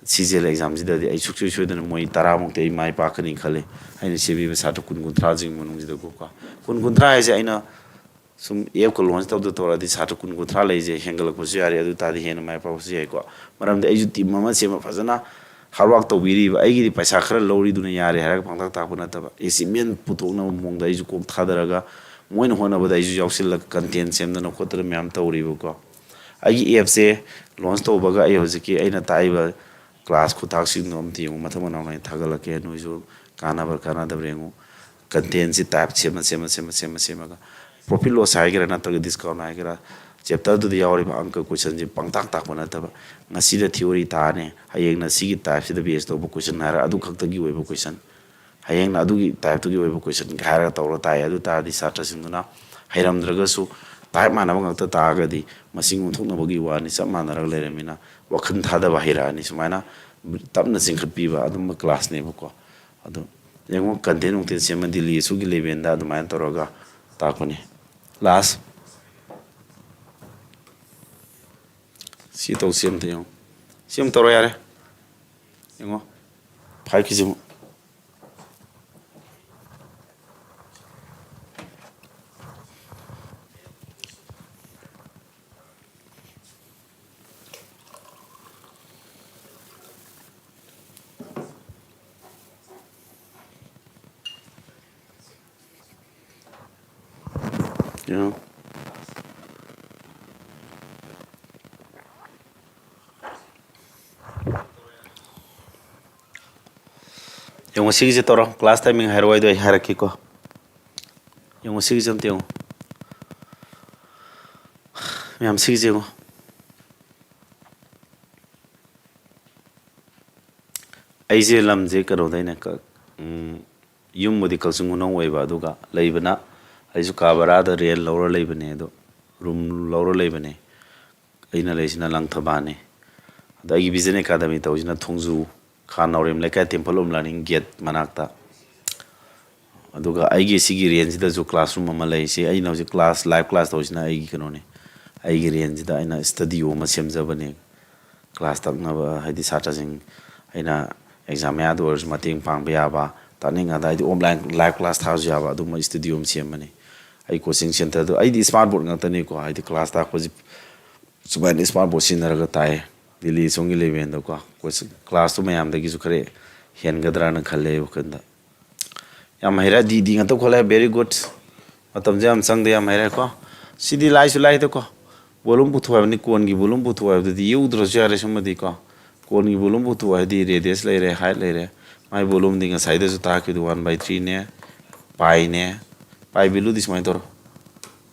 ꯁꯤꯖꯦꯜ examꯁꯤꯗꯗꯤ ꯑꯩ ꯁꯨꯡꯁꯣꯏ ꯁꯣꯏꯗꯅ ꯃꯣꯏ ꯇꯔꯥꯃꯨꯛꯇꯤ ꯑꯩ ꯃꯥꯏ ꯄꯥꯛꯀꯅꯤ ꯈꯜꯂꯤ, ꯑꯩꯅ ꯁꯦꯝꯕꯤꯕ ꯁꯥꯇ꯭ꯔ ꯀꯨꯟ ꯀꯨꯟꯊ꯭ꯔꯥꯁꯤꯒꯤ ꯃꯅꯨꯡꯁꯤꯗꯀꯣ꯫ ꯀꯨꯟ ꯀꯨꯟꯊ꯭ꯔꯥ ꯍꯥꯏꯁꯦ ꯑꯩꯅ ꯁꯨꯝ appꯀ launch ꯇꯧꯗ ꯇꯧꯔꯗꯤ ꯁꯥꯇ꯭ꯔ ꯀꯨꯟ ꯀꯨꯟꯊ꯭ꯔꯥ ꯂꯩꯁꯦ ꯍꯦꯟꯒꯠꯂꯛꯄꯁꯨ ꯌꯥꯔꯦ, ꯑꯗꯨ ꯇꯥꯔꯗꯤ ꯍꯦꯟꯅ ꯃꯥꯏ ꯄꯥꯛꯄꯁꯨ ꯌꯥꯏꯀꯣ꯫ ꯃꯔꯝꯗꯤ ꯑꯩꯁꯨ team ꯑꯃ ꯁꯦꯝꯃ ꯐꯖꯅ hard work ꯇꯧꯕꯤꯔꯤꯕ, ꯑꯩꯒꯤꯗꯤ ꯄꯩꯁꯥ ꯈꯔ ꯂꯧꯔꯤꯗꯨꯅ ꯌꯥꯔꯦ ꯍꯥꯏꯔꯒ ꯄꯪꯇꯥꯛ ꯇꯥꯛꯄ ꯅꯠꯇꯕ, achievement ꯄꯨꯊꯣꯛꯅꯕ ꯃꯑꯣꯡꯗ ꯑꯩꯁꯨ ꯀꯣꯛ ꯊꯥꯗꯔꯒ ꯃꯣꯏꯅ ꯍꯣꯠꯅꯕꯗ ꯑꯩꯁꯨ ꯌꯥꯎꯁꯤꯜꯂꯒ content ꯁꯦꯝꯗꯅ ꯈꯣꯠꯇꯅ ꯃꯌꯥꯝ ꯇꯧꯔꯤꯕꯀꯣ꯫ ꯑꯩꯒꯤ appꯁꯦ launch ꯇꯧꯕꯒ ꯑꯩ ꯍꯧꯖꯤꯛꯀꯤ ꯑꯩꯅ ꯇꯥꯛꯏꯕ class ꯈꯨꯇꯥꯛꯁꯤꯡꯗꯣ ꯑꯝꯇ ꯌꯦꯡꯉꯨ, ꯃꯊꯪ ꯃꯅꯥꯎ ꯑꯩ ꯊꯥꯒꯠꯂꯛꯀꯦ, ꯅꯣꯏꯁꯨ ꯀꯥꯟꯅꯕ꯭ꯔꯥ ꯀꯥꯟꯅꯗꯕ꯭ꯔꯥ ꯌꯦꯡꯉꯨ꯫ Contentꯁꯤ type ꯁꯦꯝꯃ ꯁꯦꯝꯃ ꯁꯦꯝꯃ ꯁꯦꯝꯃ ꯁꯦꯝꯃꯒ profit loss ꯍꯥꯏꯒꯦꯔꯥ ꯅꯠꯇ꯭ꯔꯒ discount ꯍꯥꯏꯒꯦꯔꯥ, chapterꯗꯨꯗ ꯌꯥꯎꯔꯤꯕ ꯑꯪꯀ questionꯁꯤ ꯄꯪꯇꯥꯛ ꯇꯥꯛꯄ ꯅꯠꯇꯕ, ꯉꯁꯤꯗ theory ꯇꯥꯅꯤ, ꯍꯌꯦꯡꯅ ꯁꯤꯒꯤ typeꯁꯤꯗ base ꯇꯧꯕ question ꯍꯥꯏꯔ ꯑꯗꯨ ꯈꯛꯇꯒꯤ ꯑꯣꯏꯕ question, ꯍꯌꯦꯡꯅ ꯑꯗꯨꯒꯤ typeꯇꯨꯒꯤ ꯑꯣꯏꯕ question ꯍꯥꯏꯔꯒ ꯇꯧꯔ ꯇꯥꯛꯑꯦ꯫ ꯑꯗꯨ ꯇꯥꯔꯗꯤ ꯁꯥꯇ꯭ꯔꯁꯤꯡꯗꯨꯅ ꯍꯩꯔꯝꯗ꯭ꯔꯒꯁꯨ type ꯃꯥꯟꯅꯕ ꯉꯥꯛꯇ ꯇꯥꯛꯑꯒꯗꯤ ꯃꯁꯤꯡ ꯑꯣꯟꯊꯣꯛꯅꯕꯒꯤ ꯋꯥꯅꯤ, ꯆꯞ ꯃꯥꯟꯅꯔꯒ ꯂꯩꯔꯝꯃꯤꯅ ꯋꯥꯈꯜ ꯊꯥꯗꯕ ꯍꯩꯔꯛꯑꯅꯤ꯫ ꯁꯨꯃꯥꯏꯅ ꯇꯞꯅ ꯆꯤꯡꯈꯠꯄꯤꯕ ꯑꯗꯨꯝꯕ classꯅꯦꯕꯀꯣ꯫ ꯑꯗꯣ ꯌꯦꯡꯉꯣ, content ꯅꯨꯡꯇꯦꯟ ꯁꯦꯝꯃ ꯗꯤꯜꯂꯤ ꯑꯁꯨꯒꯤ levelꯗ ꯑꯗꯨꯃꯥꯏꯅ ꯇꯧꯔꯒ ꯇꯥꯛꯄꯅꯤ꯫ Last ꯁꯤ ꯇꯧ, ꯁꯤ ꯑꯝꯇ ꯌꯦꯡꯉꯣ, ꯁꯤ ꯑꯃ ꯇꯧꯔꯣ ꯌꯥꯔꯦ꯫ ꯌꯦꯡꯉꯣ, fiveꯀꯤꯁꯤ ꯑꯃꯨꯛ꯫ ꯌꯦꯡꯉꯣ꯫ ꯌꯦꯡꯉꯣ, ꯁꯤꯒꯤꯁꯦ ꯇꯧꯔꯣ꯫ Class timing ꯍꯥꯏꯔꯛꯑꯣ ꯍꯥꯏꯗꯣ ꯑꯩ ꯍꯥꯏꯔꯛꯀꯦꯀꯣ꯫ ꯌꯦꯡꯉꯣ, ꯁꯤꯒꯤꯁꯦ ꯑꯝꯇ ꯌꯦꯡꯉꯣ꯫ ꯃꯌꯥꯝ, ꯁꯤꯒꯤꯁꯦ ꯌꯦꯡꯉꯣ꯫ ꯑꯩꯁꯦ ꯂꯝꯁꯦ ꯀꯩꯅꯣꯗꯩꯅ ꯀ- ꯎꯝ, ꯌꯨꯝꯕꯨꯗꯤ ꯀꯛꯆꯤꯡ ꯈꯨꯅꯧ ꯑꯣꯏꯕ, ꯑꯗꯨꯒ ꯂꯩꯕꯅ ꯑꯩꯁꯨ ꯀꯥ ꯚꯔꯥꯗ ꯔꯦꯟ ꯂꯧꯔ ꯂꯩꯕꯅꯦ, ꯑꯗꯣ ꯔꯨꯝ ꯂꯧꯔ ꯂꯩꯕꯅꯦ꯫ ꯑꯩꯅ ꯂꯩꯁꯤꯅ ꯂꯪꯊꯕꯥꯜꯅꯦ꯫ ꯑꯗ ꯑꯩꯒꯤ ꯚꯤꯖꯟ ꯑꯦꯀꯥꯗꯃꯤ ꯇꯧꯔꯤꯁꯤꯅ ꯊꯣꯡꯖꯨ ꯈꯥ ꯅꯥꯎꯔꯦꯝ ꯂꯩꯀꯥꯏ ꯇꯦꯝꯄꯜ ꯑꯣꯐ ꯂꯔꯅꯤꯡ ꯒꯦꯠ ꯃꯅꯥꯛꯇ꯫ ꯑꯗꯨꯒ ꯑꯩꯒꯤ ꯁꯤꯒꯤ ꯔꯦꯟꯁꯤꯗꯁꯨ ꯀ꯭ꯂꯥꯁꯔꯨꯝ ꯑꯃ ꯂꯩ꯫ ꯁꯤ ꯑꯩꯅ ꯍꯧꯖꯤꯛ ꯀ꯭ꯂꯥꯁ, ꯂꯥꯏꯚ ꯀ꯭ꯂꯥꯁ ꯇꯧꯔꯤꯁꯤꯅ ꯑꯩꯒꯤ ꯀꯩꯅꯣꯅꯦ, ꯑꯩꯒꯤ ꯔꯦꯟꯁꯤꯗ ꯑꯩꯅ ꯁ꯭ꯇꯗꯤꯑꯣ ꯑꯃ ꯁꯦꯝꯖꯕꯅꯦ꯫ ꯀ꯭ꯂꯥꯁ ꯇꯥꯛꯅꯕ, ꯍꯥꯏꯗꯤ ꯁꯥꯇ꯭ꯔꯁꯤꯡ ꯑꯩꯅ ꯑꯦꯛꯖꯥꯝ ꯃꯌꯥꯗ ꯑꯣꯏꯔꯁꯨ ꯃꯇꯦꯡ ꯄꯥꯡꯕ ꯌꯥꯕ, ꯇꯥꯛꯅꯤꯡꯉꯗ ꯍꯥꯏꯗꯤ ꯑꯣꯟꯂꯥꯏꯟ ꯂꯥꯏꯚ ꯀ꯭ꯂꯥꯁ ꯊꯥꯕꯁꯨ ꯌꯥꯕ ꯑꯗꯨꯝꯕ ꯁ꯭ꯇꯗꯤꯑꯣ ꯑꯃ ꯁꯦꯝꯕꯅꯤ꯫ ꯑꯩ ꯀꯣꯆꯤꯡ ꯁꯦꯟꯇꯔꯗꯣ, ꯑꯩꯗꯤ ꯁ꯭ꯃꯥꯔꯠ ꯕꯣꯔꯗ ꯉꯥꯛꯇꯅꯤꯀꯣ, ꯍꯥꯏꯗꯤ ꯀ꯭ꯂꯥꯁ ꯇꯥꯛꯄꯁꯤ ꯁꯨꯃꯥꯏꯅ ꯁ꯭ꯃꯥꯔꯠ ꯕꯣꯔꯗ ꯁꯤꯖꯤꯟꯅꯔꯒ ꯇꯥꯛꯑꯦ꯫ ꯗꯤꯜꯂꯤ ꯁꯣꯝꯒꯤ ꯂꯦꯚꯦꯜꯗꯀꯣ, ꯀ꯭ꯂꯥꯁꯇꯨ ꯃꯌꯥꯝꯗꯒꯤꯁꯨ ꯈꯔ ꯍꯦꯟꯒꯗ꯭ꯔꯅ ꯈꯜꯂꯦ ꯑꯩ ꯋꯥꯈꯜꯗ꯫ ꯌꯥꯝ ꯍꯩꯔꯦ, ꯗꯤ ꯗꯤ ꯉꯥꯛꯇ ꯈꯣꯠꯂꯦ, very good꯫ ꯃꯇꯝꯁꯦ ꯌꯥꯝ ꯆꯪꯗꯦ, ꯌꯥꯝ ꯍꯩꯔꯦꯀꯣ꯫ ꯁꯤꯗꯤ ꯂꯥꯏꯁꯨ ꯂꯥꯏꯗꯀꯣ, ꯕꯣꯂꯨꯝ ꯄꯨꯊꯣꯛꯑꯣ ꯍꯥꯏꯕꯅꯤ, ꯀꯣꯟꯒꯤ ꯕꯣꯂꯨꯝ ꯄꯨꯊꯣꯛꯑꯣ ꯍꯥꯏꯕꯗꯨꯗꯤ ꯌꯦꯛꯎꯗ꯭ꯔꯁꯨ ꯌꯥꯔꯦ꯫ ꯁꯨꯝꯕꯗꯤꯀꯣ, ꯀꯣꯟꯒꯤ ꯕꯣꯂꯨꯝ ꯄꯨꯊꯣꯛꯑꯣ ꯍꯥꯏꯗꯤ ꯔꯦꯗꯤꯌꯁ ꯂꯩꯔꯦ, ꯍꯥꯏꯠ ꯂꯩꯔꯦ꯫ ꯃꯥꯏ ꯕꯣꯂꯨꯝꯗꯤ ꯉꯁꯥꯏꯗꯁꯨ ꯇꯥꯛꯈꯤꯕꯗꯨ ꯋꯥꯟ ꯕꯥꯏ ꯊ꯭ꯔꯤꯅꯦ, ꯄꯥꯏꯅꯦ꯫ ꯄꯥꯏ ꯚꯦꯂꯨꯗꯤ ꯁꯨꯃꯥꯏꯅ ꯇꯧꯔꯣ,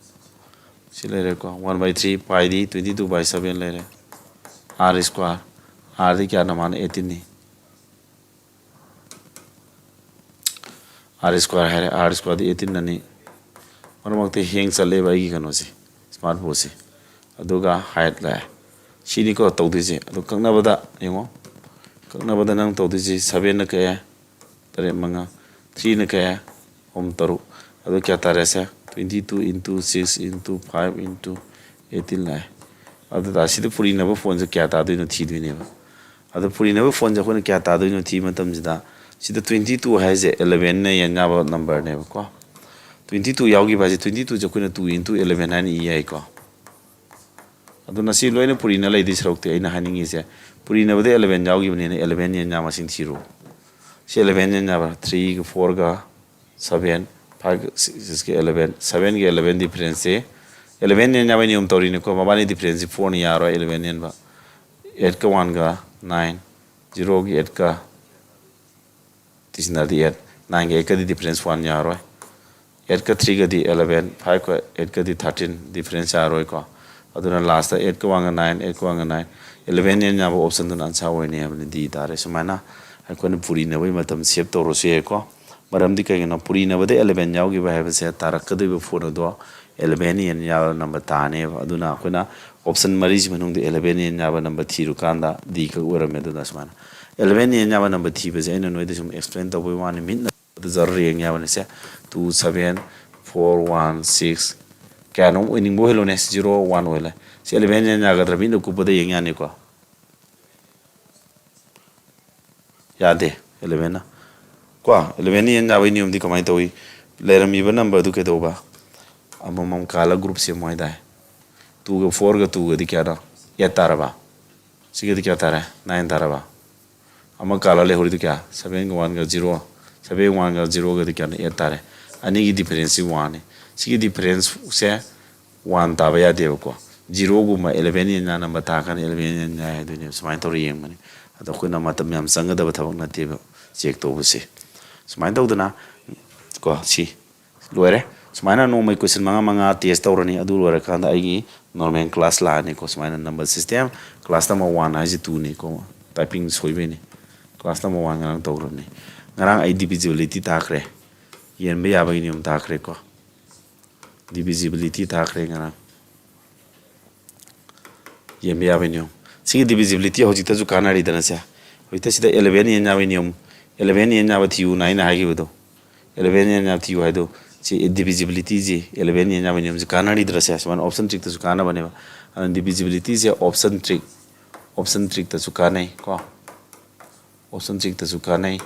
ꯁꯤ ꯂꯩꯔꯦꯀꯣ, ꯋꯥꯟ ꯕꯥꯏ ꯊ꯭ꯔꯤ, ꯄꯥꯏꯗꯤ ꯇ꯭ꯋꯦꯟꯇꯤ ꯇꯨ ꯕꯥꯏ ꯁꯕꯦꯟ ꯂꯩꯔꯦ꯫ ꯑꯥꯔ ꯁ꯭ꯀ꯭ꯋꯥꯔ, ꯑꯥꯔꯗꯤ ꯀꯌꯥꯅꯣ? ꯃꯥꯅ ꯑꯩꯠꯇꯤꯟꯅꯤ꯫ ꯑꯥꯔ ꯁ꯭ꯀ꯭ꯋꯥꯔ ꯍꯥꯏꯔꯦ, ꯑꯥꯔ ꯁ꯭ꯀ꯭ꯋꯥꯔꯗꯤ ꯑꯩꯠꯇꯤꯟ ꯑꯅꯤ꯫ ꯃꯔꯛ ꯃꯔꯛꯇ ꯍꯦꯡ ꯆꯠꯂꯦꯕ ꯑꯩꯒꯤ ꯀꯩꯅꯣꯁꯦ, ꯁ꯭ꯃꯥꯔꯠ ꯕꯣꯔꯗꯁꯦ꯫ ꯑꯗꯨꯒ ꯍꯥꯏꯠ ꯂꯥꯛꯑꯦ꯫ ꯁꯤꯅꯤꯀꯣ ꯇꯧꯗꯣꯏꯁꯦ꯫ ꯑꯗꯣ ꯀꯛꯅꯕꯗ ꯌꯦꯡꯉꯣ, ꯀꯛꯅꯕꯗ ꯅꯪ ꯇꯧꯗꯣꯏꯁꯦ, ꯁꯕꯦꯟꯅ ꯀꯌꯥ? ꯇꯔꯦꯠ ꯃꯉꯥ꯫ ꯊ꯭ꯔꯤꯅ ꯀꯌꯥ? ꯑꯍꯨꯝ ꯇꯔꯨꯛ꯫ ꯑꯗꯨ ꯀꯌꯥ ꯇꯥꯔꯦ ꯁꯦ? Twenty two into six into five into eighteen ꯂꯥꯛꯑꯦ꯫ ꯑꯗꯨꯗ ꯁꯤꯗ ꯄꯨꯔꯤꯅꯕ ꯐꯣꯟꯁꯦ ꯀꯌꯥ ꯇꯥꯗꯣꯏꯅꯣ ꯊꯤꯗꯣꯏꯅꯦꯕ꯫ ꯑꯗꯣ ꯄꯨꯔꯤꯅꯕ ꯐꯣꯟꯁꯦ ꯑꯩꯈꯣꯏꯅ ꯀꯌꯥ ꯇꯥꯗꯣꯏꯅꯣ ꯊꯤꯕ ꯃꯇꯝꯁꯤꯗ, ꯁꯤꯗ twenty two ꯍꯥꯏꯁꯦ elevenꯅ ꯌꯦꯟ ꯌꯥꯕ ꯅꯝꯕꯔꯅꯦꯕꯀꯣ꯫ Twenty two ꯌꯥꯎꯈꯤꯕ ꯍꯥꯏꯁꯦ, twenty twoꯁꯦ ꯑꯩꯈꯣꯏꯅ two into eleven ꯍꯥꯏꯅ ꯏ ꯌꯥꯏꯀꯣ꯫ ꯑꯗꯨꯅ ꯁꯤ ꯂꯣꯏꯅ ꯄꯨꯔꯤꯅ ꯂꯩꯗꯣꯏ ꯁꯔꯨꯛꯇꯤ, ꯑꯩꯅ ꯍꯥꯏꯅꯤꯡꯉꯤꯁꯦ, ꯄꯨꯔꯤꯅꯕꯗ eleven ꯌꯥꯎꯈꯤꯕꯅꯤꯅ eleven ꯌꯦꯟ ꯌꯥ ꯃꯁꯤꯡ ꯊꯤꯔꯣ꯫ ꯁꯤ eleven ꯌꯦꯟ ꯌꯥꯕ꯭ꯔꯥ? Threeꯒ fourꯒ seven, five, sixꯀ eleven, sevenꯒ eleven differenceꯁꯦ, eleven ꯌꯦꯟ ꯌꯥꯕ ꯅꯤꯌꯣꯝ ꯇꯧꯔꯤꯅꯤꯀꯣ꯫ ꯃꯕꯥꯅꯤ differenceꯁꯦ fourꯅ ꯌꯥꯔꯣꯏ eleven ꯌꯦꯟꯕ꯫ Eightꯀ oneꯒ nine, zeroꯒ eightꯀ ꯇꯤꯁꯤꯟꯅꯔꯗꯤ eight, nineꯒ eightꯀꯗꯤ difference one ꯌꯥꯔꯣꯏ꯫ Eightꯀ threeꯒꯗꯤ eleven, fiveꯀ eightꯀꯗꯤ thirteen, difference ꯌꯥꯔꯣꯏꯀꯣ꯫ ꯑꯗꯨꯅ lastꯇ eightꯀ oneꯒ nine, eightꯀ oneꯒ nine, eleven ꯌꯦꯟ ꯌꯥꯕ optionꯗꯨꯅ answer ꯑꯣꯏꯅꯤ ꯍꯥꯏꯕꯅꯤ, D ꯇꯥꯔꯦ꯫ ꯁꯨꯃꯥꯏꯅ ꯑꯩꯈꯣꯏꯅ ꯄꯨꯔꯤꯅꯕꯒꯤ ꯃꯇꯝ save ꯇꯧꯔꯁꯨ ꯌꯥꯏꯀꯣ꯫ ꯃꯔꯝꯗꯤ ꯀꯩꯒꯤꯅꯣ? ꯄꯨꯔꯤꯅꯕꯗ eleven ꯌꯥꯎꯈꯤꯕ ꯍꯥꯏꯕꯁꯦ ꯇꯥꯔꯛꯀꯗꯣꯏꯕ phone ꯑꯗꯣ eleven ꯍꯦꯟꯅ ꯌꯥꯎꯕ number ꯇꯥꯅꯦꯕ꯫ ꯑꯗꯨꯅ ꯑꯩꯈꯣꯏꯅ option ꯃꯔꯤꯁꯤ ꯃꯅꯨꯡꯗ eleven ꯍꯦꯟꯅ ꯌꯥꯕ number ꯊꯤꯔꯨꯀꯥꯟꯗ D ꯈꯛ ꯑꯣꯏꯔꯝꯃꯦ꯫ ꯑꯗꯨꯅ ꯁꯨꯃꯥꯏꯅ eleven ꯍꯦꯟꯅ ꯌꯥꯕ number ꯊꯤꯕꯁꯦ ꯑꯩꯅ ꯅꯣꯏꯗ ꯁꯨꯝ explain ꯇꯧꯕꯒꯤ ꯋꯥꯅꯤ꯫ ꯃꯤꯠꯅ ꯎꯕꯗ ꯖꯔ ꯌꯦꯡ ꯌꯥꯕꯅꯤꯁꯦ꯫ Two, seven, four, one, six, ꯀꯌꯥꯅꯣꯝ ꯑꯣꯏꯅꯤꯡꯕ ꯑꯣꯏꯍꯜꯂꯣꯅꯦ꯫ Zero, one ꯑꯣꯏꯍꯜꯂꯦ꯫ ꯁꯤ eleven ꯍꯦꯟꯅ ꯌꯥꯒꯗ꯭ꯔꯥ? ꯃꯤꯠꯅ ꯀꯨꯞꯄꯗ ꯌꯦꯡ ꯌꯥꯅꯤꯀꯣ꯫ ꯌꯥꯗꯦ eleven ꯅ꯫ ꯀꯣ, eleven ꯅ ꯌꯦꯟ ꯌꯥꯕꯒꯤ ꯅꯤꯌꯣꯝꯗꯤ ꯀꯃꯥꯏꯅ ꯇꯧꯏ? ꯂꯩꯔꯝꯃꯤꯕ number ꯗꯨ ꯀꯩꯗꯧꯕ? ꯑꯃꯃꯝ ꯀꯥꯜꯂ group ꯁꯦꯝꯃꯣ ꯍꯥꯏꯇꯥꯔꯦ꯫ Two ꯒ four ꯒ two ꯒꯗꯤ ꯀꯌꯥꯅꯣ? Eight ꯇꯥꯔꯕ? ꯁꯤꯒꯗꯤ ꯀꯌꯥ ꯇꯥꯔꯦ? Nine ꯇꯥꯔꯕ? ꯑꯃ ꯀꯥꯜꯂ ꯂꯩꯍꯧꯔꯤꯗꯨ ꯀꯌꯥ? Seven ꯒ one ꯒ zero꯫ Seven one ꯒ zero ꯒꯗꯤ ꯀꯌꯥꯅꯣ? Eight ꯇꯥꯔꯦ꯫ ꯑꯅꯤꯒꯤ difference ꯁꯤ one ꯅꯤ꯫ ꯁꯤꯒꯤ difference ꯁꯦ one ꯇꯥꯕ ꯌꯥꯗꯦꯕꯀꯣ꯫ Zero ꯒꯨꯝꯕ eleven ꯍꯦꯟꯅ number ꯇꯥꯔꯀꯥꯟꯗ eleven ꯍꯦꯟꯅ ꯌꯥꯏ ꯍꯥꯏꯗꯣꯏꯅꯦꯕ꯫ ꯁꯨꯃꯥꯏꯅ ꯇꯧꯔ ꯌꯦꯡꯕꯅꯤ꯫ ꯑꯗꯣ ꯑꯩꯈꯣꯏꯅ ꯃꯇꯝ ꯌꯥꯝ ꯆꯪꯒꯗꯕ ꯊꯕꯛ ꯅꯠꯇꯦꯕ check ꯇꯧꯕꯁꯦ꯫ ꯁꯨꯃꯥꯏꯅ ꯇꯧꯗꯅ ꯀꯣ, ꯁꯤ ꯂꯣꯏꯔꯦ꯫ ꯁꯨꯃꯥꯏꯅ ꯅꯣꯡꯃꯩ question ꯃꯉꯥ ꯃꯉꯥ test ꯇꯧꯔꯅꯤ꯫ ꯑꯗꯨ ꯂꯣꯏꯔꯀꯥꯟꯗ ꯑꯩꯒꯤ normal class ꯂꯥꯛꯑꯅꯤꯀꯣ꯫ ꯁꯨꯃꯥꯏꯅ number system, class number one ꯍꯥꯏꯁꯦ two ꯅꯤꯀꯣ꯫ Typing ꯁꯣꯏꯕꯩꯅꯤ꯫ Class number one ꯉꯔꯥꯡ ꯇꯧꯈ꯭ꯔꯕꯅꯤ꯫ ꯉꯔꯥꯡ ꯑꯩ divisibility ꯇꯥꯛꯈ꯭ꯔꯦ꯫ ꯌꯦꯟꯕ ꯌꯥꯕꯒꯤ ꯅꯤꯌꯣꯝ ꯇꯥꯛꯈ꯭ꯔꯦꯀꯣ꯫ Divisibility ꯇꯥꯛꯈ꯭ꯔꯦ ꯉꯔꯥꯡ꯫ ꯌꯦꯟꯕ ꯌꯥꯕꯒꯤ ꯅꯤꯌꯣꯝ꯫ ꯁꯤꯒꯤ divisibility ꯍꯧꯖꯤꯛꯇꯁꯨ ꯀꯥꯟꯅꯔꯤꯗꯅ ꯁꯦ꯫ ꯍꯧꯖꯤꯛꯇ ꯁꯤꯗ eleven ꯌꯦꯟ ꯌꯥꯕꯒꯤ ꯅꯤꯌꯣꯝ, eleven ꯌꯦꯟ ꯌꯥꯕ ꯊꯤꯌꯨꯅ ꯑꯩꯅ ꯍꯥꯏꯈꯤꯕꯗꯣ, eleven ꯌꯦꯟ ꯌꯥꯕ ꯊꯤꯌꯨ ꯍꯥꯏꯗꯣ, ꯁꯤ divisibility ꯁꯤ eleven ꯌꯦꯟ ꯌꯥꯕꯒꯤ ꯅꯤꯌꯣꯝꯁꯤ ꯀꯥꯟꯅꯔꯤꯗꯅ ꯁꯦ꯫ ꯁꯨꯃꯥꯏꯅ option trick ꯇꯁꯨ ꯀꯥꯟꯅꯕꯅꯦꯕ꯫ ꯑꯗꯨꯅ divisibility ꯁꯦ option trick, option trick ꯇꯁꯨ ꯀꯥꯟꯅꯩ ꯀꯣ꯫ Option trick ꯇꯁꯨ ꯀꯥꯟꯅꯩ꯫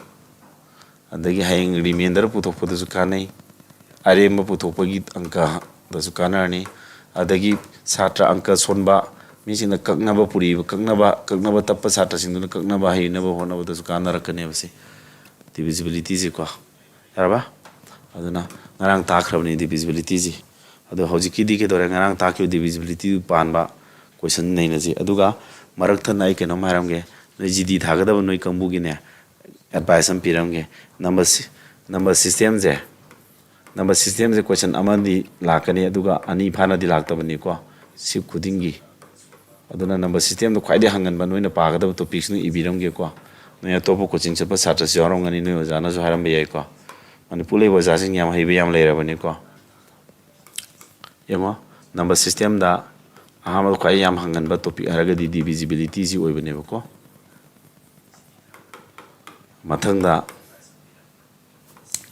ꯑꯗꯒꯤ ꯍꯌꯦꯡ remainder ꯄꯨꯊꯣꯛꯄꯗꯁꯨ ꯀꯥꯟꯅꯩ꯫ ꯑꯔꯦꯝꯕ ꯄꯨꯊꯣꯛꯄꯒꯤ ꯑꯪꯀꯗꯁꯨ ꯀꯥꯟꯅꯔꯅꯤ꯫ ꯑꯗꯒꯤ ꯁꯥꯇ꯭ꯔ ꯑꯪꯀ ꯁꯣꯟꯕ ꯃꯤꯁꯤꯡꯅ ꯀꯛꯅꯕ ꯄꯨꯔꯤꯕ, ꯀꯛꯅꯕ, ꯀꯛꯅꯕ ꯇꯞꯄ ꯁꯥꯇ꯭ꯔꯁꯤꯡꯗꯨꯅ ꯀꯛꯅꯕ ꯍꯩꯅꯕ ꯍꯣꯠꯅꯕꯗꯁꯨ ꯀꯥꯟꯅꯔꯛꯀꯅꯦꯕ ꯁꯤ divisibility ꯁꯦꯀꯣ꯫ ꯌꯥꯔꯕ? ꯑꯗꯨꯅ ꯉꯔꯥꯡ ꯇꯥꯛꯈ꯭ꯔꯕꯅꯤ divisibility ꯁꯤ꯫ ꯑꯗꯣ ꯍꯧꯖꯤꯛꯀꯤꯗꯤ ꯀꯩꯗꯧꯔꯦ? ꯉꯔꯥꯡ ꯇꯥꯛꯈꯤꯕ divisibility ꯄꯥꯟꯕ question ꯅꯩꯅꯁꯤ꯫ ꯑꯗꯨꯒ ꯃꯔꯛ ꯊꯠꯅ ꯑꯩ ꯀꯩꯅꯣꯝ ꯍꯥꯏꯔꯝꯒꯦ꯫ ꯅꯣꯏ G D ꯊꯥꯒꯗꯕ ꯅꯣꯏ ꯀꯥꯡꯕꯨꯒꯤꯅꯦ, advice ꯑꯃ ꯄꯤꯔꯝꯒꯦ꯫ Number si-, number system ꯁꯦ, number system ꯁꯦ question ꯑꯃꯗꯤ ꯂꯥꯛꯀꯅꯤ, ꯑꯗꯨꯒ ꯑꯅꯤ ꯐꯥꯅꯗꯤ ꯂꯥꯛꯇꯕꯅꯤꯀꯣ, shift ꯈꯨꯗꯤꯡꯒꯤ꯫ ꯑꯗꯨꯅ number system ꯗꯣ ꯈ꯭ꯋꯥꯏꯗꯒꯤ ꯍꯪꯒꯟꯕ ꯅꯣꯏꯅ ꯄꯥꯒꯗꯕ topics ꯅ ꯏꯕꯤꯔꯝꯒꯦꯀꯣ꯫ ꯅꯣꯏ ꯑꯇꯣꯞꯄ ꯀꯣꯆꯤꯡ ꯆꯠꯄ ꯁꯥꯇ꯭ꯔꯁꯨ ꯌꯥꯎꯔꯝꯒꯅꯤ, ꯅꯣꯏ ꯑꯣꯖꯥꯅꯁꯨ ꯍꯥꯏꯔꯝꯕ ꯌꯥꯏꯀꯣ꯫ ꯃꯅꯤꯄꯨꯔ ꯂꯩꯕ ꯑꯣꯖꯥꯁꯤꯡ ꯌꯥꯝ ꯍꯩꯕ ꯌꯥꯝ ꯂꯩꯔꯕꯅꯤꯀꯣ꯫ ꯌꯦꯡꯉꯣ, ꯅꯝꯕꯔ ꯁꯤꯁꯇꯦꯝꯗ ꯑꯍꯥꯟꯕꯗ ꯈ꯭ꯋꯥꯏ ꯌꯥꯝ ꯍꯪꯒꯟꯕ ꯇꯣꯄꯤꯛ ꯍꯥꯏꯔꯒꯗꯤ ꯗꯤꯚꯤꯖꯤꯕꯤꯂꯤꯇꯤꯁꯤ ꯑꯣꯏꯕꯅꯦꯕꯀꯣ꯫ ꯃꯊꯪꯗ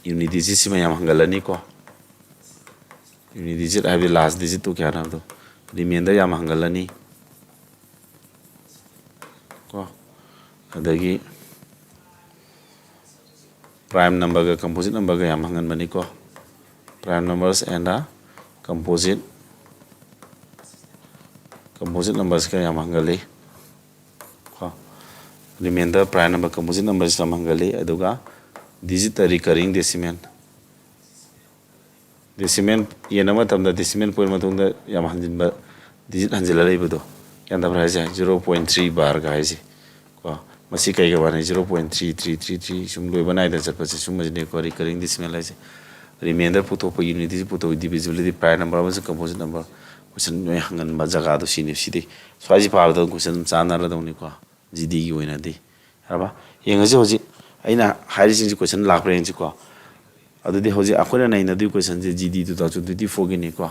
ꯌꯨꯅꯤꯠ ꯗꯤꯖꯤꯠꯁꯤꯃ ꯌꯥꯝ ꯍꯪꯒꯠꯂꯅꯤꯀꯣ꯫ ꯌꯨꯅꯤꯠ ꯗꯤꯖꯤꯠ ꯍꯥꯏꯕꯗꯤ ꯂꯥꯁ ꯗꯤꯖꯤꯠꯇꯨ ꯀꯌꯥꯅꯣ ꯍꯥꯏꯕꯗꯣ꯫ ꯔꯤꯃꯦꯟꯗꯔ ꯌꯥꯝ ꯍꯪꯒꯠꯂꯅꯤ ꯀꯣ꯫ ꯑꯗꯒꯤ ꯄ꯭ꯔꯥꯏꯝ ꯅꯝꯕꯔꯒ ꯀꯝꯄꯣꯖꯤꯠ ꯅꯝꯕꯔꯒ ꯌꯥꯝ ꯍꯪꯒꯟꯕꯅꯤꯀꯣ꯫ Prime numbers and the composite, composite numbersꯀ ꯌꯥꯝ ꯍꯪꯒꯜꯂꯤ ꯀꯣ꯫ Remainder, prime number, composite numbersꯀ ꯌꯥꯝ ꯍꯪꯒꯜꯂꯤ꯫ ꯑꯗꯨꯒ digit recurring decimal, decimal ꯌꯦꯟꯕ ꯃꯇꯝꯗ decimal point ꯃꯇꯨꯡꯗ ꯌꯥꯝ ꯍꯟꯖꯤꯟꯕ, digit ꯍꯟꯖꯤꯜꯂ ꯂꯩꯕꯗꯣ, ꯒ꯭ꯌꯥꯟ ꯇꯥꯕ꯭ꯔꯥ ꯍꯥꯏꯁꯦ? Zero point three barꯒ ꯍꯥꯏꯁꯦ ꯀꯣ꯫ ꯃꯁꯤ ꯀꯩꯒ ꯃꯥꯟꯅꯩ? Zero point three three three three ꯁꯨꯝ ꯂꯣꯏꯕ ꯅꯥꯏꯗꯅ ꯆꯠꯄꯁꯦ, ꯁꯨꯝꯕꯁꯤꯅꯦꯀꯣ recurring decimal ꯍꯥꯏꯁꯦ꯫ Remainder ꯄꯨꯊꯣꯛꯄ, unit digit ꯄꯨꯊꯣꯛꯄ, divisibility, prime number ꯑꯃꯁꯨꯡ composite number, question ꯅꯣꯏ ꯍꯪꯒꯟꯕ ꯖꯒꯥꯗꯣ ꯁꯤꯅꯤ꯫ ꯁꯤꯗꯤ ꯁ꯭ꯋꯥꯏꯁꯤ ꯄꯥꯕꯗ ꯑꯗꯨꯝ question ꯑꯗꯨꯝ ꯆꯥꯟꯅꯔꯗꯧꯅꯤꯀꯣ, ꯖꯤꯗꯤꯒꯤ ꯑꯣꯏꯅꯗꯤ꯫ ꯌꯥꯔꯕ? ꯌꯦꯡꯉꯁꯤ ꯍꯧꯖꯤꯛ ꯑꯩꯅ ꯍꯥꯏꯔꯤꯁꯤꯡꯁꯤ question ꯂꯥꯛꯄ꯭ꯔꯥ ꯌꯦꯡꯁꯤꯀꯣ꯫ ꯑꯗꯨꯗꯤ ꯍꯧꯖꯤꯛ ꯑꯩꯈꯣꯏꯅ ꯅꯩꯅꯗꯣꯏ questionꯁꯦ ꯖꯤꯗꯤ two thousand twenty fourꯒꯤꯅꯤꯀꯣ꯫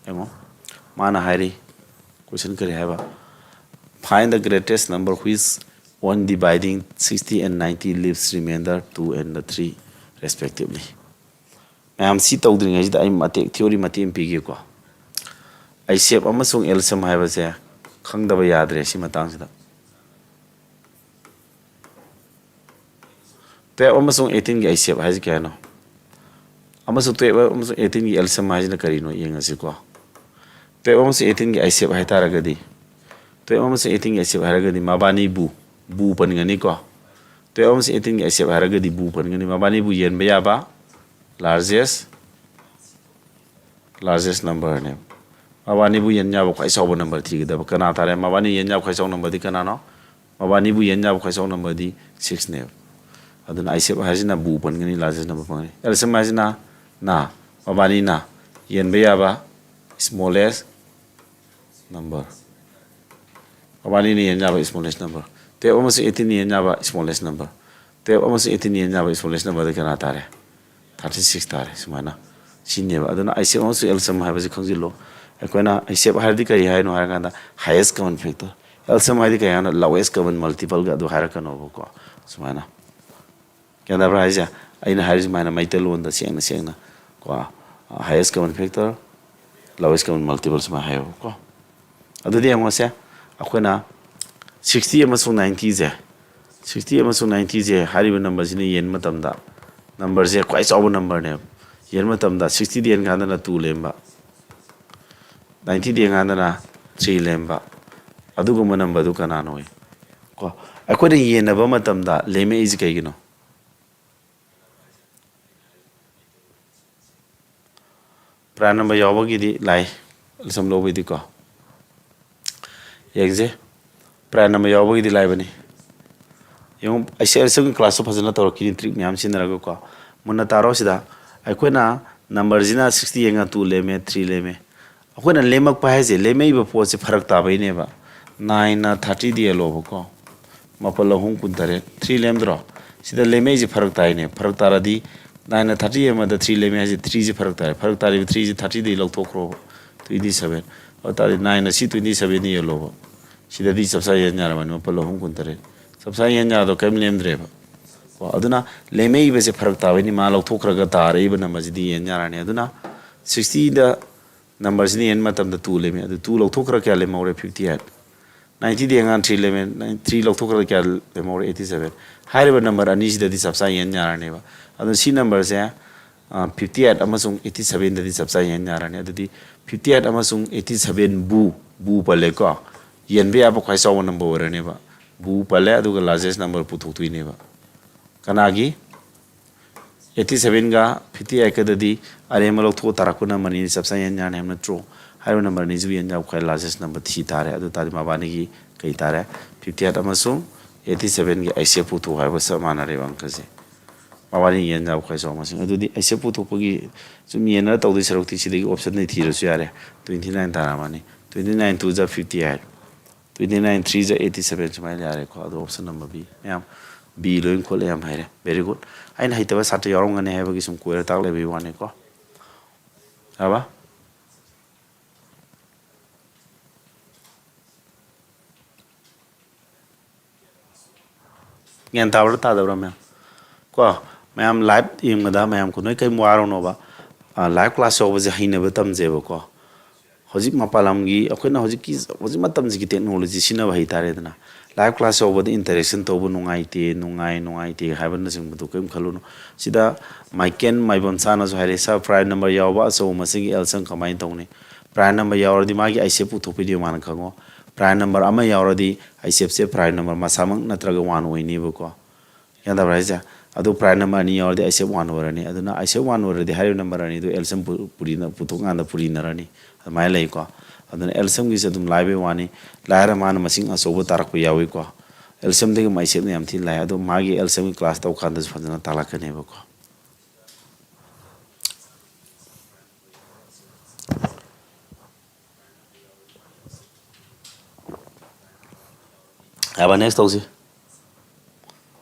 ꯌꯦꯡꯉꯣ, ꯃꯥꯅ ꯍꯥꯏꯔꯤ, question ꯀꯔꯤ ꯍꯥꯏꯕ? Find the greatest number which, on dividing sixty and ninety, leaves remainder two and three respectively. ꯃꯌꯥꯝ, ꯁꯤ ꯇꯧꯗ꯭ꯔꯤꯉꯩꯁꯤꯗ ꯑꯩ ꯃꯇꯦꯛ, theory ꯃꯇꯦꯛ ꯑꯃ ꯄꯤꯒꯦꯀꯣ꯫ ꯑꯩꯁꯦꯞ ꯑꯃꯁꯨꯡ ꯑꯦꯜꯁꯤꯌꯝ ꯍꯥꯏꯕꯁꯦ ꯈꯪꯗꯕ ꯌꯥꯗ꯭ꯔꯦ ꯁꯤ ꯃꯇꯥꯡꯁꯤꯗ꯫ Twelve ꯑꯃꯁꯨꯡ eighteenꯒꯤ ꯑꯩꯁꯦꯞ ꯍꯥꯏꯁꯦ ꯀꯌꯥꯅꯣ? ꯑꯃꯁꯨꯡ twelve ꯑꯃꯁꯨꯡ eighteenꯒꯤ ꯑꯦꯜꯁꯤꯌꯝ ꯍꯥꯏꯁꯤꯅ ꯀꯔꯤꯅꯣ ꯌꯦꯡꯉꯁꯤꯀꯣ꯫ Twelve ꯑꯃꯁꯨꯡ eighteenꯒꯤ ꯑꯩꯁꯦꯞ ꯍꯥꯏꯇꯥꯔꯒꯗꯤ, twelve ꯑꯃꯁꯨꯡ eighteenꯒꯤ ꯑꯩꯁꯦꯞ ꯍꯥꯏꯔꯒꯗꯤ ꯃꯕꯥꯅꯤꯕꯨ, ꯕꯨ ꯄꯟꯒꯅꯤꯀꯣ꯫ Twelve ꯑꯃꯁꯨꯡ eighteenꯒꯤ ꯑꯩꯁꯦꯞ ꯍꯥꯏꯔꯒꯗꯤ ꯕꯨ ꯄꯟꯒꯅꯤ꯫ ꯃꯕꯥꯅꯤꯕꯨ ꯌꯦꯟꯕ ꯌꯥꯕ largest, largest numberꯅꯦꯕ꯫ ꯃꯕꯥꯅꯤꯕꯨ ꯌꯦꯟ ꯌꯥꯕ ꯈ꯭ꯋꯥꯏ ꯆꯥꯎꯕ number ꯊꯤꯒꯗꯕ꯫ ꯀꯅꯥ ꯇꯥꯔꯦ? ꯃꯕꯥꯅꯤ ꯌꯦꯟ ꯌꯥꯕ ꯈ꯭ꯋꯥꯏ ꯆꯥꯎꯕ numberꯗꯤ ꯀꯅꯥꯅꯣ? ꯃꯕꯥꯅꯤꯕꯨ ꯌꯦꯟ ꯌꯥꯕ ꯈ꯭ꯋꯥꯏ ꯆꯥꯎꯕ numberꯗꯤ sixꯅꯦꯕ꯫ ꯑꯗꯨꯅ ꯑꯩꯁꯦꯞ ꯍꯥꯏꯁꯤꯅ ꯕꯨ ꯄꯟꯒꯅꯤ, largest number ꯄꯟꯒꯅꯤ꯫ ꯑꯦꯜꯁꯤꯌꯝ ꯍꯥꯏꯁꯤꯅ ꯅ, ꯃꯕꯥꯅꯤꯅ ꯌꯦꯟꯕ ꯌꯥꯕ smallest number꯫ ꯃꯕꯥꯅꯤꯅ ꯌꯦꯟ ꯌꯥꯕ smallest number꯫ Twelve ꯑꯃꯁꯨꯡ eighteen ꯌꯦꯟ ꯌꯥꯕ smallest number, twelve ꯑꯃꯁꯨꯡ eighteen ꯌꯦꯟ ꯌꯥꯕ smallest number ꯗꯤ ꯀꯅꯥ ꯇꯥꯔꯦ? Thirty six ꯇꯥꯔꯦ꯫ ꯁꯨꯃꯥꯏꯅ ꯁꯤꯅꯦꯕ꯫ ꯑꯗꯨꯅ HCF ꯑꯃꯁꯨꯡ LCM ꯍꯥꯏꯕꯁꯤ ꯈꯪꯖꯤꯜꯂꯣ꯫ ꯑꯩꯈꯣꯏꯅ HCF ꯍꯥꯏꯔꯗꯤ ꯀꯔꯤ ꯍꯥꯏꯅꯣ ꯍꯥꯏꯔꯀꯥꯟꯗ highest common factor, LCM ꯍꯥꯏꯗꯤ ꯀꯔꯤ ꯍꯥꯏꯅꯣ? Lowest common multiple ꯒ ꯑꯗꯨ ꯍꯥꯏꯔꯛꯀꯅꯣꯕꯀꯣ꯫ ꯁꯨꯃꯥꯏꯅ ꯒ꯭ꯌꯥꯟ ꯇꯥꯕ꯭ꯔꯥ ꯍꯥꯏꯁꯦ? ꯑꯩꯅ ꯍꯥꯏꯔꯤꯁꯦ ꯁꯨꯃꯥꯏꯅ ꯃꯩꯇꯩꯂꯣꯟꯗ ꯁꯦꯡꯅ ꯁꯦꯡꯅ ꯀꯣ, highest common factor, lowest common multiple ꯁꯨꯃꯥꯏꯅ ꯍꯥꯏꯌꯣꯕꯀꯣ꯫ ꯑꯗꯨꯗꯤ ꯌꯦꯡꯉꯣꯁꯦ, ꯑꯩꯈꯣꯏꯅ sixty ꯑꯃꯁꯨꯡ ninety ꯁꯦ, sixty ꯑꯃꯁꯨꯡ ninety ꯁꯦ ꯍꯥꯏꯔꯤꯕ number ꯁꯤꯅ ꯌꯦꯟ ꯃꯇꯝꯗ, number ꯁꯦ ꯈ꯭ꯋꯥꯏ ꯆꯥꯎꯕ number ꯅꯦꯕ꯫ ꯌꯦꯟ ꯃꯇꯝꯗ sixty ꯗ ꯌꯦꯟ ꯀꯥꯟꯗꯅ two ꯂꯦꯝꯕ, ninety ꯗ ꯌꯦꯟ ꯀꯥꯟꯗꯅ three ꯂꯦꯝꯕ꯫ ꯑꯗꯨꯒꯨꯝꯕ number ꯗꯨ ꯀꯅꯥꯅꯣ? ꯀꯣ, ꯑꯩꯈꯣꯏꯅ ꯌꯦꯟꯅꯕ ꯃꯇꯝꯗ ꯂꯦꯝꯃꯛꯏꯁꯦ ꯀꯩꯒꯤꯅꯣ? Prime number ꯌꯥꯎꯕꯒꯤꯗꯤ ꯂꯥꯏ, LCM ꯂꯧꯕꯩꯗꯤꯀꯣ꯫ ꯌꯦꯡꯁꯦ, prime number ꯌꯥꯎꯕꯒꯤꯗꯤ ꯂꯥꯏꯕꯅꯤ꯫ ꯌꯦꯡꯉꯨ, ꯑꯩꯁꯦ LCM ꯒꯤ class ꯁꯨ ꯐꯖꯅ ꯇꯧꯔꯛꯈꯤꯅꯤ, trick ꯃꯌꯥꯝ ꯁꯤꯖꯤꯟꯅꯔꯒꯀꯣ꯫ ꯃꯨꯟꯅ ꯇꯥꯔꯣ ꯁꯤꯗ꯫ ꯑꯩꯈꯣꯏꯅ number ꯁꯤꯅ sixty ꯌꯦꯡꯉ two ꯂꯦꯝꯃꯦ, three ꯂꯦꯝꯃꯦ꯫ ꯑꯩꯈꯣꯏꯅ ꯂꯦꯝꯃꯛꯄ ꯍꯥꯏꯁꯦ, ꯂꯦꯝꯃꯛꯏꯕ ꯄꯣꯠꯁꯦ ꯐꯔꯛ ꯇꯥꯕꯩꯅꯦꯕ꯫ Nine ꯅ thirty ꯗ ꯌꯦꯜꯂꯣꯕꯀꯣ꯫ ꯃꯥꯄꯜ ꯑꯍꯨꯝ ꯀꯨꯟꯇꯔꯦꯠ꯫ Three ꯂꯦꯝꯗ꯭ꯔꯣ? ꯁꯤꯗ ꯂꯦꯝꯃꯛꯏꯁꯦ ꯐꯔꯛ ꯇꯥꯏꯅꯦ꯫ ꯐꯔꯛ ꯇꯥꯔꯗꯤ nine ꯅ thirty ꯑꯃꯗ three ꯂꯦꯝꯃꯦ ꯍꯥꯏꯁꯦ, three ꯁꯦ ꯐꯔꯛ ꯇꯥꯔꯦ꯫ ꯐꯔꯛ ꯇꯥꯔꯤꯕ three ꯁꯦ thirty ꯗꯒꯤ ꯂꯧꯊꯣꯛꯈ꯭ꯔꯣꯕ꯫ Twenty seven꯫ ꯑꯗꯨ ꯇꯥꯔꯗꯤ nine ꯅ ꯁꯤ twenty seven ꯗ ꯌꯦꯜꯂꯣꯕ꯫ ꯁꯤꯗꯗꯤ ꯆꯞ ꯆꯥ ꯌꯦꯟ ꯌꯥꯔꯕꯅꯤ, ꯃꯥꯄꯜ ꯑꯍꯨꯝ ꯀꯨꯟꯇꯔꯦꯠ꯫ ꯆꯞ ꯆꯥ ꯌꯦꯟ ꯌꯥꯗꯣ ꯀꯔꯤꯝ ꯂꯦꯝꯗ꯭ꯔꯦꯕ꯫ ꯀꯣ, ꯑꯗꯨꯅ ꯂꯦꯝꯃꯛꯏꯕꯁꯦ ꯐꯔꯛ ꯇꯥꯕꯩꯅꯤ, ꯃꯥ ꯂꯧꯊꯣꯛꯈ꯭ꯔꯒ ꯇꯥꯔꯛꯏꯕ number ꯁꯤꯗꯤ ꯌꯦꯟ ꯌꯥꯔꯅꯤ꯫ ꯑꯗꯨꯅ sixty ꯗ number ꯁꯤꯅ ꯌꯦꯟ ꯃꯇꯝꯗ two ꯂꯦꯝꯃꯤ꯫ ꯑꯗꯨ two ꯂꯧꯊꯣꯛꯈ꯭ꯔ ꯀꯌꯥ ꯂꯦꯝꯍꯧꯔꯦ? Fifty eight꯫ Ninety ꯗ ꯌꯦꯡꯉꯥꯟ three ꯂꯦꯝꯃꯦ, three ꯂꯧꯊꯣꯛꯈ꯭ꯔ ꯀꯌꯥ ꯂꯦꯝꯍꯧꯔꯦ? Eighty seven꯫ ꯍꯥꯏꯔꯤꯕ number ꯑꯅꯤꯁꯤꯗꯗꯤ ꯆꯞ ꯆꯥ ꯌꯦꯟ ꯌꯥꯔꯅꯦꯕ꯫ ꯑꯗꯨ ꯁꯤ number ꯁꯦ, ꯑ, fifty eight ꯑꯃꯁꯨꯡ eighty seven ꯗꯗꯤ ꯆꯞ ꯆꯥ ꯌꯦꯟ ꯌꯥꯔꯅꯤ꯫ ꯑꯗꯨꯗꯤ fifty eight ꯑꯃꯁꯨꯡ eighty seven ꯕꯨ, ꯕꯨ ꯄꯜꯂꯦꯀꯣ, ꯌꯦꯟꯕ ꯌꯥꯕ ꯈ꯭ꯋꯥꯏ ꯆꯥꯎꯕ number ꯑꯣꯏꯔꯅꯦꯕ꯫ ꯕꯨ ꯄꯜꯂꯦ, ꯑꯗꯨꯒ largest number ꯄꯨꯊꯣꯛꯇꯣꯏꯅꯦꯕ꯫ ꯀꯅꯥꯒꯤ? Eighty seven ꯒ fifty eight ꯀꯗꯗꯤ ꯑꯔꯦꯝꯕ ꯂꯧꯊꯣꯛꯑ ꯇꯥꯔꯛꯄ number ꯅꯤ, ꯆꯞ ꯆꯥ ꯌꯦꯟ ꯌꯥꯔꯅꯤ ꯍꯥꯏꯕ ꯅꯠꯇ꯭ꯔꯣ? ꯍꯥꯏꯔꯤꯕ number ꯅꯤꯁꯤꯕꯨ ꯌꯦꯟ ꯌꯥꯕ ꯈ꯭ꯋꯥꯏ largest number ꯊꯤ ꯇꯥꯔꯦ꯫ ꯑꯗꯨ ꯇꯥꯔꯗꯤ ꯃꯕꯥꯅꯤꯒꯤ ꯀꯩ ꯇꯥꯔꯦ? Fifty eight ꯑꯃꯁꯨꯡ eighty seven ꯒꯤ HCF ꯄꯨꯊꯣꯛ ꯍꯥꯏꯕꯒ ꯆꯞ ꯃꯥꯟꯅꯔꯦꯕ ꯑꯪꯀꯁꯦ꯫ ꯃꯕꯥꯅꯤ ꯌꯦꯟ ꯌꯥꯕ ꯈ꯭ꯋꯥꯏ ꯆꯥꯎꯕ ꯃꯁꯤꯡ꯫ ꯑꯗꯨꯗꯤ HCF ꯄꯨꯊꯣꯛꯄꯒꯤ ꯁꯨꯝ ꯌꯦꯟꯅꯔ ꯇꯧꯗꯣꯏ ꯁꯔꯨꯛꯇꯤ ꯁꯤꯗꯒꯤ option ꯗꯒꯤ ꯊꯤꯔꯁꯨ ꯌꯥꯔꯦ꯫ Twenty nine ꯇꯥꯔꯝꯃꯅꯤ꯫ Twenty nine two ꯖꯥ fifty eight꯫ Twenty nine three ꯖ eighty seven ꯁꯨꯃꯥꯏꯅ ꯌꯥꯔꯦꯀꯣ꯫ ꯑꯗꯣ option number B꯫ ꯃꯌꯥꯝ B ꯂꯣꯏ ꯈꯣꯠꯂꯦ, ꯌꯥꯝ ꯍꯩꯔꯦ, very good꯫ ꯑꯩꯅ ꯍꯩꯇꯕ ꯁꯥꯇ꯭ꯔ ꯌꯥꯎꯔꯝꯒꯅꯤ ꯍꯥꯏꯕꯒꯤ ꯁꯨꯝ ꯀꯣꯏꯔ ꯇꯥꯛ ꯂꯩꯕꯒꯤ ꯋꯥꯅꯤꯀꯣ꯫ ꯌꯥꯔꯕ? ꯒ꯭ꯌꯥꯟ ꯇꯥꯕ꯭ꯔꯥ ꯇꯥꯗꯕ꯭ꯔꯥ ꯃꯌꯥꯝ? ꯀꯣ, ꯃꯌꯥꯝ live ꯌꯦꯡꯕꯗ ꯃꯌꯥꯝ ꯀꯣ, ꯅꯣꯏ ꯀꯔꯤꯝ ꯋꯥꯔꯨꯅꯣꯕ꯫ ꯑ, live class ꯌꯥꯎꯕꯁꯦ ꯍꯩꯅꯕ ꯇꯝꯖꯩꯕꯀꯣ꯫ ꯍꯧꯖꯤꯛ ꯃꯄꯥꯟ ꯂꯝꯒꯤ, ꯑꯩꯈꯣꯏꯅ ꯍꯧꯖꯤꯛꯀꯤ, ꯍꯧꯖꯤꯛ ꯃꯇꯝꯁꯤꯒꯤ technology ꯁꯤꯖꯤꯟꯅꯕ ꯍꯩꯇꯥꯔꯦꯗꯅ꯫ Live class ꯌꯥꯎꯕꯗ interaction ꯇꯧꯕ ꯅꯨꯡꯉꯥꯏꯇꯦ, ꯅꯨꯡꯉꯥꯏ, ꯅꯨꯡꯉꯥꯏꯇꯦ ꯍꯥꯏꯕꯅꯆꯤꯡꯕꯗꯨ ꯀꯔꯤꯝ ꯈꯜꯂꯨꯅꯨ꯫ ꯁꯤꯗ ꯃꯥꯏꯀꯦꯟ ꯃꯥꯏꯕꯝꯆꯥꯅꯁꯨ ꯍꯥꯏꯔꯦ, "Sir, prime number ꯌꯥꯎꯕ ꯑꯆꯧꯕ ꯃꯁꯤꯡꯒꯤ L sum ꯀꯃꯥꯏꯅ ꯇꯧꯅꯤ?" Prime number ꯌꯥꯎꯔꯗꯤ ꯃꯥꯒꯤ I C F ꯄꯨꯊꯣꯛꯄꯤꯗꯣ ꯃꯥꯅ ꯈꯪꯉꯣ꯫ Prime number ꯑꯃ ꯌꯥꯎꯔꯗꯤ I C F say prime number ꯃꯁꯥꯃꯛ ꯅꯠꯇ꯭ꯔꯒ one ꯑꯣꯏꯅꯦꯕꯀꯣ꯫ ꯒ꯭ꯌꯥꯟ ꯇꯥꯕ꯭ꯔꯥ ꯍꯥꯏꯁꯦ? ꯑꯗꯨ prime number ꯑꯅꯤ ꯌꯥꯎꯔꯗꯤ I C F one ꯑꯣꯏꯔꯅꯤ꯫ ꯑꯗꯨꯅ I C F one ꯑꯣꯏꯔꯗꯤ ꯍꯥꯏꯔꯤꯕ number ꯑꯅꯤꯗꯨ L sum ꯄꯨ-, ꯄꯨꯔꯤꯅ-, ꯄꯨꯊꯣꯛꯀꯥꯟꯗ ꯄꯨꯔꯤꯅꯔꯅꯤ꯫ ꯑꯗꯨꯃꯥꯏꯅ ꯂꯩꯀꯣ꯫ ꯑꯗꯨꯅ L sum ꯒꯤꯁꯦ ꯑꯗꯨꯝ ꯂꯥꯏꯕꯩ ꯋꯥꯅꯤ꯫ ꯂꯥꯏꯔ ꯃꯥꯅ ꯃꯁꯤꯡ ꯑꯆꯧꯕ ꯇꯥꯔꯛꯄ ꯌꯥꯎꯏꯀꯣ꯫ L sum ꯗꯒꯤ I C F ꯅ ꯌꯥꯝ ꯊꯤꯅ ꯂꯥꯏ꯫ ꯑꯗꯣ ꯃꯥꯒꯤ L sum ꯒꯤ class ꯇꯧꯀꯥꯟꯗꯁꯨ ꯐꯖꯅ ꯇꯥꯛꯂꯛꯀꯅꯦꯕꯀꯣ꯫ ꯌꯥꯕ, next ꯇꯧꯁꯤ꯫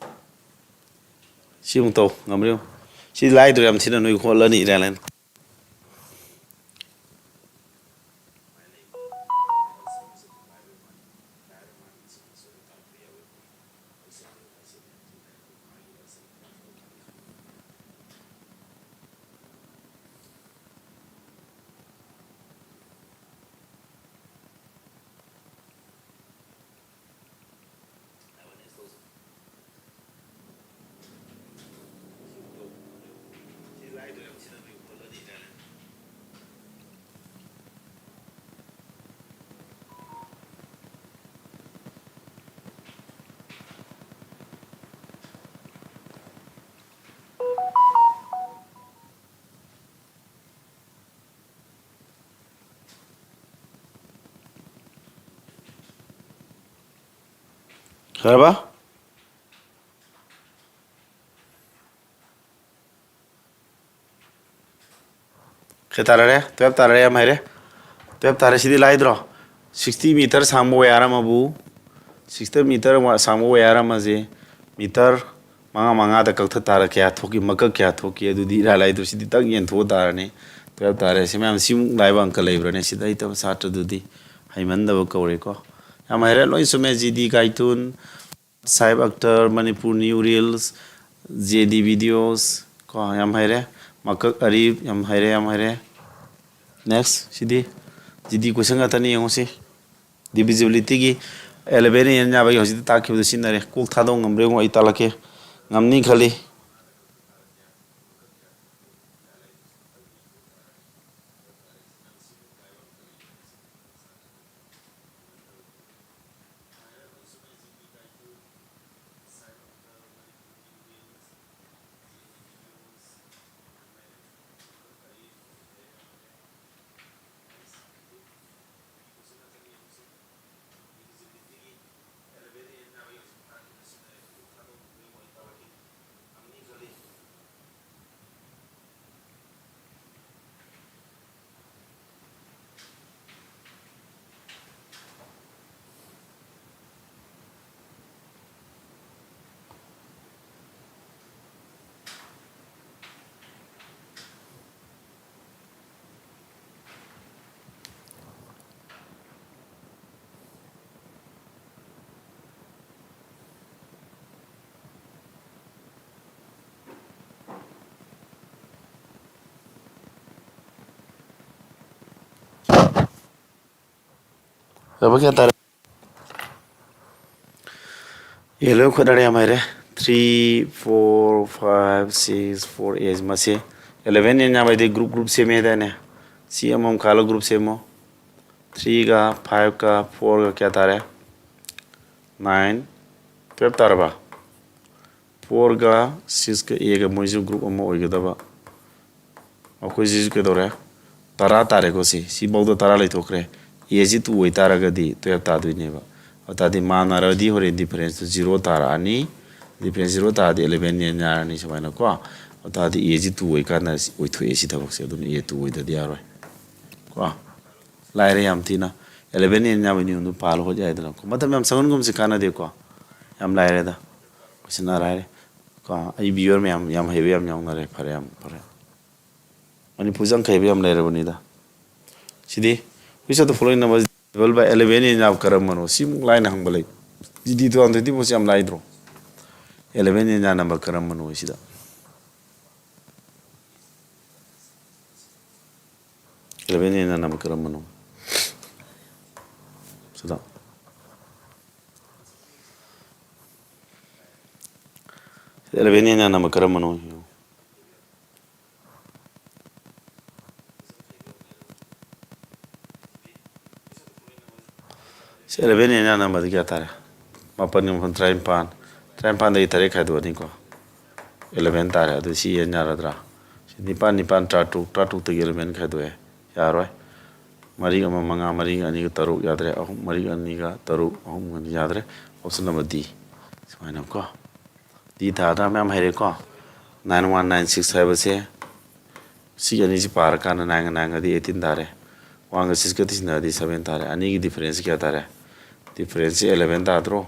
ꯁꯤ ꯑꯃꯨꯛ ꯇꯧ, ꯉꯝꯕ꯭ꯔꯥ ꯌꯦꯡꯉꯨ꯫ ꯁꯤ ꯂꯥꯏꯗ꯭ꯔꯣ ꯌꯥꯝ ꯊꯤꯅ, ꯅꯣꯏ ꯍꯣꯠꯂꯅꯤ ꯏꯔꯥꯏ ꯂꯥꯏꯅ꯫ ꯈꯔꯕ? ꯀꯌꯥ ꯇꯥꯔꯦ? Twelve ꯇꯥꯔꯦ, ꯌꯥꯝ ꯍꯩꯔꯦ꯫ Twelve ꯇꯥꯔꯦ, ꯁꯤꯗꯤ ꯂꯥꯏꯗ꯭ꯔꯣ? ꯁꯤꯛꯁꯇꯤ ꯃꯤꯇꯔ ꯁꯥꯡꯕ ꯋꯥꯌꯔ ꯑꯃꯕꯨ, ꯁꯤꯛꯁꯇꯤ ꯃꯤꯇꯔ ꯋꯥ-, ꯁꯥꯡꯕ ꯋꯥꯌꯔ ꯑꯃꯁꯦ ꯃꯤꯇꯔ ꯃꯉꯥ ꯃꯉꯥꯗ ꯀꯛꯊꯠ ꯇꯥꯔ ꯀꯌꯥ ꯊꯣꯛꯈꯤ, ꯃꯀꯛ ꯀꯌꯥ ꯊꯣꯛꯈꯤ, ꯑꯗꯨꯗꯤ ꯏꯔꯥꯏ ꯂꯥꯏꯗ꯭ꯔꯣ꯫ ꯁꯤꯗꯤ ꯇꯛ ꯌꯦꯟꯊꯣꯛꯑ ꯇꯥꯔꯅꯤ꯫ ꯇꯨꯌꯦꯜꯞ ꯇꯥꯔꯦ꯫ ꯁꯤ ꯃꯌꯥꯝ ꯁꯤꯃꯨꯛ ꯂꯥꯏꯕ ꯑꯪꯀ ꯂꯩꯕ꯭ꯔꯥꯅꯦ? ꯁꯤꯗ ꯍꯩꯇꯕ ꯁꯥꯇ꯭ꯔꯗꯨꯗꯤ ꯍꯩꯃꯟꯗꯕ ꯀꯧꯔꯦꯀꯣ꯫ ꯌꯥꯝ ꯍꯩꯔꯦ, ꯂꯣꯏ ꯆꯨꯝꯃꯦ꯫ G D Kaitun, Sahib Akhtar, Manipur new reels, J D videos ꯀꯣ, ꯌꯥꯝ ꯍꯩꯔꯦ꯫ ꯃꯀꯛ ꯑꯔꯤꯞ, ꯌꯥꯝ ꯍꯩꯔꯦ, ꯌꯥꯝ ꯍꯩꯔꯦ꯫ ꯅꯦꯛꯁ, ꯁꯤꯗꯤ ꯖꯤ ꯗꯤ ꯀꯣꯏꯁꯟ ꯉꯥꯛꯇꯅꯤ, ꯌꯦꯡꯉꯨꯁꯤ꯫ ꯗꯤꯚꯤꯖꯤꯕꯤꯂꯤꯇꯤꯒꯤ ꯑꯦꯂꯚꯦꯟ ꯑꯦꯟ ꯌꯥꯕꯒꯤ ꯍꯧꯖꯤꯛꯇ ꯇꯥꯛꯈꯤꯕꯗꯨ ꯁꯤꯖꯤꯟꯅꯔꯦ꯫ ꯀꯣꯛ ꯊꯥꯗꯧ ꯉꯝꯕ꯭ꯔꯥ ꯌꯦꯡꯉꯣ, ꯑꯩ ꯇꯥꯛꯂꯛꯀꯦ꯫ ꯉꯝꯅꯤ ꯈꯜꯂꯤ꯫ ꯂꯨꯄꯥ ꯀꯌꯥ ꯇꯥꯔꯦ? ꯑꯦ, ꯂꯣꯏ ꯈꯣꯠꯅꯔꯦ, ꯌꯥꯝ ꯍꯩꯔꯦ꯫ Three, four, five, six, four, eight, ꯃꯁꯤ eleven ꯑꯦꯟ ꯌꯥꯝ ꯍꯩꯗꯤ group, group ꯁꯦꯝꯃꯦ ꯍꯥꯏꯗꯥꯏꯅꯦ? ꯁꯤ ꯑꯃꯃꯝ ꯈꯥꯜꯂ group ꯁꯦꯝꯃꯣ꯫ Threeꯒ fiveꯀ fourꯒ ꯀꯌꯥ ꯇꯥꯔꯦ? Nine, twelve ꯇꯥꯔꯕ? Fourꯒ sixꯀ Aꯒ ꯃꯣꯏꯁꯨ group ꯑꯃ ꯑꯣꯏꯒꯗꯕ꯫ ꯑꯩꯈꯣꯏꯁꯤꯁꯨ ꯀꯩꯗꯧꯔꯦ? ꯇꯔꯥ ꯇꯥꯔꯦꯀꯣ꯫ ꯁꯤ, ꯁꯤꯐꯥꯎꯗ ꯇꯔꯥ ꯂꯩꯊꯣꯛꯈ꯭ꯔꯦ꯫ Aꯁꯤ two ꯑꯣꯏꯇꯥꯔꯒꯗꯤ twelve ꯇꯥꯗꯣꯏꯅꯦꯕ꯫ ꯑꯗꯨ ꯇꯥꯔꯗꯤ ꯃꯥꯟꯅꯔꯗꯤ ꯍꯣꯔꯦꯟ differenceꯇꯨ zero ꯇꯥꯔꯛꯑꯅꯤ꯫ Difference zero ꯇꯥꯔꯗꯤ eleven ꯌꯥꯔꯅꯤ ꯁꯨꯃꯥꯏꯅ ꯀꯣ꯫ ꯑꯗꯨ ꯇꯥꯔꯗꯤ Aꯁꯤ two ꯑꯣꯏꯀꯥꯟꯗ ꯁꯤ ꯑꯣꯏꯊꯣꯛꯑꯦ ꯁꯤ ꯊꯕꯛꯁꯦ꯫ ꯑꯗꯨꯅ A two ꯑꯣꯏꯗꯗꯤ ꯌꯥꯔꯣꯏ ꯀꯣ꯫ ꯂꯥꯏꯔꯦ ꯌꯥꯝ ꯊꯤꯅ꯫ ꯑꯦꯂꯦꯚꯦꯟ ꯑꯦꯟ ꯌꯥꯕ ꯅꯤꯌꯣꯝꯗꯨ ꯄꯥꯜꯂ ꯍꯣꯠ ꯌꯥꯏꯗꯅꯀꯣ꯫ ꯃꯇꯝ ꯌꯥꯝ ꯆꯪꯍꯟꯒꯨꯝꯁꯤ, ꯀꯥꯟꯅꯗꯦꯀꯣ꯫ ꯌꯥꯝ ꯂꯥꯏꯔꯦꯗ꯫ ꯀꯣꯏꯁꯟ ꯑꯥꯔ ꯍꯥꯏꯔꯦ꯫ ꯀꯣ, ꯑꯩ ꯚꯤꯌꯨꯋꯔ ꯃꯌꯥꯝ ꯌꯥꯝ ꯍꯩꯕ ꯌꯥꯝ ꯌꯥꯎꯅꯔꯦ꯫ ꯐꯔꯦ, ꯌꯥꯝ ꯐꯔꯦ꯫ ꯃꯅꯤꯄꯨꯔꯁꯦ ꯑꯪꯀ ꯍꯩꯕ ꯌꯥꯝ ꯂꯩꯔꯕꯅꯤꯗ꯫ ꯁꯤꯗꯤ, which of the following number is divisible by eleven ꯑꯦꯟ ꯌꯥꯕ ꯀꯔꯝꯕꯅꯣ? ꯁꯤꯃꯨꯛ ꯂꯥꯏꯅ ꯍꯪꯕ ꯂꯩ꯫ G D two thousand twenty four ꯁꯤ ꯌꯥꯝ ꯂꯥꯏꯗ꯭ꯔꯣ? ꯑꯦꯂꯦꯚꯦꯟ ꯑꯦꯟ ꯌꯥ ꯅꯝꯕꯔ ꯀꯔꯝꯕꯅꯣ ꯁꯤꯗ? ꯑꯦꯂꯦꯚꯦꯟ ꯑꯦꯟ ꯌꯥ ꯅꯝꯕꯔ ꯀꯔꯝꯕꯅꯣ? ꯁꯤꯗ꯫ ꯑꯦꯂꯦꯚꯦꯟ ꯑꯦꯟ ꯌꯥ ꯅꯝꯕꯔ ꯀꯔꯝꯕꯅꯣ? ꯁꯤ ꯑꯦꯂꯦꯚꯦꯟ ꯑꯦꯟ ꯌꯥ ꯅꯝꯕꯔꯗꯤ ꯀꯌꯥ ꯇꯥꯔꯦ? ꯃꯥꯄꯟꯒ ꯃꯥꯄꯟ ꯇꯔꯥꯅꯤꯄꯥꯟ꯫ ꯇꯔꯥꯅꯤꯄꯥꯟꯗꯒꯤ ꯇꯔꯦꯠ ꯈꯥꯏꯗꯣꯛꯑꯅꯤꯀꯣ꯫ ꯑꯦꯂꯦꯚꯦꯟ ꯇꯥꯔꯦ꯫ ꯑꯗꯨ ꯁꯤ ꯑꯦꯟ ꯌꯥꯔꯗ꯭ꯔꯥ? ꯁꯤ ꯅꯤꯄꯥꯟ, ꯅꯤꯄꯥꯟ, ꯇꯔꯥꯇꯔꯨꯛ, ꯇꯔꯥꯇꯔꯨꯛꯇꯒꯤ ꯑꯦꯂꯦꯚꯦꯟ ꯈꯥꯏꯗꯣꯛꯑꯦ꯫ ꯌꯥꯔꯣꯏ꯫ ꯃꯔꯤꯒ ꯑꯃ ꯃꯉꯥ, ꯃꯔꯤꯒ ꯑꯅꯤꯒ ꯇꯔꯨꯛ ꯌꯥꯗ꯭ꯔꯦ꯫ ꯑꯍꯨꯝ, ꯃꯔꯤꯒ ꯑꯅꯤꯒ ꯇꯔꯨꯛ, ꯑꯍꯨꯝꯒ ꯑꯅꯤ ꯌꯥꯗ꯭ꯔꯦ꯫ Option number D. ꯁꯨꯃꯥꯏꯅ ꯀꯣ꯫ ꯗꯤ ꯊꯥꯗ ꯃꯌꯥꯝ ꯍꯩꯔꯦꯀꯣ꯫ ꯅꯥꯏꯟ ꯋꯥꯟ ꯅꯥꯏꯟ ꯁꯤꯛꯁ ꯍꯥꯏꯕꯁꯦ ꯁꯤꯒꯤ ꯑꯅꯤꯁꯤ ꯄꯥꯔꯀꯥꯟꯗ ꯅꯥꯏꯟꯒ ꯅꯥꯏꯟꯒꯗꯤ ꯑꯩꯠꯇꯤꯟ ꯇꯥꯔꯦ꯫ ꯋꯥꯟꯒ ꯁꯤꯛꯁꯀ ꯇꯤꯁꯤꯟꯅꯔꯗꯤ ꯁꯚꯦꯟ ꯇꯥꯔꯦ꯫ ꯑꯅꯤꯒꯤ ꯗꯤꯐꯔꯦꯟꯁꯁꯤ ꯀꯌꯥ ꯇꯥꯔꯦ? ꯗꯤꯐꯔꯦꯟꯁꯁꯤ ꯑꯦꯂꯦꯚꯦꯟ ꯇꯥꯗ꯭ꯔꯣ?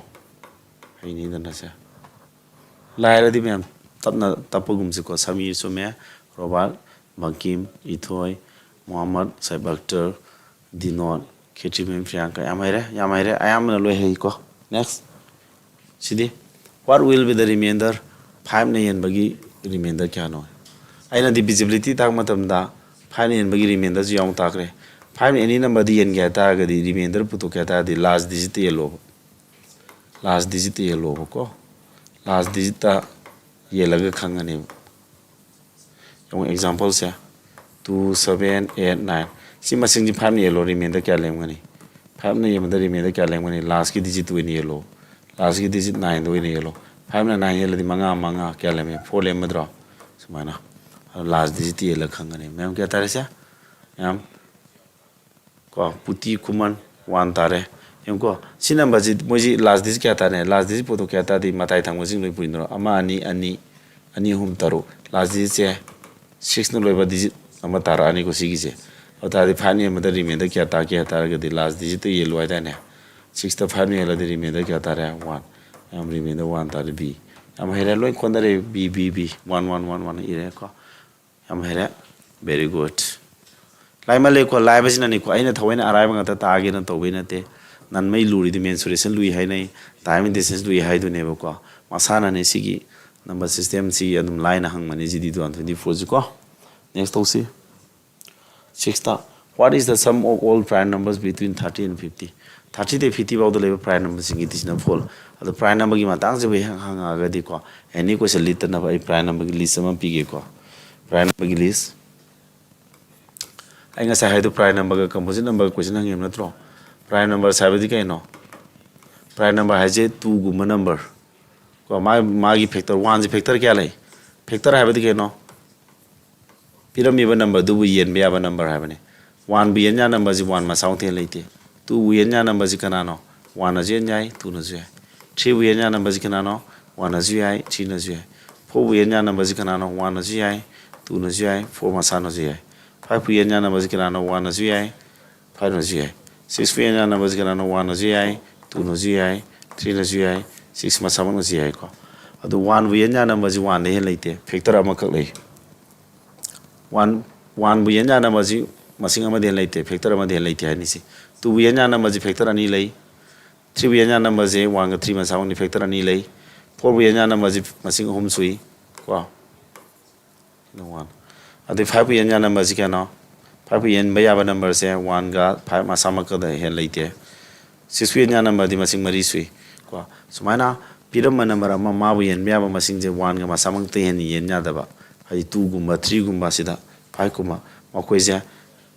ꯍꯩꯅꯤꯗꯅ ꯁꯦ꯫ ꯂꯥꯏꯔꯗꯤ ꯃꯌꯥꯝ ꯇꯞꯅ ꯇꯞꯄꯒꯨꯝꯁꯤꯀꯣ꯫ ꯁꯃꯤꯔ ꯆꯨꯝꯃꯦ, ꯔꯣꯕꯥꯔꯠ, ꯕꯪꯀꯤꯝ, ꯏꯊꯣꯏ, ꯃꯣꯍꯝꯃꯗ, ꯁꯥꯏꯕ ꯑꯛꯇꯔ, ꯗꯤꯅꯣꯠ, ꯈꯦꯇ꯭ꯔꯤꯃꯌꯨꯝ ꯄ꯭ꯔꯤꯌꯥꯡꯀ꯫ ꯌꯥꯝ ꯍꯩꯔꯦ, ꯌꯥꯝ ꯍꯩꯔꯦ꯫ ꯑꯌꯥꯝꯕꯅ ꯂꯣꯏ ꯍꯩꯀꯣ꯫ Next꯫ ꯁꯤꯗꯤ, what will be the remainder? Fiveꯅ ꯍꯦꯟꯕꯒꯤ ꯔꯤꯃꯦꯟꯗꯔ ꯀꯌꯥꯅꯣ? ꯑꯩꯅ divisibility ꯇꯥꯛꯄ ꯃꯇꯝꯗ fiveꯅ ꯍꯦꯟꯕꯒꯤ ꯔꯤꯃꯦꯟꯗꯔꯁꯨ ꯌꯥꯎꯅ ꯇꯥꯛꯈ꯭ꯔꯦ꯫ Fiveꯅ any numberꯗ ꯌꯦꯟꯒꯦ ꯍꯥꯏ ꯇꯥꯔꯒꯗꯤ, ꯔꯤꯃꯦꯟꯗꯔ ꯄꯨꯊꯣꯛꯀꯦ ꯍꯥꯏ ꯇꯥꯔꯗꯤ, ꯂꯥꯁ ꯗꯤꯖꯤꯠꯇ ꯌꯦꯜꯂꯣꯕ꯫ ꯂꯥꯁ ꯗꯤꯖꯤꯠꯇ ꯌꯦꯜꯂꯣꯕꯀꯣ꯫ ꯂꯥꯁ ꯗꯤꯖꯤꯠꯇ ꯌꯦꯜꯂꯒ ꯈꯪꯉꯅꯦꯕ꯫ ꯌꯦꯡꯉꯣ, ꯑꯦꯛꯖꯥꯝꯄꯜꯁꯦ, two, seven, eight, nine꯫ ꯁꯤ ꯃꯁꯤꯡꯁꯤ fiveꯅ ꯌꯦꯜꯂꯣ, ꯔꯤꯃꯦꯟꯗꯔ ꯀꯌꯥ ꯂꯦꯝꯒꯅꯤ? Fiveꯅ ꯌꯦꯟꯕꯗ ꯔꯤꯃꯦꯟꯗꯔ ꯀꯌꯥ ꯂꯦꯝꯒꯅꯤ? ꯂꯥꯁꯀꯤ ꯗꯤꯖꯤꯠꯇꯨ ꯑꯣꯏꯅ ꯌꯦꯜꯂꯣ꯫ ꯂꯥꯁꯀꯤ ꯗꯤꯖꯤꯠ nineꯗ ꯑꯣꯏꯅ ꯌꯦꯜꯂꯣ꯫ Fiveꯅ nine ꯌꯦꯜꯂꯗꯤ ꯃꯉꯥ, ꯃꯉꯥ ꯀꯌꯥ ꯂꯦꯝꯃꯦ? Four ꯂꯦꯝꯃꯗ꯭ꯔꯣ? ꯁꯨꯃꯥꯏꯅ꯫ ꯑꯗꯣ ꯂꯥꯁ ꯗꯤꯖꯤꯠꯇ ꯌꯦꯜꯂꯒ ꯈꯪꯒꯅꯤ꯫ ꯃꯌꯥꯝ ꯀꯌꯥ ꯇꯥꯔꯦ ꯁꯦ? ꯃꯌꯥꯝ ꯀꯣ, ꯄꯨꯇꯤ ꯈꯨꯃꯟ one ꯇꯥꯔꯦ꯫ ꯌꯦꯡꯉꯨꯀꯣ, ꯁꯤ ꯅꯝꯕꯔꯁꯤ ꯃꯣꯏꯁꯤ ꯂꯥꯁ ꯗꯤꯖꯤꯠ ꯀꯌꯥ ꯇꯥꯔꯦ? ꯂꯥꯁ ꯗꯤꯖꯤꯠ ꯄꯨꯊꯣꯛ ꯀꯌꯥ ꯇꯥꯔꯗꯤ ꯃꯇꯥꯏ ꯊꯪꯕꯁꯤꯡ ꯂꯣꯏ ꯄꯨꯏꯅꯔꯣ? ꯑꯃ, ꯑꯅꯤ, ꯑꯅꯤ, ꯑꯅꯤ, ꯑꯍꯨꯝ, ꯇꯔꯨꯛ꯫ ꯂꯥꯁ ꯗꯤꯖꯤꯠꯁꯦ sixꯅ ꯂꯣꯏꯕ ꯗꯤꯖꯤꯠ ꯑꯃ ꯇꯥꯔꯛꯑꯅꯤꯀꯣ ꯁꯤꯒꯤꯁꯦ꯫ ꯑꯗꯨ ꯇꯥꯔꯗꯤ ꯐꯥꯏꯚꯅ ꯍꯦꯟꯕꯗ ꯔꯤꯃꯦꯟꯗꯔ ꯀꯌꯥ ꯇꯥꯒꯦ ꯍꯥꯏ ꯇꯥꯔꯒꯗꯤ ꯂꯥꯁ ꯗꯤꯖꯤꯠꯇ ꯌꯦꯜꯂꯨ ꯍꯥꯏꯗꯥꯏꯅꯦ? ꯁꯤꯛꯁꯇ ꯐꯥꯏꯚꯅ ꯍꯦꯜꯂꯗꯤ ꯔꯤꯃꯦꯟꯗꯔ ꯀꯌꯥ ꯇꯥꯔꯦ? ꯋꯥꯟ꯫ ꯌꯥꯝ ꯔꯤꯃꯦꯟꯗꯔ ꯋꯥꯟ ꯇꯥꯔꯦ, ꯕꯤ꯫ ꯌꯥꯝ ꯍꯩꯔꯦ, ꯂꯣꯏ ꯀꯣꯟꯅꯔꯦ, B, B, B. One, one, one, one ꯏꯔꯦꯀꯣ꯫ ꯌꯥꯝ ꯍꯩꯔꯦ꯫ Very good꯫ ꯂꯥꯏꯃꯜꯂꯦꯀꯣ, ꯂꯥꯏꯕꯁꯤꯅꯅꯤꯀꯣ, ꯑꯩꯅ ꯊꯑꯣꯏꯅ ꯑꯔꯥꯏꯕ ꯉꯥꯛꯇ ꯇꯥꯒꯦꯅ ꯇꯧꯕꯩ ꯅꯠꯇꯦ꯫ ꯅꯟꯃꯩ ꯂꯨꯔꯤꯗꯤ mensuration ꯂꯨꯏ ꯍꯥꯏꯅꯩ, time and distance ꯂꯨꯏ ꯍꯥꯏꯗꯨꯅꯦꯕꯀꯣ꯫ ꯃꯁꯥꯅꯅꯦ ꯁꯤꯒꯤ number system ꯁꯤ ꯑꯗꯨꯝ ꯂꯥꯏꯅ ꯍꯪꯕꯅꯤ, G D two thousand twenty four ꯁꯤꯀꯣ꯫ Next ꯇꯧꯁꯤ꯫ Sixth, what is the sum of all prime numbers between thirty and fifty? Thirty ꯗꯩ fifty ꯐꯥꯎꯗ ꯂꯩꯕ prime number ꯁꯤꯡꯒꯤ decimal fold꯫ ꯑꯗꯣ prime number ꯒꯤ ꯃꯇꯥꯡꯁꯤꯕꯨ ꯍꯦꯛ ꯍꯪꯉꯛꯑꯒꯗꯤꯀꯣ, any question ꯂꯤꯠꯇꯅꯕ ꯑꯩ prime number ꯒꯤ list ꯑꯃ ꯄꯤꯒꯦꯀꯣ꯫ Prime number ꯒꯤ list꯫ ꯑꯩ ꯉꯁꯥꯏ ꯍꯥꯏꯗꯣ prime number ꯒ composite number ꯒ question ꯍꯪꯉꯦꯕ ꯅꯠꯇ꯭ꯔꯣ? Prime numbers ꯍꯥꯏꯕꯗꯤ ꯀꯩꯅꯣ? Prime number ꯍꯥꯏꯁꯦ two ꯒꯨꯝꯕ number ꯀꯣ, ꯃꯥ-, ꯃꯥꯒꯤ factor, one ꯁꯦ factor ꯀꯌꯥ ꯂꯩ? Factor ꯍꯥꯏꯕꯗꯤ ꯀꯩꯅꯣ? ꯄꯤꯔꯝꯃꯤꯕ number ꯗꯨꯕꯨ ꯌꯦꯟꯕ ꯌꯥꯕ number ꯍꯥꯏꯕꯅꯤ꯫ One ꯕꯨ ꯌꯦꯟ ꯌꯥ number ꯁꯤ one ꯃꯁꯥꯃꯛꯇ ꯍꯦꯟ ꯂꯩꯇꯦ꯫ Two ꯕꯨ ꯌꯦꯟ ꯌꯥ number ꯁꯤ ꯀꯅꯥꯅꯣ? One ꯅꯁꯨ ꯌꯦꯟ ꯌꯥꯏ, two ꯅꯁꯨ ꯌꯥꯏ꯫ Three ꯕꯨ ꯌꯦꯟ ꯌꯥ number ꯁꯤ ꯀꯅꯥꯅꯣ? One ꯅꯁꯨ ꯌꯥꯏ, three ꯅꯁꯨ ꯌꯥꯏ꯫ Four ꯕꯨ ꯌꯦꯟ ꯌꯥ number ꯁꯤ ꯀꯅꯥꯅꯣ? One ꯅꯁꯨ ꯌꯥꯏ, two ꯅꯁꯨ ꯌꯥꯏ, four ꯃꯁꯥꯅꯁꯨ ꯌꯥꯏ꯫ Five ꯄꯨ ꯌꯦꯟ ꯌꯥ number ꯁꯤ ꯀꯅꯥꯅꯣ? One ꯅꯁꯨ ꯌꯥꯏ, five ꯅꯁꯨ ꯌꯥꯏ꯫ Six ꯄꯨ ꯌꯦꯟ ꯌꯥ number ꯁꯤ ꯀꯅꯥꯅꯣ? One ꯅꯁꯨ ꯌꯥꯏ, two ꯅꯁꯨ ꯌꯥꯏ, three ꯅꯁꯨ ꯌꯥꯏ, six ꯃꯁꯥꯃꯛꯅꯁꯨ ꯌꯥꯏꯀꯣ꯫ ꯑꯗꯨ one ꯕꯨ ꯌꯦꯟ ꯌꯥ number ꯁꯤ one ꯗꯩ ꯍꯦꯟꯅ ꯂꯩꯇꯦ, factor ꯑꯃꯈꯛ ꯂꯩ꯫ One, one ꯕꯨ ꯌꯦꯟ ꯌꯥ number ꯁꯤ ꯃꯁꯤꯡ ꯑꯃꯗꯒꯤ ꯍꯦꯟꯅ ꯂꯩꯇꯦ, factor ꯑꯃꯗꯒꯤ ꯍꯦꯟꯅ ꯂꯩꯇꯦ ꯍꯥꯏꯅꯤ ꯁꯤ꯫ Two ꯕꯨ ꯌꯦꯟ ꯌꯥ number ꯁꯤ factor ꯑꯅꯤ ꯂꯩ꯫ Three ꯕꯨ ꯌꯦꯟ ꯌꯥ number ꯁꯤ one ꯒ three ꯃꯁꯥꯃꯛꯅꯤ, factor ꯑꯅꯤ ꯂꯩ꯫ Four ꯕꯨ ꯌꯦꯟ ꯌꯥ number ꯁꯤ ꯃꯁꯤꯡ ꯑꯍꯨꯝ ꯁꯨꯏ ꯀꯣ꯫ ꯁꯤꯅ one꯫ ꯑꯗꯩ five ꯄꯨ ꯌꯦꯟ ꯌꯥ number ꯁꯤ ꯀꯌꯥꯅꯣ? Five ꯄꯨ ꯌꯦꯟꯕ ꯌꯥꯕ number ꯁꯦ one ꯒ five ꯃꯁꯥꯃꯛꯀꯗ ꯍꯦꯟꯅ ꯂꯩꯇꯦ꯫ Six ꯄꯨ ꯌꯦꯟ ꯌꯥ number ꯗꯤ ꯃꯁꯤꯡ ꯃꯔꯤ ꯁꯨꯏ ꯀꯣ꯫ ꯁꯨꯃꯥꯏꯅ ꯄꯤꯔꯝꯕ number ꯑꯃ ꯃꯥꯕꯨ ꯌꯦꯟꯕ ꯌꯥꯕ ꯃꯁꯤꯡꯁꯦ one ꯒ ꯃꯁꯥꯃꯛꯇ ꯍꯦꯟꯅ ꯌꯦꯟ ꯌꯥꯗꯕ, ꯍꯥꯏꯗꯤ two ꯒꯨꯝꯕ, three ꯒꯨꯝꯕ, ꯑꯁꯤꯗ five ꯀꯨꯝꯕ, ꯃꯈꯣꯏꯁꯦ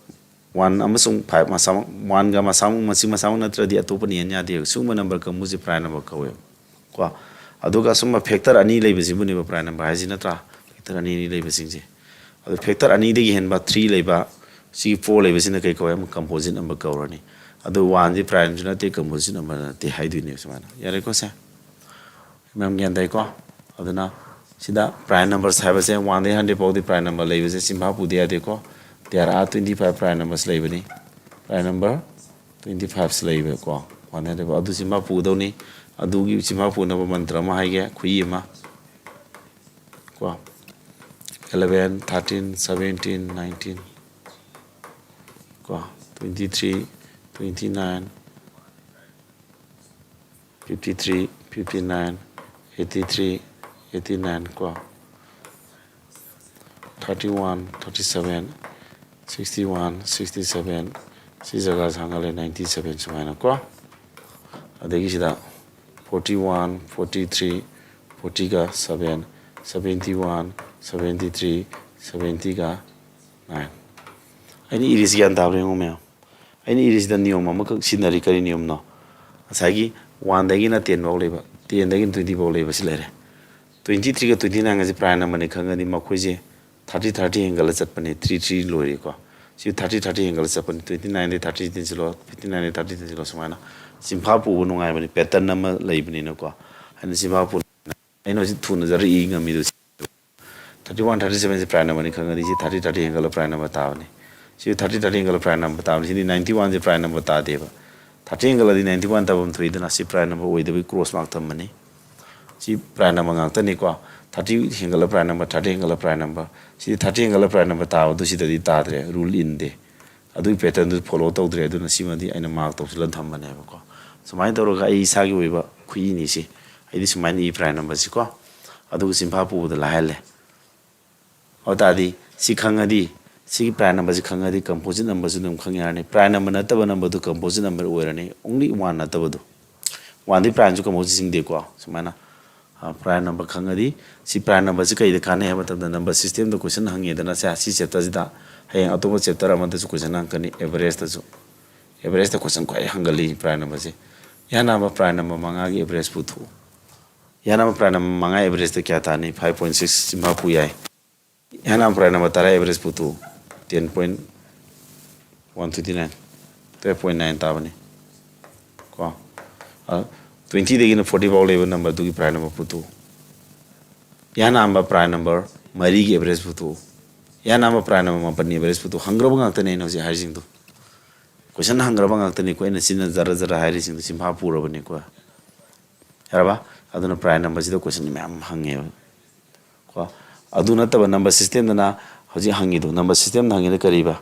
one ꯑꯃꯁꯨꯡ five ꯃꯁꯥꯃꯛ, one ꯒ ꯃꯁꯥꯃꯛ, ꯃꯁꯤꯡ ꯃꯁꯥꯃꯛ ꯅꯠꯇ꯭ꯔꯗꯤ ꯑꯇꯣꯞꯄꯅ ꯌꯦꯟ ꯌꯥꯗꯦꯕ꯫ ꯁꯤꯒꯨꯝꯕ number ꯀꯥꯡꯕꯨꯁꯦ prime number ꯀꯧꯋꯦꯕ ꯀꯣ꯫ ꯑꯗꯨꯒ ꯑꯁꯨꯝꯕ factor ꯑꯅꯤ ꯂꯩꯕꯁꯤꯕꯨꯅꯦꯕ prime number ꯍꯥꯏꯁꯤ ꯅꯠꯇ꯭ꯔꯥ? Factor ꯑꯅꯤ ꯑꯅꯤ ꯂꯩꯕꯁꯤꯡꯁꯦ꯫ ꯑꯗꯨ factor ꯑꯅꯤꯗꯒꯤ ꯍꯦꯟꯕ three ꯂꯩꯕ, ꯁꯤꯒꯤ four ꯂꯩꯕꯁꯤꯅ ꯀꯩ ꯀꯧꯋꯦ? ꯑꯃ composite number ꯀꯧꯔꯅꯤ꯫ ꯑꯗꯨ one ꯁꯤ prime ꯁꯨ ꯅꯠꯇꯦ, composite number ꯅꯠꯇꯦ ꯍꯥꯏꯗꯣꯏꯅꯦꯕ ꯁꯨꯃꯥꯏꯅ꯫ ꯌꯥꯔꯦꯀꯣ ꯁꯦ? ꯃꯌꯥꯝ ꯒ꯭ꯌꯥꯟ ꯇꯥꯏꯀꯣ? ꯑꯗꯨꯅ ꯁꯤꯗ prime numbers ꯍꯥꯏꯕꯁꯦ one ꯗꯩ hundred ꯐꯥꯎꯗꯤ prime number ꯂꯩꯕꯁꯦ ꯆꯤꯟꯐꯥ ꯄꯨꯗ ꯌꯥꯗꯦꯀꯣ꯫ there are twenty five prime numbers ꯂꯩꯕꯅꯤ꯫ Prime number twenty five ꯂꯩꯕꯀꯣ, ꯋꯥꯟ ꯍꯥꯏꯔꯤꯕ ꯑꯗꯨ ꯁꯤꯃ ꯄꯨꯒꯗꯧꯅꯤ꯫ ꯑꯗꯨꯒꯤ ꯁꯤꯃ ꯄꯨꯅꯕ ꯃꯟꯇ꯭ꯔ ꯑꯃ ꯍꯥꯏꯒꯦ, ꯈꯨꯏ ꯑꯃ ꯀꯣ, eleven, thirteen, seventeen, nineteen ꯀꯣ, twenty three, twenty nine, fifty three, fifty nine, eighty three, eighty nine ꯀꯣ, thirty one, thirty seven, sixty one, sixty seven, ꯁꯤ ꯖꯒꯥꯁꯦ ꯍꯥꯡꯍꯜꯂꯦ, ninety seven ꯁꯨꯃꯥꯏꯅ ꯀꯣ꯫ ꯑꯗꯒꯤ ꯁꯤꯗ forty one, forty three, fortyꯒ seven, seventy one, seventy three, seventyꯒ nine꯫ ꯑꯩꯅ ꯏꯔꯤꯁꯤ ꯒ꯭ꯌꯥꯟ ꯇꯥꯕ꯭ꯔꯥ ꯌꯦꯡꯉꯨ ꯃꯌꯥꯝ꯫ ꯑꯩꯅ ꯏꯔꯤꯁꯤꯗ ꯅꯤꯌꯣꯝ ꯑꯃꯈꯛ ꯁꯤꯖꯤꯟꯅꯔꯤ꯫ ꯀꯔꯤ ꯅꯤꯌꯣꯝꯅꯣ? ꯉꯁꯥꯏꯒꯤ oneꯗꯒꯤꯅ ten ꯐꯥꯎ ꯂꯩꯕ, tenꯗꯒꯤꯅ twenty ꯐꯥꯎ ꯂꯩꯕ ꯁꯤ ꯂꯩꯔꯦ꯫ Twenty threeꯒ twenty nine ꯑꯁꯤ prime numberꯅꯤ ꯈꯪꯉꯗꯤ ꯃꯈꯣꯏꯁꯦ thirty thirty ꯍꯦꯟꯒꯠꯂ ꯆꯠꯄꯅꯦ, three three ꯂꯣꯏꯔꯦꯀꯣ꯫ ꯁꯤ thirty thirty ꯍꯦꯟꯒꯠꯂ ꯆꯠꯄꯅꯤ꯫ Twenty nineꯗꯒꯤ thirty ꯇꯦꯟꯁꯤꯜꯂꯣ, fifty nineꯗꯒꯤ thirty ꯇꯦꯟꯁꯤꯜꯂꯣ, ꯁꯨꯃꯥꯏꯅ ꯆꯤꯟꯐꯥ ꯄꯨꯕ ꯅꯨꯡꯉꯥꯏꯕꯅꯤ, pattern ꯑꯃ ꯂꯩꯕꯅꯤꯅꯀꯣ꯫ ꯑꯩꯅ ꯆꯤꯟꯐꯥ ꯄꯨ ꯑꯩꯅ ꯍꯧꯖꯤꯛ ꯊꯨꯅ ꯖꯔ ꯏ ꯉꯝꯃꯤꯗꯨ ꯁꯤ꯫ Thirty one, thirty sevenꯁꯤ prime numberꯅꯤ ꯈꯪꯉꯗꯤ ꯁꯤ thirty thirty ꯍꯦꯟꯒꯠꯂ prime number ꯇꯥꯕꯅꯤ꯫ ꯁꯤ thirty thirty ꯍꯦꯟꯒꯠꯂ prime number ꯇꯥꯕꯅꯤ꯫ ꯁꯤꯗꯤ ninety oneꯁꯤ prime number ꯇꯥꯗꯦꯕ꯫ Thirty ꯍꯦꯟꯒꯠꯂꯗꯤ ninety one ꯇꯥꯐꯝ ꯊꯣꯛꯏꯗꯅ, ꯁꯤ prime number ꯑꯣꯏꯗꯕꯒꯤ cross mark ꯊꯝꯕꯅꯤ꯫ ꯁꯤ prime number ꯉꯥꯛꯇꯅꯤꯀꯣ꯫ Thirty ꯍꯦꯟꯒꯠꯂ prime number, thirty ꯍꯦꯟꯒꯠꯂ prime number꯫ ꯁꯤꯗꯤ thirty ꯍꯦꯟꯒꯠꯂ prime number ꯇꯥꯕꯗꯨ ꯁꯤꯗꯗꯤ ꯇꯥꯗ꯭ꯔꯦ, rule ꯏꯟꯗꯦ꯫ ꯑꯗꯨꯒꯤ patternꯗꯨ follow ꯇꯧꯗ꯭ꯔꯦ꯫ ꯑꯗꯨꯅ ꯁꯤꯃꯗꯤ ꯑꯩꯅ mark ꯇꯧꯁꯤꯜꯂ ꯊꯝꯕꯅꯦꯕꯀꯣ꯫ ꯁꯨꯃꯥꯏꯅ ꯇꯧꯔꯒ ꯑꯩ ꯏꯁꯥꯒꯤ ꯑꯣꯏꯕ ꯈꯨꯏꯅꯤ ꯁꯤ꯫ ꯑꯩꯗꯤ ꯁꯨꯃꯥꯏꯅ ꯏ prime numberꯁꯤꯀꯣ꯫ ꯑꯗꯨꯒ ꯆꯤꯟꯐꯥ ꯄꯨꯕꯗ ꯂꯥꯏꯍꯜꯂꯦ꯫ ꯑꯗꯨ ꯇꯥꯔꯗꯤ ꯁꯤ ꯈꯪꯉꯗꯤ, ꯁꯤꯒꯤ prime numberꯁꯤ ꯈꯪꯉꯗꯤ composite numberꯁꯨ ꯑꯗꯨꯝ ꯈꯪ ꯌꯥꯔꯅꯤ꯫ Prime number ꯅꯠꯇꯕ numberꯗꯨ composite number ꯑꯣꯏꯔꯅꯤ, only one ꯅꯠꯇꯕꯗꯨ꯫ Oneꯗꯤ primeꯁꯨ composite ꯆꯤꯡꯗꯦꯀꯣ꯫ ꯁꯨꯃꯥꯏꯅ, ꯑ, prime number ꯈꯪꯉꯗꯤ, ꯁꯤ prime numberꯁꯤ ꯀꯩꯗ ꯀꯥꯟꯅꯩ ꯍꯥꯏꯕ ꯃꯇꯝꯗ number systemꯗ question ꯍꯪꯉꯦꯗꯅ, ꯁꯦ, ꯁꯤ chapterꯁꯤꯗ ꯍꯌꯦꯡ ꯑꯇꯣꯞꯄ chapter ꯑꯃꯗꯁꯨ question ꯍꯪꯉꯛꯀꯅꯤ, averageꯇꯁꯨ꯫ Averageꯇ question ꯈ꯭ꯋꯥꯏ ꯍꯪꯒꯜꯂꯤ prime numberꯁꯦ꯫ ꯏꯍꯥꯟ ꯍꯥꯟꯕ prime number ꯃꯉꯥꯒꯤ average ꯄꯨꯊꯣꯛꯎ꯫ ꯏꯍꯥꯟ ꯍꯥꯟꯕ prime number ꯃꯉꯥ averageꯇ ꯀꯌꯥ ꯇꯥꯅꯤ? Five point six ꯆꯤꯟꯐꯥ ꯄꯨ ꯌꯥꯏ꯫ ꯏꯍꯥꯟ ꯍꯥꯟꯕ prime number ꯇꯔꯥ average ꯄꯨꯊꯣꯛꯎ꯫ Ten point one twenty nine, twelve point nine ꯇꯥꯕꯅꯤ ꯀꯣ꯫ ꯑ, twentyꯗꯒꯤꯅ forty ꯐꯥꯎ ꯂꯩꯕ numberꯗꯨꯒꯤ prime number ꯄꯨꯊꯣꯛꯎ꯫ ꯏꯍꯥꯟ ꯍꯥꯟꯕ prime number ꯃꯔꯤꯒꯤ average ꯄꯨꯊꯣꯛꯎ꯫ ꯏꯍꯥꯟ ꯑꯍꯥꯟꯕ prime number ꯃꯥꯄꯟꯅꯤ average ꯄꯨꯊꯣꯛ꯫ ꯍꯪꯈ꯭ꯔꯕ ꯉꯥꯛꯇꯅꯦ ꯑꯩꯅ ꯍꯧꯖꯤꯛ ꯍꯥꯏꯔꯤꯁꯤꯡꯗꯣ꯫ Question ꯍꯪꯈ꯭ꯔꯕ ꯉꯥꯛꯇꯅꯤꯀꯣ ꯑꯩꯅ ꯆꯤꯟꯅ ꯖꯔ ꯖꯔ ꯍꯥꯏꯔꯤꯁꯤꯡꯗꯣ, ꯆꯤꯟꯐꯥ ꯄꯨꯔꯕꯅꯤꯀꯣ꯫ ꯌꯥꯔꯕ? ꯑꯗꯨꯅ prime number ꯁꯤꯗ question ꯃꯌꯥꯝ ꯍꯪꯉꯦꯕ꯫ ꯀꯣ? ꯑꯗꯨ ꯅꯠꯇꯕ number system ꯗꯅ ꯍꯧꯖꯤꯛ ꯍꯪꯉꯤꯗꯣ, number system ꯗ ꯍꯪꯉꯤꯗꯣ ꯀꯔꯤꯕ?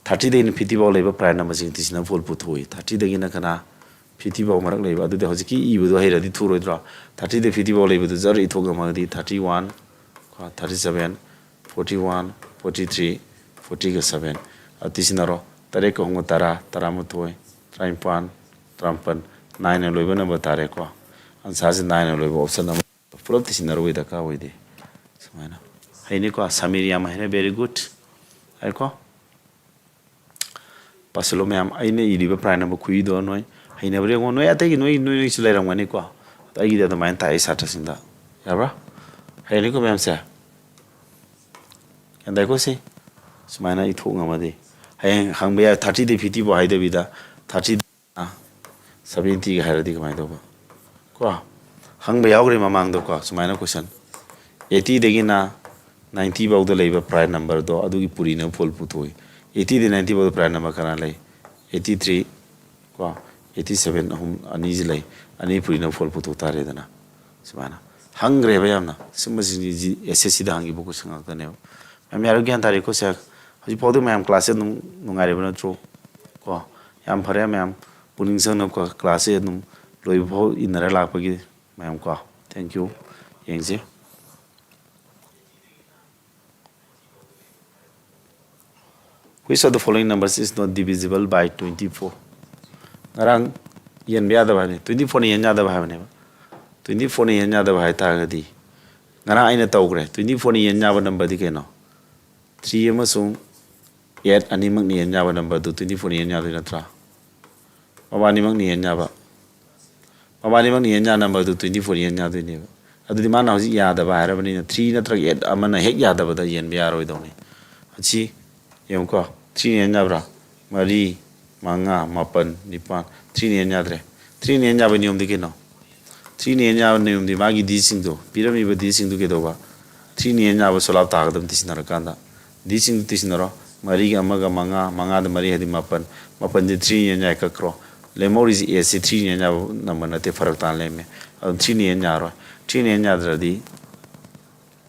Thirty ꯗꯒꯤꯅ fifty ꯐꯥꯎ ꯂꯩꯕ prime number ꯁꯤꯡ ꯇꯤꯁꯤꯅ ꯐꯣꯜ ꯄꯨꯊꯣꯛꯏ꯫ Thirty ꯗꯒꯤꯅ ꯀꯅꯥ? Fifty ꯐꯥꯎ ꯃꯔꯛ ꯂꯩꯕ꯫ ꯑꯗꯨꯗꯤ ꯍꯧꯖꯤꯛꯀꯤ ꯏꯕꯗꯣ ꯍꯩꯔꯗꯤ ꯊꯨꯔꯣꯏꯗ꯭ꯔꯣ? Thirty ꯗꯒꯤ fifty ꯐꯥꯎ ꯂꯩꯕꯗꯨ ꯖꯔ ꯏꯊꯣꯛ ꯉꯝꯃꯒꯗꯤ thirty one, ꯀꯣ, thirty seven, forty one, forty three, forty ꯒ seven꯫ ꯑꯗꯨ ꯇꯤꯁꯤꯟꯅꯔꯣ꯫ ꯇꯔꯦꯠꯀ ꯑꯍꯨꯝꯒ ꯇꯔꯥ, ꯇꯔꯥꯃꯥꯊꯣꯏ, ꯇꯔꯥꯅꯤꯄꯥꯟ, ꯇꯔꯥꯃꯥꯄꯟ, nine ꯅ ꯂꯣꯏꯕ number ꯇꯥꯔꯦꯀꯣ꯫ Answer ꯁꯦ nine ꯅ ꯂꯣꯏꯕ option ꯑꯃ꯫ ꯄꯨꯂꯞ ꯇꯤꯁꯤꯟꯅꯔꯨꯕꯒꯤ ꯗꯔꯀꯥꯔ ꯑꯣꯏꯗꯦ꯫ ꯁꯨꯃꯥꯏꯅ꯫ ꯍꯩꯅꯤꯀꯣ? ꯁꯃꯤꯔ ꯌꯥꯝ ꯍꯩꯔꯦ, very good꯫ ꯍꯥꯏꯀꯣ? ꯄꯥꯁꯤꯜꯂꯣ ꯃꯌꯥꯝ꯫ ꯑꯩꯅ ꯏꯔꯤꯕ prime number ꯈꯨꯏꯗꯣ ꯅꯣꯏ ꯍꯩꯅꯕ꯭ꯔꯥ ꯌꯦꯡꯉꯣ꯫ ꯅꯣꯏ ꯑꯇꯩꯒꯤ ꯅꯣꯏ, ꯅꯣꯏ, ꯅꯣꯏꯁꯨ ꯂꯩꯔꯝꯒꯅꯤꯀꯣ꯫ ꯑꯗꯣ ꯑꯩꯒꯤꯗꯤ ꯑꯗꯨꯃꯥꯏꯅ ꯇꯥꯛꯏ ꯁꯥꯇ꯭ꯔꯁꯤꯡꯗ꯫ ꯌꯥꯕ꯭ꯔꯥ? ꯍꯩꯔꯅꯤꯀꯣ ꯃꯌꯥꯝꯁꯦ? ꯒ꯭ꯌꯥꯟ ꯇꯥꯏꯀꯣ ꯁꯤ? ꯁꯨꯃꯥꯏꯅ ꯏꯊꯣꯛ ꯉꯝꯃꯗꯤ꯫ ꯍꯌꯦꯡ ꯍꯪꯕ ꯌꯥꯏ, thirty ꯗꯒꯤ fifty ꯐꯥꯎ ꯍꯥꯏꯗꯕꯤꯗ, thirty seventy ꯒ ꯍꯥꯏꯔꯗꯤ ꯀꯃꯥꯏꯅ ꯇꯧꯕ? ꯀꯣ? ꯍꯪꯕ ꯌꯥꯎꯈ꯭ꯔꯦ ꯃꯃꯥꯡꯗꯀꯣ, ꯁꯨꯃꯥꯏꯅ question꯫ Eighty ꯗꯒꯤꯅ ninety ꯐꯥꯎꯗ ꯂꯩꯕ prime number ꯗꯣ ꯑꯗꯨꯒꯤ ꯄꯨꯔꯤꯅ ꯐꯣꯜ ꯄꯨꯊꯣꯛꯏ꯫ Eighty ꯗꯒꯤ ninety ꯐꯥꯎꯗ prime number ꯀꯅꯥ ꯂꯩ? Eighty three, ꯀꯣ? Eighty seven, ꯑꯍꯨꯝ, ꯑꯅꯤꯁꯤ ꯂꯩ꯫ ꯑꯅꯤ ꯄꯨꯔꯤꯅ ꯐꯣꯜ ꯄꯨꯊꯣꯛ ꯇꯥꯔꯦꯗꯅ꯫ ꯁꯨꯃꯥꯏꯅ꯫ ꯍꯪꯈ꯭ꯔꯦꯕ ꯌꯥꯝꯅ꯫ ꯁꯨꯝꯕꯁꯤꯡꯁꯤ S S C ꯗ ꯍꯪꯈꯤꯕ question ꯉꯥꯛꯇꯅꯦꯕ꯫ ꯃꯌꯥꯝ ꯌꯥꯔꯣꯏ, ꯒ꯭ꯌꯥꯟ ꯇꯥꯔꯦꯀꯣ ꯁꯦ? ꯍꯧꯖꯤꯛ ꯐꯥꯎꯗꯤ ꯃꯌꯥꯝ class ꯁꯦ ꯑꯗꯨꯝ ꯅꯨꯡꯉꯥꯏꯔꯤꯕ ꯅꯠꯇ꯭ꯔꯣ? ꯀꯣ? ꯌꯥꯝ ꯐꯔꯦ ꯃꯌꯥꯝ꯫ ꯄꯨꯛꯅꯤꯡ ꯆꯪꯅ ꯀꯣ class ꯁꯦ ꯑꯗꯨꯝ ꯂꯣꯏꯕ ꯐꯥꯎ ꯏꯟꯅꯔ ꯂꯥꯛꯄꯒꯤ ꯃꯌꯥꯝ ꯀꯣ꯫ Thank you꯫ ꯌꯦꯡꯁꯤ꯫ Which of the following numbers is not divisible by twenty four? ꯉꯔꯥꯡ ꯌꯦꯟꯕ ꯌꯥꯗꯕ ꯍꯥꯏꯕꯅꯤ, twenty four ꯅ ꯌꯦꯟ ꯌꯥꯗꯕ ꯍꯥꯏꯕꯅꯦꯕ꯫ Twenty four ꯅ ꯌꯦꯟ ꯌꯥꯗꯕ ꯍꯥꯏ ꯇꯥꯔꯒꯗꯤ, ꯉꯔꯥꯡ ꯑꯩꯅ ꯇꯧꯈ꯭ꯔꯦ, twenty four ꯅ ꯌꯦꯟ ꯌꯥꯕ number ꯗꯤ ꯀꯩꯅꯣ? Three ꯑꯃꯁꯨꯡ eight ꯑꯅꯤꯃꯛꯅ ꯌꯦꯟ ꯌꯥꯕ number ꯗꯨ twenty four ꯅ ꯌꯦꯟ ꯌꯥꯗꯣꯏ ꯅꯠꯇ꯭ꯔꯥ? ꯃꯕꯥꯅꯤꯃꯛꯅ ꯌꯦꯟ ꯌꯥꯕ꯫ ꯃꯕꯥꯅꯤꯃꯛꯅ ꯌꯦꯟ ꯌꯥ number ꯗꯨ twenty four ꯌꯦꯟ ꯌꯥꯗꯣꯏꯅꯦꯕ꯫ ꯑꯗꯨꯗꯤ ꯃꯥꯅ ꯍꯧꯖꯤꯛ ꯌꯥꯗꯕ ꯍꯥꯏꯔꯕꯅꯤꯅ three ꯅꯠꯇ꯭ꯔꯒ eight ꯑꯃꯅ ꯍꯦꯛ ꯌꯥꯗꯕꯗ ꯌꯦꯟꯕ ꯌꯥꯔꯣꯏꯗꯧꯅꯤ꯫ ꯑꯁꯤ ꯌꯦꯡꯉꯨꯀꯣ, three ꯅ ꯌꯦꯟ ꯌꯥꯕ꯭ꯔꯥ? ꯃꯔꯤ, ꯃꯉꯥ, ꯃꯥꯄꯟ, ꯅꯤꯄꯥꯟ꯫ Three ꯅ ꯌꯦꯟ ꯌꯥꯗ꯭ꯔꯦ꯫ Three ꯅ ꯌꯦꯟ ꯌꯥꯕ ꯅꯤꯌꯣꯝꯗꯤ ꯀꯩꯅꯣ? Three ꯅ ꯌꯦꯟ ꯌꯥꯕ ꯅꯤꯌꯣꯝꯗꯤ ꯃꯥꯒꯤ D ꯁꯤꯡꯗꯣ, ꯄꯤꯔꯝꯃꯤꯕ D ꯁꯤꯡꯗꯨ ꯀꯩꯗꯧꯕ? ꯊ꯭ꯔꯤꯅ ꯌꯦꯟ ꯌꯥꯕ ꯁꯣꯂꯥꯞ ꯇꯥꯒꯗꯕꯅꯤ ꯇꯤꯁꯤꯟꯅꯔꯀꯥꯟꯗ꯫ ꯗꯤꯁꯤꯡꯗꯨ ꯇꯤꯁꯤꯟꯅꯔꯣ꯫ ꯃꯔꯤꯒ ꯑꯃꯒ ꯃꯉꯥ, ꯃꯉꯥꯗ ꯃꯔꯤ ꯍꯥꯏꯗꯤ ꯃꯥꯄꯟ, ꯃꯥꯄꯟꯁꯦ ꯊ꯭ꯔꯤꯅ ꯌꯦꯟ ꯌꯥꯏ ꯀꯛꯈ꯭ꯔꯣ꯫ ꯂꯦꯝꯍꯧꯔꯤꯁꯤ ꯑꯦꯁꯁꯤ ꯊ꯭ꯔꯤꯅ ꯌꯦꯟ ꯌꯥꯕ ꯅꯝꯕꯔ ꯅꯠꯇꯦ, ꯐꯔꯛ ꯇꯥꯅ ꯂꯩꯔꯝꯃꯦ꯫ ꯑꯗꯨꯝ ꯊ꯭ꯔꯤꯅ ꯌꯦꯟ ꯌꯥꯔꯣꯏ꯫ ꯊ꯭ꯔꯤꯅ ꯌꯦꯟ ꯌꯥꯗ꯭ꯔꯗꯤ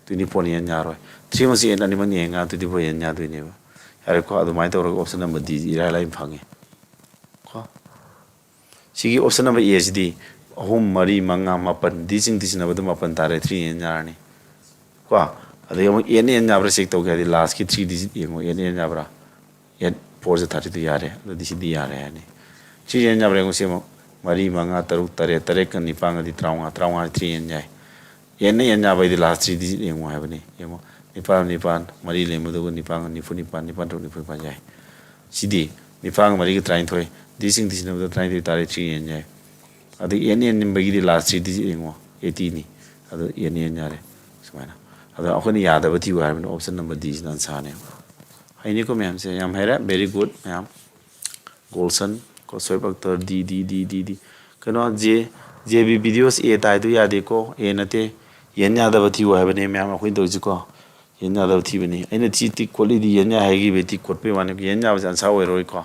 ꯇ꯭ꯋꯦꯟꯇꯤ ꯐꯣꯔꯅ ꯌꯦꯟ ꯌꯥꯔꯣꯏ꯫ ꯊ꯭ꯔꯤꯃꯛꯁꯤ ꯑꯦꯟ ꯑꯅꯤꯃꯛꯅ ꯌꯦꯟ ꯌꯥ ꯇ꯭ꯋꯦꯟꯇꯤ ꯐꯣꯔ ꯌꯦꯟ ꯌꯥꯗꯣꯏꯅꯦꯕ꯫ ꯌꯥꯔꯦꯀꯣ? ꯑꯗꯨꯃꯥꯏꯅ ꯇꯧꯔꯒ ꯑꯣꯞꯁꯟ ꯅꯝꯕꯔ ꯗꯤ ꯏꯔꯥꯏ ꯂꯥꯏꯅ ꯐꯪꯉꯦ꯫ ꯀꯣ? ꯁꯤꯒꯤ ꯑꯣꯞꯁꯟ ꯅꯝꯕꯔ ꯑꯦꯁꯤꯗꯤ ꯑꯍꯨꯝ, ꯃꯔꯤ, ꯃꯉꯥ, ꯃꯥꯄꯟ, ꯗꯤꯁꯤꯡ ꯇꯤꯁꯤꯟꯅꯕꯗ ꯃꯥꯄꯟ ꯇꯥꯔꯦ, ꯊ꯭ꯔꯤ ꯌꯦꯟ ꯌꯥꯔꯅꯤ꯫ ꯀꯣ? ꯑꯗꯒꯤ ꯑꯃꯨꯛ ꯑꯦꯟ ꯑꯦꯟ ꯌꯥꯕ꯭ꯔꯥ ꯆꯦꯛ ꯇꯧꯒꯦ ꯍꯥꯏꯗꯤ ꯂꯥꯁꯀꯤ ꯊ꯭ꯔꯤ ꯗꯤꯖꯤꯠ ꯌꯦꯡꯉꯣ, ꯑꯦꯟ ꯑꯦꯟ ꯌꯥꯕ꯭ꯔꯥ? ꯑꯦꯠ ꯐꯣꯔꯁꯦ ꯊꯥꯔꯇꯤ ꯇꯨ ꯌꯥꯔꯦ꯫ ꯑꯗꯨꯗꯤ ꯁꯤꯗꯤ ꯌꯥꯔꯦ ꯍꯥꯏꯅꯤ꯫ ꯊ꯭ꯔꯤ ꯌꯦꯟ ꯌꯥꯕ꯭ꯔꯥ ꯌꯦꯡꯉꯣ, ꯁꯤ ꯑꯃꯨꯛ ꯃꯔꯤ, ꯃꯉꯥ, ꯇꯔꯨꯛ, ꯇꯔꯦꯠ, ꯇꯔꯦꯠꯀ ꯅꯤꯄꯥꯟꯒꯗꯤ ꯇꯔꯥꯃꯉꯥ, ꯇꯔꯥꯃꯉꯥ ꯊ꯭ꯔꯤ ꯌꯦꯟ ꯌꯥꯏ꯫ ꯑꯦꯟ ꯑꯦꯟ ꯌꯥꯕ ꯍꯥꯏꯗꯤ ꯂꯥꯁ ꯊ꯭ꯔꯤ ꯗꯤꯖꯤꯠ ꯌꯦꯡꯉꯣ ꯍꯥꯏꯕꯅꯤ꯫ ꯌꯦꯡꯉꯣ, ꯅꯤꯄꯥꯟ, ꯅꯤꯄꯥꯟ, ꯃꯔꯤ ꯂꯩꯔꯝꯕꯗꯨꯒ ꯅꯤꯄꯥꯟꯒ ꯅꯤꯐꯨ ꯅꯤꯄꯥꯟ, ꯅꯤꯄꯥꯟ ꯇꯔꯨꯛ ꯅꯤꯐꯨ ꯅꯤꯄꯥꯟ ꯌꯥꯏ꯫ ꯁꯤꯗꯤ ꯅꯤꯄꯥꯟꯒ ꯃꯔꯤꯒ ꯇꯔꯥꯅꯤꯊꯣꯏ, ꯗꯤꯁꯤꯡ ꯇꯤꯁꯤꯟꯅꯕꯗ ꯇꯔꯥꯅꯤꯊꯣꯏ ꯇꯥꯔꯦ, ꯊ꯭ꯔꯤ ꯑꯦꯟ ꯌꯥꯏ꯫ ꯑꯗꯩ ꯑꯦꯟ ꯑꯦꯟ ꯅꯝꯕꯔꯒꯤꯗꯤ ꯂꯥꯁ ꯊ꯭ꯔꯤ ꯗꯤꯖꯤꯠ ꯌꯦꯡꯉꯣ, ꯑꯩꯠꯇꯤꯅꯤ꯫ ꯑꯗꯨ ꯑꯦꯟ ꯑꯦꯟ ꯌꯥꯔꯦ꯫ ꯁꯨꯃꯥꯏꯅ꯫ ꯑꯗꯣ ꯑꯩꯈꯣꯏꯅ ꯌꯥꯗꯕ ꯊꯤꯌꯨ ꯍꯥꯏꯔꯕꯅꯤꯅ ꯑꯣꯞꯁꯟ ꯅꯝꯕꯔ ꯗꯤꯁꯤꯅ ꯑꯟꯁꯥꯔꯅꯦꯕ꯫ ꯍꯩꯅꯤꯀꯣ ꯃꯌꯥꯝꯁꯦ? ꯌꯥꯝ ꯍꯩꯔꯦ꯫ Very good ꯃꯌꯥꯝ꯫ ꯒꯣꯜꯁꯟ, ꯀꯣ, ꯁꯣꯏꯕ ꯑꯛꯇꯔ, ꯗꯤ, ꯗꯤ, ꯗꯤ, ꯗꯤ, ꯗꯤ꯫ ꯀꯩꯅꯣ, ꯖꯦ, ꯖꯦ ꯕꯤ ꯚꯤꯗꯤꯑꯣꯁ ꯑꯦ ꯇꯥꯏꯗꯣ ꯌꯥꯗꯦꯀꯣ꯫ ꯑꯦ ꯅꯠꯇꯦ꯫ ꯌꯦꯟ ꯌꯥꯗꯕ ꯊꯤꯌꯨ ꯍꯥꯏꯕꯅꯦ ꯃꯌꯥꯝ ꯑꯩꯈꯣꯏꯅ ꯇꯧꯔꯤꯁꯤꯀꯣ꯫ ꯌꯦꯟ ꯌꯥꯗꯕ ꯊꯤꯕꯅꯤ꯫ ꯑꯩꯅ ꯁꯤ ꯇꯤꯛ ꯈꯣꯠꯂꯤꯗꯤ ꯌꯦꯟ ꯌꯥꯏ ꯍꯥꯏꯈꯤꯕꯩ ꯇꯤꯛ ꯈꯣꯠꯄꯩ ꯋꯥꯅꯤ꯫ ꯌꯦꯟ ꯌꯥꯕꯁꯦ ꯑꯟꯁꯥꯔ ꯑꯣꯏꯔꯣꯏꯀꯣ꯫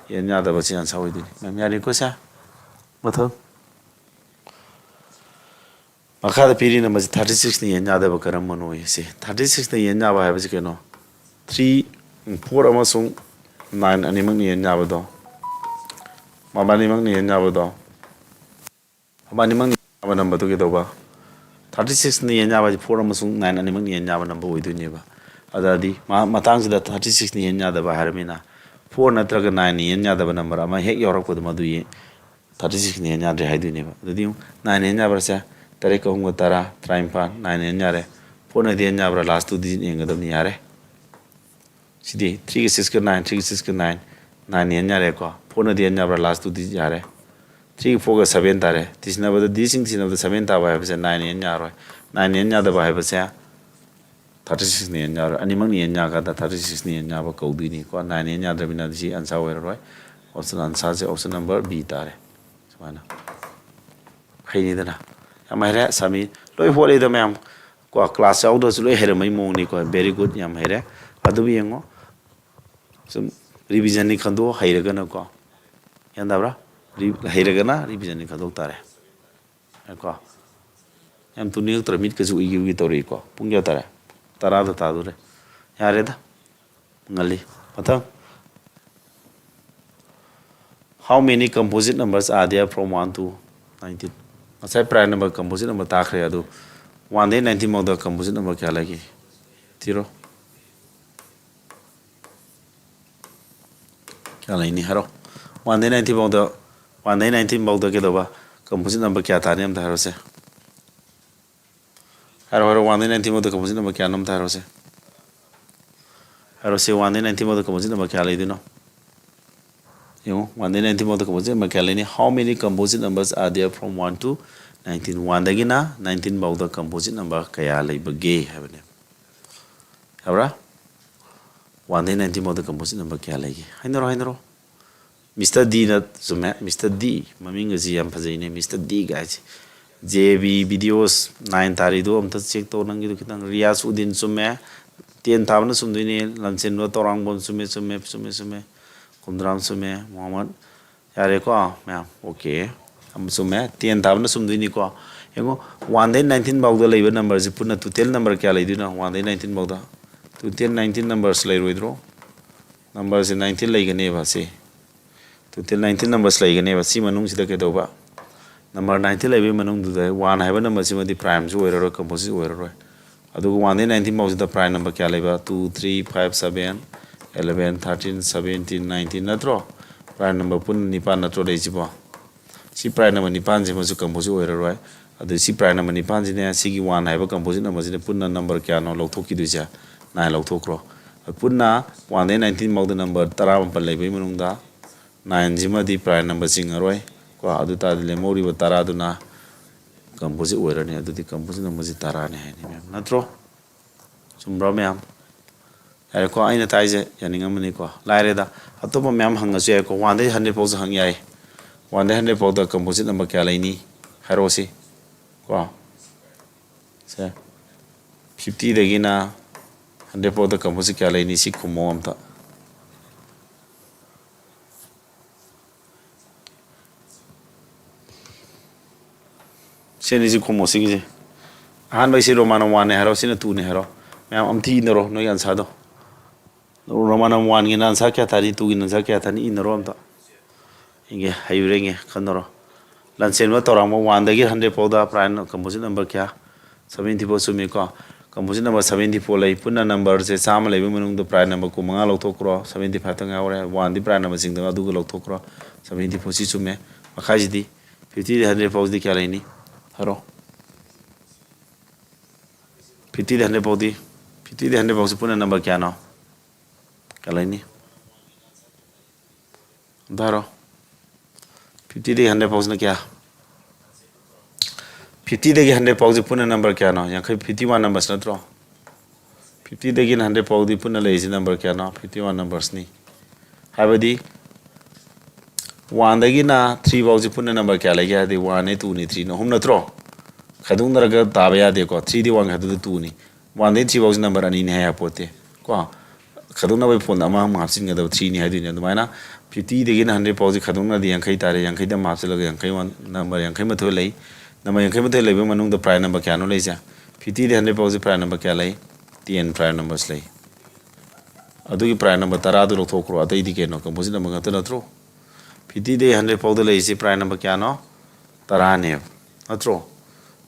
ꯌꯦꯟ ꯌꯥꯗꯕꯁꯦ ꯑꯟꯁꯥꯔ ꯑꯣꯏꯗꯣꯏꯅꯤ꯫ ꯃꯌꯥꯝ ꯌꯥꯔꯦꯀꯣ ꯁꯦ? ꯃꯊꯪ꯫ ꯃꯈꯥꯗ ꯄꯤꯔꯤ ꯅꯝꯕꯔꯁꯤ ꯊꯥꯔꯇꯤ ꯁꯤꯛꯁꯅ ꯌꯦꯟ ꯌꯥꯗꯕ ꯀꯔꯝꯕꯅꯣ ꯁꯤ꯫ ꯊꯥꯔꯇꯤ ꯁꯤꯛꯁꯅ ꯌꯦꯟ ꯌꯥꯕ ꯍꯥꯏꯕꯁꯤ ꯀꯩꯅꯣ? ꯊ꯭ꯔꯤ, ꯐꯣꯔ ꯑꯃꯁꯨꯡ ꯅꯥꯏꯟ ꯑꯅꯤꯃꯛꯅ ꯌꯦꯟ ꯌꯥꯕꯗꯣ꯫ ꯃꯕꯥꯅꯤꯃꯛꯅ ꯌꯦꯟ ꯌꯥꯕꯗꯣ꯫ ꯃꯕꯥꯅꯤꯃꯛꯅ ꯌꯦꯟ ꯌꯥꯕ ꯅꯝꯕꯔꯗꯨ ꯀꯩꯗꯧꯕ? ꯊꯥꯔꯇꯤ ꯁꯤꯛꯁꯅ ꯌꯦꯟ ꯌꯥꯕ ꯍꯥꯏꯁꯦ ꯐꯣꯔ ꯑꯃꯁꯨꯡ ꯅꯥꯏꯟ ꯑꯅꯤꯃꯛꯅ ꯌꯦꯟ ꯌꯥꯕ ꯅꯝꯕꯔ ꯑꯣꯏꯗꯣꯏꯅꯦꯕ꯫ ꯑꯗꯨꯗꯤ ꯃꯥ-, ꯃꯇꯥꯡꯁꯤꯗ ꯊꯥꯔꯇꯤ ꯁꯤꯛꯁꯅ ꯌꯦꯟ ꯌꯥꯗꯕ ꯍꯥꯏꯔꯕꯅꯤꯅ ꯐꯣꯔ ꯅꯠꯇ꯭ꯔꯒ ꯅꯥꯏꯟꯅ ꯌꯦꯟ ꯌꯥꯗꯕ ꯅꯝꯕꯔ ꯑꯃ ꯍꯦꯛ ꯌꯥꯎꯔꯛꯄꯗ ꯃꯗꯨ ꯌꯦ-, ꯊꯥꯔꯇꯤ ꯁꯤꯛꯁꯅ ꯌꯦꯟ ꯌꯥꯗ꯭ꯔꯦ ꯍꯥꯏꯗꯣꯏꯅꯦꯕ꯫ ꯑꯗꯨꯗꯤ ꯌꯦꯡꯉꯨ, ꯅꯥꯏꯟ ꯌꯦꯟ ꯌꯥꯕ꯭ꯔꯥ ꯁꯦ? ꯇꯔꯦꯠꯀ ꯑꯍꯨꯝꯒ ꯇꯔꯥ, ꯇꯔꯥꯅꯤꯄꯥꯟ, ꯅꯥꯏꯟ ꯌꯦꯟ ꯌꯥꯔꯦ꯫ ꯐꯣꯔꯅꯗꯤ ꯌꯦꯟ ꯌꯥꯕ꯭ꯔꯥ? ꯂꯥꯁ ꯇꯨ ꯗꯤꯖꯤꯠ ꯌꯦꯡꯒꯗꯕꯅꯤ, ꯌꯥꯔꯦ꯫ ꯁꯤꯗꯤ ꯊ꯭ꯔꯤꯒ ꯁꯤꯛꯁꯀ ꯅꯥꯏꯟ, ꯊ꯭ꯔꯤꯒ ꯁꯤꯛꯁꯀ ꯅꯥꯏꯟ, ꯅꯥꯏꯟ ꯌꯦꯟ ꯌꯥꯔꯦꯀꯣ꯫ ꯐꯣꯔꯅꯗꯤ ꯌꯦꯟ ꯌꯥꯕ꯭ꯔꯥ? ꯂꯥꯁ ꯇꯨ ꯗꯤꯖꯤꯠ ꯌꯥꯔꯦ꯫ ꯊ꯭ꯔꯤꯒ ꯐꯣꯔꯒ ꯁꯚꯦꯟ ꯇꯥꯔꯦ꯫ ꯇꯤꯁꯤꯟꯅꯕꯗ, ꯗꯤꯁꯤꯡ ꯇꯤꯁꯤꯟꯅꯕꯗ ꯁꯚꯦꯟ ꯇꯥꯕ ꯍꯥꯏꯕꯁꯦ ꯅꯥꯏꯟ ꯌꯦꯟ ꯌꯥꯔꯣꯏ꯫ ꯅꯥꯏꯟ ꯌꯦꯟ ꯌꯥꯗꯕ ꯍꯥꯏꯕꯁꯦ ꯊꯥꯔꯇꯤ ꯁꯤꯛꯁꯅ ꯌꯦꯟ ꯌꯥꯔꯣꯏ꯫ ꯑꯅꯤꯃꯛꯅ ꯌꯦꯟ ꯌꯥꯀꯥꯟꯗ ꯊꯥꯔꯇꯤ ꯁꯤꯛꯁꯅ ꯌꯦꯟ ꯌꯥꯕ ꯀꯧꯗꯣꯏꯅꯤꯀꯣ꯫ ꯅꯥꯏꯟ ꯌꯦꯟ ꯌꯥꯗ꯭ꯔꯕꯅꯤꯅ ꯁꯤ ꯑꯟꯁꯥꯔ ꯑꯣꯏꯔꯔꯣꯏ꯫ ꯑꯣꯞꯁꯟ ꯑꯟꯁꯥꯔꯁꯦ ꯑꯣꯞꯁꯟ ꯅꯝꯕꯔ ꯕꯤ ꯇꯥꯔꯦ꯫ ꯁꯨꯃꯥꯏꯅ꯫ ꯍꯩꯅꯤꯗꯅ? ꯌꯥꯝ ꯍꯩꯔꯦ, ꯁꯥꯃꯤ꯫ ꯂꯣꯏ ꯍꯣꯠꯂꯤꯗ ꯃꯌꯥꯝ꯫ ꯀꯣ, ꯀ꯭ꯂꯥꯁ ꯌꯥꯎꯗ꯭ꯔꯁꯨ ꯂꯣꯏ ꯍꯩꯔꯝꯕꯩ ꯃꯑꯣꯡꯅꯤꯀꯣ꯫ Very good, ꯌꯥꯝ ꯍꯩꯔꯦ꯫ ꯑꯗꯨꯕꯨ ꯌꯦꯡꯉꯣ, ꯁꯨꯝ ꯔꯤꯚꯤꯖꯟꯅꯤ ꯈꯟꯗꯣꯛꯑꯣ, ꯍꯩꯔꯒꯅꯀꯣ꯫ ꯒ꯭ꯌꯥꯟ ꯇꯥꯕ꯭ꯔꯥ? ꯔꯤ-, ꯍꯩꯔꯒꯅ ꯔꯤꯚꯤꯖꯟꯅꯤ ꯈꯟꯗꯣꯛ ꯇꯥꯔꯦ꯫ ꯀꯣ, ꯌꯥꯝ ꯇꯨꯝꯅꯤꯡꯉꯛꯇ꯭ꯔꯥ? ꯃꯤꯠꯀꯁꯨ ꯎꯏꯒꯦ ꯎꯏꯒꯦ ꯇꯧꯔꯛꯏꯀꯣ꯫ ꯄꯨꯡ ꯀꯌꯥ ꯇꯥꯔꯦ? ꯇꯔꯥꯗ ꯇꯥꯗꯣꯔꯦ꯫ ꯌꯥꯔꯦꯗ, ꯉꯜꯂꯤ꯫ ꯃꯊꯪ꯫ How many composite numbers are there from one to nineteen? ꯉꯁꯥꯏ prime number, composite number ꯇꯥꯈ꯭ꯔꯦ꯫ ꯑꯗꯨ one ꯗꯩ nineteen ꯐꯥꯎꯗ composite number ꯀꯌꯥ ꯂꯩꯒꯦ? ꯊꯤꯔꯣ꯫ ꯀꯌꯥ ꯂꯩꯅꯤ ꯍꯥꯏꯔꯣ꯫ One ꯗꯩ nineteen ꯐꯥꯎꯗ, one ꯗꯩ nineteen ꯐꯥꯎꯗ ꯀꯩꯗꯧꯕ, composite number ꯀꯌꯥ ꯇꯥꯅꯤ ꯑꯝꯇ ꯍꯥꯏꯔꯣꯁꯦ꯫ ꯍꯥꯏꯔꯣ, ꯍꯥꯏꯔꯣ, one ꯗꯩ nineteen ꯐꯥꯎꯗ composite number ꯀꯌꯥꯅꯣ ꯑꯝꯇ ꯍꯥꯏꯔꯣꯁꯦ꯫ ꯍꯥꯏꯔꯣꯁꯦ, one ꯗꯩ nineteen ꯐꯥꯎꯗ composite number ꯀꯌꯥ ꯂꯩꯗꯣꯏꯅꯣ? ꯌꯦꯡꯉꯣ, one ꯗꯩ nineteen ꯐꯥꯎꯗ composite number ꯀꯌꯥ ꯂꯩꯅꯤ? How many composite numbers are there from one to nineteen? One ꯗꯒꯤꯅ nineteen ꯐꯥꯎꯗ composite number ꯀꯌꯥ ꯂꯩꯕꯒꯦ ꯍꯥꯏꯕꯅꯦ꯫ ꯌꯥꯕ꯭ꯔꯥ? One ꯗꯩ nineteen ꯐꯥꯎꯗ composite number ꯀꯌꯥ ꯂꯩꯒꯦ? ꯍꯥꯏꯅꯔꯣ, ꯍꯥꯏꯅꯔꯣ꯫ Mister D ꯅ ꯆꯨꯝꯃꯦ꯫ Mister D, ꯃꯃꯤꯡ ꯑꯁꯤ ꯌꯥꯝ ꯐꯖꯩꯅꯦ, Mister D ꯒꯥꯏꯁꯦ꯫ J B videos nine ꯇꯥꯔꯤꯗꯣ ꯑꯝꯇ check ꯇꯧ, ꯅꯪꯒꯤꯗꯣ ꯈꯤꯇꯪ꯫ ꯔꯤꯌꯥꯖ ꯎꯗꯤꯟ ꯆꯨꯝꯃꯦ꯫ Ten ꯊꯥꯕꯅ ꯆꯨꯝꯗꯣꯏꯅꯦ꯫ ꯂꯟꯆꯦꯟꯕ ꯇꯧꯔꯥꯡꯕꯝ ꯆꯨꯝꯃꯦ, ꯆꯨꯝꯃꯦ, ꯆꯨꯝꯃꯦ, ꯆꯨꯝꯃꯦ꯫ ꯀꯨꯟꯗ꯭ꯔꯥꯝ ꯆꯨꯝꯃꯦ꯫ ꯃꯣꯍꯃꯠ, ꯌꯥꯔꯦꯀꯣ ꯃꯌꯥꯝ? Okay꯫ ꯑꯃ ꯆꯨꯝꯃꯦ꯫ Ten ꯊꯥꯕꯅ ꯆꯨꯝꯗꯣꯏꯅꯤꯀꯣ꯫ ꯌꯦꯡꯉꯣ, one ꯗꯩ nineteen ꯐꯥꯎꯗ ꯂꯩꯕ numberꯁꯦ ꯄꯨꯟꯅ total number ꯀꯌꯥ ꯂꯩꯗꯣꯏꯅꯣ? One ꯗꯩ nineteen ꯐꯥꯎꯗ total nineteen numbers ꯂꯩꯔꯣꯏꯗ꯭ꯔꯣ? Numberꯁꯦ nineteen ꯂꯩꯒꯅꯦꯕ ꯁꯤ꯫ Total nineteen numbers ꯂꯩꯒꯅꯦꯕ꯫ ꯁꯤ ꯃꯅꯨꯡꯁꯤꯗ ꯀꯩꯗꯧꯕ? Number nineteen ꯂꯩꯕꯒꯤ ꯃꯅꯨꯡꯗꯨꯗ one ꯍꯥꯏꯕ numberꯁꯤꯃꯗꯤ primeꯁꯨ ꯑꯣꯏꯔꯔꯣꯏ, composition ꯑꯣꯏꯔꯔꯣꯏ꯫ ꯑꯗꯨꯒ one ꯗꯩ nineteen ꯐꯥꯎꯁꯤꯗ prime number ꯀꯌꯥ ꯂꯩꯕ? Two, three, five, seven, eleven, thirteen, seventeen, nineteen ꯅꯠꯇ꯭ꯔꯣ? Prime number ꯄꯨꯟꯅ ꯅꯤꯄꯥꯟ ꯅꯠꯇ꯭ꯔꯣ ꯂꯩꯁꯤꯕꯣ? ꯁꯤ prime number ꯅꯤꯄꯥꯟꯁꯤꯃꯁꯨ composite ꯑꯣꯏꯔꯔꯣꯏ꯫ ꯑꯗꯨ ꯁꯤ prime number ꯅꯤꯄꯥꯟꯁꯤꯅꯦ, ꯁꯤꯒꯤ one ꯍꯥꯏꯕ composite numberꯁꯤꯅ ꯄꯨꯟꯅ number ꯀꯌꯥꯅꯣ ꯂꯧꯊꯣꯛꯈꯤꯗꯣꯏꯁꯦ? Nine ꯂꯧꯊꯣꯛꯈ꯭ꯔꯣ꯫ ꯄꯨꯟꯅ one ꯗꯩ nineteen ꯐꯥꯎꯗ number ꯇꯔꯥꯃꯥꯄꯟ ꯂꯩꯕꯒꯤ ꯃꯅꯨꯡꯗ nineꯁꯤꯃꯗꯤ prime number ꯆꯤꯡꯉꯔꯣꯏ ꯀꯣ꯫ ꯑꯗꯨ ꯇꯥꯔꯗꯤ ꯂꯦꯝꯍꯧꯔꯤꯕ ꯇꯔꯥꯗꯨꯅ composite ꯑꯣꯏꯔꯅꯤ꯫ ꯑꯗꯨꯗꯤ composite numberꯁꯤ ꯇꯔꯥꯅꯤ ꯍꯥꯏꯅꯤ ꯃꯌꯥꯝ, ꯅꯠꯇ꯭ꯔꯣ? ꯆꯨꯝꯕ꯭ꯔꯣ ꯃꯌꯥꯝ? ꯌꯥꯔꯦꯀꯣ, ꯑꯩꯅ ꯇꯥꯏꯁꯦ ꯌꯥꯅꯤꯡꯉꯝꯃꯅꯤꯀꯣ꯫ ꯂꯥꯏꯔꯦꯗ, ꯑꯇꯣꯞꯄ ꯃꯌꯥꯝ ꯍꯪꯉꯁꯨ ꯌꯥꯏꯀꯣ꯫ One ꯗꯩ hundred ꯐꯥꯎꯁꯨ ꯍꯪ ꯌꯥꯏ꯫ One ꯗꯩ hundred ꯐꯥꯎꯗ composite number ꯀꯌꯥ ꯂꯩꯅꯤ? ꯍꯥꯏꯔꯛꯑꯣꯁꯤ ꯀꯣ꯫ ꯁꯦ, ꯐꯤꯐꯇꯤꯗꯒꯤꯅ ꯍꯟꯗ꯭ꯔꯦꯠ ꯐꯥꯎꯗ composite ꯀꯌꯥ ꯂꯩꯅꯤ? ꯁꯤ ꯈꯨꯝꯃꯣ ꯑꯝꯇ꯫ ꯁꯤ ꯑꯅꯤꯁꯤ ꯈꯨꯝꯃꯣ, ꯁꯤꯒꯤꯁꯦ꯫ ꯑꯍꯥꯟꯕꯒꯤꯁꯤ Roman number one ꯅꯦ ꯍꯥꯏꯔꯣ, ꯁꯤꯅ two ꯅꯦ ꯍꯥꯏꯔꯣ꯫ ꯃꯌꯥꯝ ꯑꯝꯇ ꯏꯅꯔꯣ ꯅꯣꯏꯒꯤ answer ꯗꯣ꯫ Roman number one ꯒꯤꯅ answer ꯀꯌꯥ ꯊꯥꯅꯤ? Two ꯒꯤꯅ answer ꯀꯌꯥ ꯊꯥꯅꯤ? ꯏꯅꯔꯣ ꯑꯝꯇ꯫ ꯌꯦꯡꯒꯦ, ꯍꯩꯕ꯭ꯔꯥ ꯌꯦꯡꯒꯦ, ꯈꯟꯅꯔꯣ꯫ ꯂꯟꯆꯦꯟꯕ ꯇꯧꯔꯥꯡꯕ, one ꯗꯒꯤ hundred ꯐꯥꯎꯗ prime composite number ꯀꯌꯥ? Seventy four ꯆꯨꯝꯃꯤꯀꯣ꯫ Composite number seventy four ꯂꯩ꯫ ꯄꯨꯟꯅ number ꯁꯦ ꯆꯥꯝꯃ ꯂꯩꯕ ꯃꯅꯨꯡꯗ prime number ꯀꯨꯟꯃꯉꯥ ꯂꯧꯊꯣꯛꯈ꯭ꯔꯣ, seventy five ꯇ ꯉꯥꯏꯍꯧꯔꯦ꯫ One ꯗꯤ prime number ꯆꯤꯡꯗꯕ, ꯑꯗꯨꯒ ꯂꯧꯊꯣꯛꯈ꯭ꯔꯣ꯫ Seventy four ꯁꯤ ꯆꯨꯝꯃꯦ꯫ ꯃꯈꯥꯏꯁꯤꯗꯤ fifty ꯗꯤ hundred ꯐꯥꯎꯁꯤꯗꯤ ꯀꯌꯥ ꯂꯩꯅꯤ? ꯍꯥꯏꯔꯣ꯫ Fifty ꯗꯤ hundred ꯐꯥꯎꯗꯤ, fifty ꯗꯤ hundred ꯐꯥꯎꯁꯤ ꯄꯨꯟꯅ number ꯀꯌꯥꯅꯣ? ꯀꯌꯥ ꯂꯩꯅꯤ? ꯑꯝꯇ ꯍꯥꯏꯔꯣ꯫ Fifty ꯗꯒꯤ hundred ꯐꯥꯎꯁꯤꯅ ꯀꯌꯥ? Fifty ꯗꯒꯤ hundred ꯐꯥꯎꯁꯤ ꯄꯨꯟꯅ number ꯀꯌꯥꯅꯣ? ꯌꯥꯡꯈꯩ, fifty one numbers ꯅꯠꯇ꯭ꯔꯣ? Fifty ꯗꯒꯤꯅ hundred ꯐꯥꯎꯗꯤ ꯄꯨꯟꯅ ꯂꯩꯔꯤꯁꯤ number ꯀꯌꯥꯅꯣ? Fifty one numbers ꯅꯤ꯫ ꯍꯥꯏꯕꯗꯤ one ꯗꯒꯤꯅ three ꯐꯥꯎꯁꯤ ꯄꯨꯟꯅ number ꯀꯌꯥ ꯂꯩꯒꯦ ꯍꯥꯏꯔꯗꯤ one ꯅꯦ, two ꯅꯦ, three ꯅꯦ, ꯑꯍꯨꯝ ꯅꯠꯇ꯭ꯔꯣ? ꯈꯥꯏꯗꯣꯛꯅꯔꯒ ꯇꯥꯕ ꯌꯥꯗꯦꯀꯣ꯫ Three ꯗꯤ one ꯈꯥꯏꯗꯣꯛꯑꯗꯤ two ꯅꯤ꯫ One ꯗꯒꯤ three ꯐꯥꯎꯁꯤ number ꯑꯅꯤꯅꯤ ꯍꯥꯏ ꯌꯥꯄꯣꯠꯇꯦ ꯀꯣ꯫ ꯈꯥꯏꯗꯣꯛꯅꯕꯒꯤ ꯐꯣꯟꯗ ꯑꯃ ꯑꯃꯨꯛ ꯍꯥꯞꯆꯤꯟꯒꯗꯕ, three ꯅꯤ ꯍꯥꯏꯗꯣꯏꯅꯦ꯫ ꯑꯗꯨꯃꯥꯏꯅ fifty ꯗꯒꯤꯅ hundred ꯐꯥꯎꯁꯤ ꯈꯥꯏꯗꯣꯛꯅꯔꯗꯤ ꯌꯥꯡꯈꯩ ꯇꯥꯔꯦ꯫ ꯌꯥꯡꯈꯩꯗ ꯑꯃ ꯍꯥꯞꯆꯤꯜꯂꯒ ꯌꯥꯡꯈꯩ one, number ꯌꯥꯡꯈꯩ ꯃꯥꯊꯣꯏ ꯂꯩ꯫ Number ꯌꯥꯡꯈꯩ ꯃꯥꯊꯣꯏ ꯂꯩꯕ ꯃꯅꯨꯡꯗ prime number ꯀꯌꯥꯅꯣ ꯂꯩꯁꯦ? Fifty ꯗꯒꯤ hundred ꯐꯥꯎꯁꯤ prime number ꯀꯌꯥ ꯂꯩ? Ten prime numbers ꯂꯩ꯫ ꯑꯗꯨꯒꯤ prime number ꯇꯔꯥꯗꯨ ꯂꯧꯊꯣꯛꯈ꯭ꯔꯣ, ꯑꯇꯩꯗꯤ ꯀꯩꯅꯣ? Composite number ꯉꯥꯛꯇ ꯅꯠꯇ꯭ꯔꯣ? Fifty ꯗꯒꯤ hundred ꯐꯥꯎꯗ ꯂꯩꯔꯤꯁꯤ prime number ꯀꯌꯥꯅꯣ? ꯇꯔꯥꯅꯦꯕ, ꯅꯠꯇ꯭ꯔꯣ?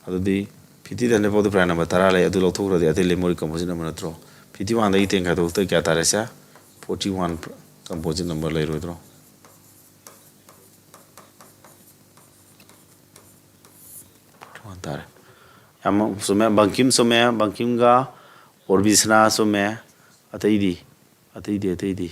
ꯑꯗꯨꯗꯤ fifty ꯗꯒꯤ hundred ꯐꯥꯎꯗ prime number ꯇꯔꯥ ꯂꯩ, ꯑꯗꯨ ꯂꯧꯊꯣꯛꯈ꯭ꯔꯗꯤ ꯑꯇꯩ ꯂꯦꯝꯍꯧꯔꯤ composite number ꯅꯠꯇ꯭ꯔꯣ? Fifty one ꯗꯒꯤ ten ꯈꯥꯏꯗꯣꯛꯇ ꯀꯌꯥ ꯇꯥꯔꯦ ꯁꯦ? Forty one composite number ꯂꯩꯔꯣꯏꯗ꯭ꯔꯣ? Forty one ꯇꯥꯔꯦ꯫ ꯌꯥꯝ ꯆꯨꯝꯃꯦ, ꯕꯪꯀꯤꯝ ꯆꯨꯝꯃꯦ, ꯕꯪꯀꯤꯝꯒ ꯑꯣꯔꯕꯤꯁꯅꯥ ꯆꯨꯝꯃꯦ꯫ ꯑꯇꯩꯗꯤ? ꯑꯇꯩꯗꯤ, ꯑꯇꯩꯗꯤ꯫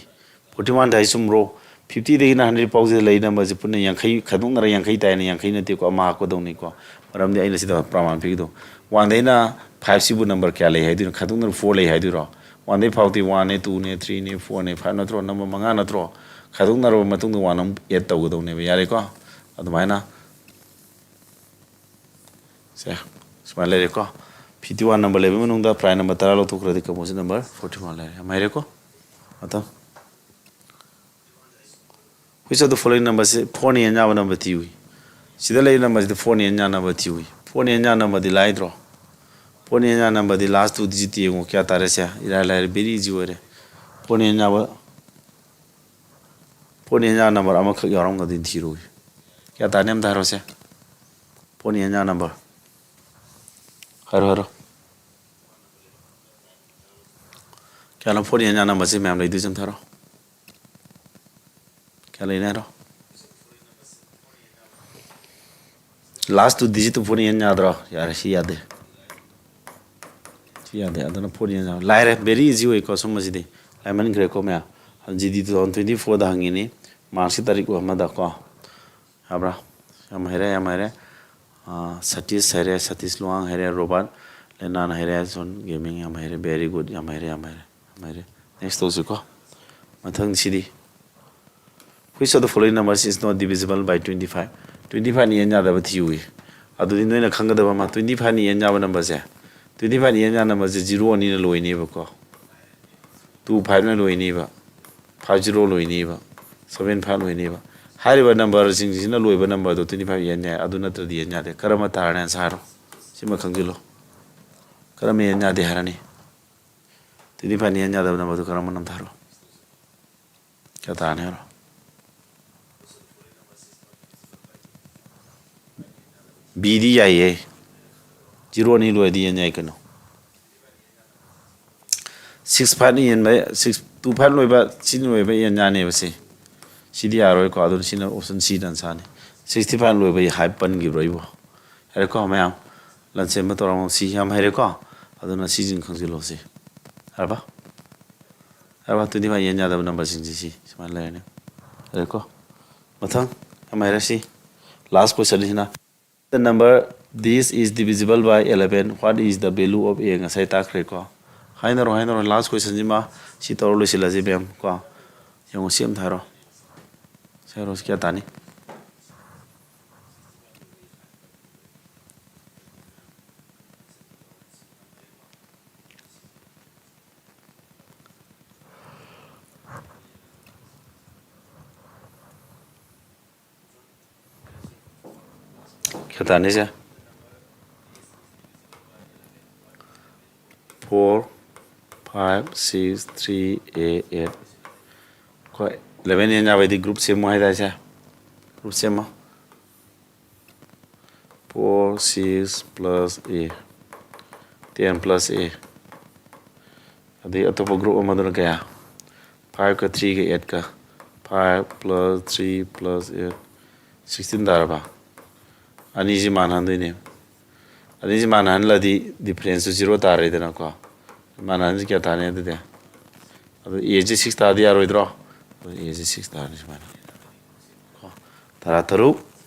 Forty one ꯍꯥꯏ ꯆꯨꯝꯕ꯭ꯔꯣ? Fifty ꯗꯒꯤꯅ hundred ꯐꯥꯎꯁꯤꯗ ꯂꯩ number ꯁꯤ ꯄꯨꯟꯅ ꯌꯥꯡꯈꯩ, ꯈꯥꯏꯗꯣꯛꯅꯔ ꯌꯥꯡꯈꯩ ꯇꯥꯏꯅ, ꯌꯥꯡꯈꯩ ꯅꯠꯇꯦꯀꯣ, ꯑꯃ ꯍꯥꯞꯀꯗꯧꯅꯤꯀꯣ꯫ ꯃꯔꯝꯗꯤ ꯑꯩꯅ ꯁꯤꯗ ꯄ꯭ꯔꯃꯥꯟ ꯄꯤꯒꯗꯧ꯫ One ꯗꯩꯅ five ꯁꯤꯕꯨ number ꯀꯌꯥ ꯂꯩ ꯍꯥꯏꯗꯣꯏꯅꯣ? ꯈꯥꯏꯗꯣꯛꯅꯔ four ꯂꯩ ꯍꯥꯏꯗꯣꯏꯔꯣ? One ꯗꯩ five ꯇꯤ one ꯅꯦ, two ꯅꯦ, three ꯅꯦ, four ꯅꯦ, five ꯅꯠꯇ꯭ꯔꯣ? Number ꯃꯉꯥ ꯅꯠꯇ꯭ꯔꯣ? ꯈꯥꯏꯗꯣꯛꯅꯔꯕ ꯃꯇꯨꯡꯗ one ꯑꯃꯨꯛ add ꯇꯧꯒꯗꯧꯅꯦꯕ꯫ ꯌꯥꯔꯦꯀꯣ? ꯑꯗꯨꯃꯥꯏꯅ ꯁꯦ, ꯁꯨꯃꯥꯏꯅ ꯂꯩꯔꯦꯀꯣ꯫ ꯐꯤꯐꯇꯤ ꯋꯥꯟ ꯅꯝꯕꯔ ꯂꯩꯕ ꯃꯅꯨꯡꯗ ꯄ꯭ꯔꯥꯏꯝ ꯅꯝꯕꯔ ꯇꯔꯥ ꯂꯧꯊꯣꯛꯈ꯭ꯔꯗꯤ ꯀꯝꯄꯣꯖꯤꯠ ꯅꯝꯕꯔ ꯐꯣꯔꯇꯤ ꯋꯥꯟ ꯂꯩꯔꯦ꯫ ꯌꯥꯝ ꯍꯩꯔꯦꯀꯣ? ꯃꯊꯪ, which of the following number ꯁꯤ ꯐꯣꯔꯅ ꯏꯍꯦꯟ ꯌꯥꯕ ꯅꯝꯕꯔ ꯊꯤꯌꯨꯏ꯫ ꯁꯤꯗ ꯂꯩꯔꯤꯕ ꯅꯝꯕꯔꯁꯤꯗ ꯐꯣꯔꯅ ꯏꯍꯦꯟ ꯌꯥꯕ ꯅꯝꯕꯔ ꯊꯤꯌꯨꯏ꯫ ꯐꯣꯔꯅ ꯏꯍꯦꯟ ꯌꯥꯕ ꯅꯝꯕꯔꯗꯤ ꯂꯥꯏꯗ꯭ꯔꯣ? ꯐꯣꯔꯅ ꯏꯍꯦꯟ ꯌꯥꯕ ꯅꯝꯕꯔꯗꯤ ꯂꯥꯁ ꯇꯨ ꯗꯤꯖꯤꯠꯇ ꯌꯦꯡꯉꯣ, ꯀꯌꯥ ꯇꯥꯔꯦ? ꯁꯦ ꯏꯔꯥꯏ ꯂꯥꯏꯔꯦ, very easy ꯑꯣꯏꯔꯦ꯫ ꯐꯣꯔꯅ ꯏꯍꯦꯟ ꯌꯥꯕ ꯐꯣꯔꯅ ꯏꯍꯦꯟ ꯌꯥꯕ ꯅꯝꯕꯔ ꯑꯃꯈꯛ ꯌꯥꯎꯔꯝꯒꯗꯤ ꯊꯤꯔꯣꯏ꯫ ꯀꯌꯥ ꯇꯥꯅꯤ ꯑꯝꯇ ꯍꯥꯏꯔꯣꯁꯦ꯫ ꯐꯣꯔꯅ ꯏꯍꯦꯟ ꯌꯥꯕ ꯅꯝꯕꯔ ꯍꯥꯏꯔꯣ, ꯍꯥꯏꯔꯣ꯫ ꯀꯌꯥꯅꯣ ꯐꯣꯔꯅ ꯏꯍꯦꯟ ꯌꯥꯕ ꯅꯝꯕꯔꯁꯦ ꯃꯌꯥꯝ ꯂꯩꯗꯣꯏꯁꯦ ꯑꯝꯇ ꯍꯥꯏꯔꯣ꯫ ꯀꯌꯥ ꯂꯩꯅꯤ ꯍꯥꯏꯔꯣ? ꯂꯥꯁ ꯇꯨ ꯗꯤꯖꯤꯠꯇꯨ ꯐꯣꯔꯅ ꯏꯍꯦꯟ ꯌꯥꯗ꯭ꯔꯣ? ꯌꯥꯔꯦ, ꯁꯤ ꯌꯥꯗꯦ꯫ ꯁꯤ ꯌꯥꯗꯦ, ꯑꯗꯨꯅ ꯐꯣꯔꯅ ꯏꯍꯦꯟ ꯌꯥꯗ꯭ꯔꯣ? ꯂꯥꯏꯔꯦ, very easy ꯑꯣꯏꯀꯣ ꯁꯨꯝꯕꯁꯤꯗꯤ꯫ ꯂꯥꯏꯃꯟꯈ꯭ꯔꯦꯀꯣ ꯃꯌꯥꯝ꯫ G D two thousand twenty ꯐꯣꯔꯗ ꯍꯪꯉꯤꯅꯤ, ꯃꯥꯔꯆꯀꯤ ꯇꯥꯔꯤꯛ ꯑꯃꯗꯀꯣ꯫ ꯌꯥꯕ꯭ꯔꯥ? ꯌꯥꯝ ꯍꯩꯔꯦ, ꯌꯥꯝ ꯍꯩꯔꯦ꯫ ꯑꯥ, ꯁꯇꯤꯁ ꯍꯩꯔꯦ, ꯁꯇꯤꯁ ꯂꯨꯋꯥꯡ ꯍꯩꯔꯦ, ꯔꯣꯕꯥꯔꯠ ꯂꯦꯅꯥꯟ ꯍꯩꯔꯦ, ꯖꯣꯟ ꯒꯦꯃꯤꯡ ꯌꯥꯝ ꯍꯩꯔꯦ, very good, ꯌꯥꯝ ꯍꯩꯔꯦ, ꯌꯥꯝ ꯍꯩꯔꯦ, ꯌꯥꯝ ꯍꯩꯔꯦ꯫ Next ꯇꯧꯁꯤꯀꯣ꯫ ꯃꯊꯪꯁꯤꯗꯤ, which of the following numbers is not divisible by twenty five? Twenty fiveꯅ ꯏꯍꯦꯟ ꯌꯥꯗꯕ ꯊꯤꯌꯨꯏ꯫ ꯑꯗꯨꯗꯤ ꯅꯣꯏꯅ ꯈꯪꯒꯗꯕ ꯑꯃ, twenty fiveꯅ ꯏꯍꯦꯟ ꯌꯥꯕ ꯅꯝꯕꯔꯁꯦ, twenty fiveꯅ ꯏꯍꯦꯟ ꯌꯥꯕ ꯅꯝꯕꯔꯁꯦ ꯖꯤꯔꯣ ꯑꯅꯤꯅ ꯂꯣꯏꯅꯦꯕꯀꯣ꯫ ꯇꯨ ꯐꯥꯏꯚꯅ ꯂꯣꯏꯅꯤꯕ, ꯐꯥꯏꯚ ꯖꯤꯔꯣ ꯂꯣꯏꯅꯤꯕ, ꯁꯚꯦꯟ ꯐꯥꯏꯚ ꯂꯣꯏꯅꯤꯕ꯫ ꯍꯥꯏꯔꯤꯕ ꯅꯝꯕꯔꯁꯤꯡꯁꯤꯅ ꯂꯣꯏꯕ ꯅꯝꯕꯔꯗꯣ twenty five ꯏꯍꯦꯟ ꯌꯥꯏ, ꯑꯗꯨ ꯅꯠꯇ꯭ꯔꯗꯤ ꯏꯍꯦꯟ ꯌꯥꯗꯦ꯫ ꯀꯔꯝꯕ ꯇꯥꯔꯅꯤ answer ꯍꯥꯏꯔꯣ? ꯁꯤꯃ ꯈꯪꯖꯤꯜꯂꯣ꯫ ꯀꯔꯝꯕ ꯏꯍꯦꯟ ꯌꯥꯗꯦ ꯍꯥꯏꯔꯅꯤ? Twenty fiveꯅ ꯏꯍꯦꯟ ꯌꯥꯗꯕ ꯅꯝꯕꯔꯗꯣ ꯀꯔꯝꯕꯅꯣ ꯑꯝꯇ ꯍꯥꯏꯔꯣ꯫ ꯀꯌꯥ ꯇꯥꯔꯅꯤ ꯍꯥꯏꯔꯣ? ꯕꯤꯗꯤ ꯌꯥꯏꯌꯦ꯫ ꯖꯤꯔꯣ ꯑꯅꯤ ꯂꯣꯏꯔꯗꯤ ꯏꯍꯦꯟ ꯌꯥꯏ ꯀꯩꯅꯣ꯫ ꯁꯤꯛꯁ ꯐꯥꯏꯚꯅ ꯏꯍꯦꯟꯕ, ꯁꯤꯛꯁ, ꯇꯨ ꯐꯥꯏꯚ ꯂꯣꯏꯕ, ꯁꯤꯅ ꯂꯣꯏꯕ ꯏꯍꯦꯟ ꯌꯥꯅꯦꯕ ꯁꯤ꯫ ꯁꯤꯗꯤ ꯌꯥꯔꯣꯏꯀꯣ, ꯑꯗꯨꯅ ꯁꯤꯅ option Cꯗ answerꯅꯤ꯫ Sixty five ꯂꯣꯏꯕ ꯍꯥꯏ ꯄꯟꯈꯤꯕ꯭ꯔꯣ ꯑꯩꯕꯣ? ꯌꯥꯔꯦꯀꯣ ꯃꯌꯥꯝ, ꯂꯟꯁꯦꯟꯕ ꯇꯧꯔꯝꯃꯣ꯫ ꯁꯤ ꯌꯥꯝ ꯍꯩꯔꯦꯀꯣ, ꯑꯗꯨꯅ ꯁꯤꯁꯤꯡ ꯈꯪꯖꯤꯜꯂꯣ ꯁꯤ꯫ ꯌꯥꯔꯕ? ꯌꯥꯔꯕ? Twenty five ꯏꯍꯦꯟ ꯌꯥꯗꯕ ꯅꯝꯕꯔꯁꯤꯡꯁꯤ ꯁꯤ ꯁꯨꯃꯥꯏꯅ ꯂꯩꯔꯅꯤ꯫ ꯌꯥꯔꯦꯀꯣ? ꯃꯊꯪ, ꯌꯥꯝ ꯍꯩꯔꯦ ꯁꯤ꯫ Last questionꯁꯤꯅ, the number this is divisible by eleven, what is the value of a? ꯉꯁꯥꯏ ꯇꯥꯛꯈ꯭ꯔꯦꯀꯣ꯫ ꯍꯥꯏꯅꯔꯣ, ꯍꯥꯏꯅꯔꯣ, last questionꯁꯤꯃ ꯁꯤ ꯇꯧꯔ ꯂꯣꯏꯁꯤꯜꯂꯁꯤ ꯃꯦꯝ ꯀꯣ꯫ ꯌꯦꯡꯉꯣ ꯁꯤ ꯑꯝꯇ ꯍꯥꯏꯔꯣ꯫ ꯁꯤ ꯍꯥꯏꯔꯣ, ꯁꯤ ꯀꯌꯥ ꯇꯥꯅꯤ? ꯇꯥꯅꯤꯁꯦ꯫ Four, five, six, three, eight, eight꯫ ꯑꯩꯈꯣꯏ eleven ꯑꯦꯟ ꯌꯥꯎꯔꯗꯤ group ꯁꯦꯝꯃꯣ ꯍꯥꯏꯗꯥꯏꯁꯦ? Group ꯁꯦꯝꯃꯣ꯫ Four, six plus A, ten plus A꯫ ꯑꯗꯩ ꯑꯇꯣꯞꯄ group ꯑꯃꯗꯨꯅ ꯀꯌꯥ? Five ꯀ three ꯒ eight ꯀ꯫ Five plus three plus eight, sixteen ꯇꯥꯔꯕ? ꯑꯅꯤꯁꯤ ꯃꯥꯟꯅꯍꯟꯗꯣꯏꯅꯦ꯫ ꯑꯅꯤꯁꯤ ꯃꯥꯟꯅꯍꯜꯂꯗꯤ difference ꯇꯨ zero ꯇꯥꯔꯦꯗꯅꯀꯣ꯫ ꯃꯥꯟꯅꯍꯟꯁꯤ ꯀꯌꯥ ꯇꯥꯅꯤ ꯑꯗꯨꯗꯤ? ꯑꯗꯨ A ꯁꯤ six ꯇꯥꯗꯤ ꯌꯥꯔꯣꯏꯗ꯭ꯔꯣ? ꯑꯗꯨ A ꯁꯤ six ꯇꯥꯔꯅꯤ ꯁꯨꯃꯥꯏꯅ꯫ ꯀꯣ, ꯇꯔꯥꯇꯔꯨꯛ,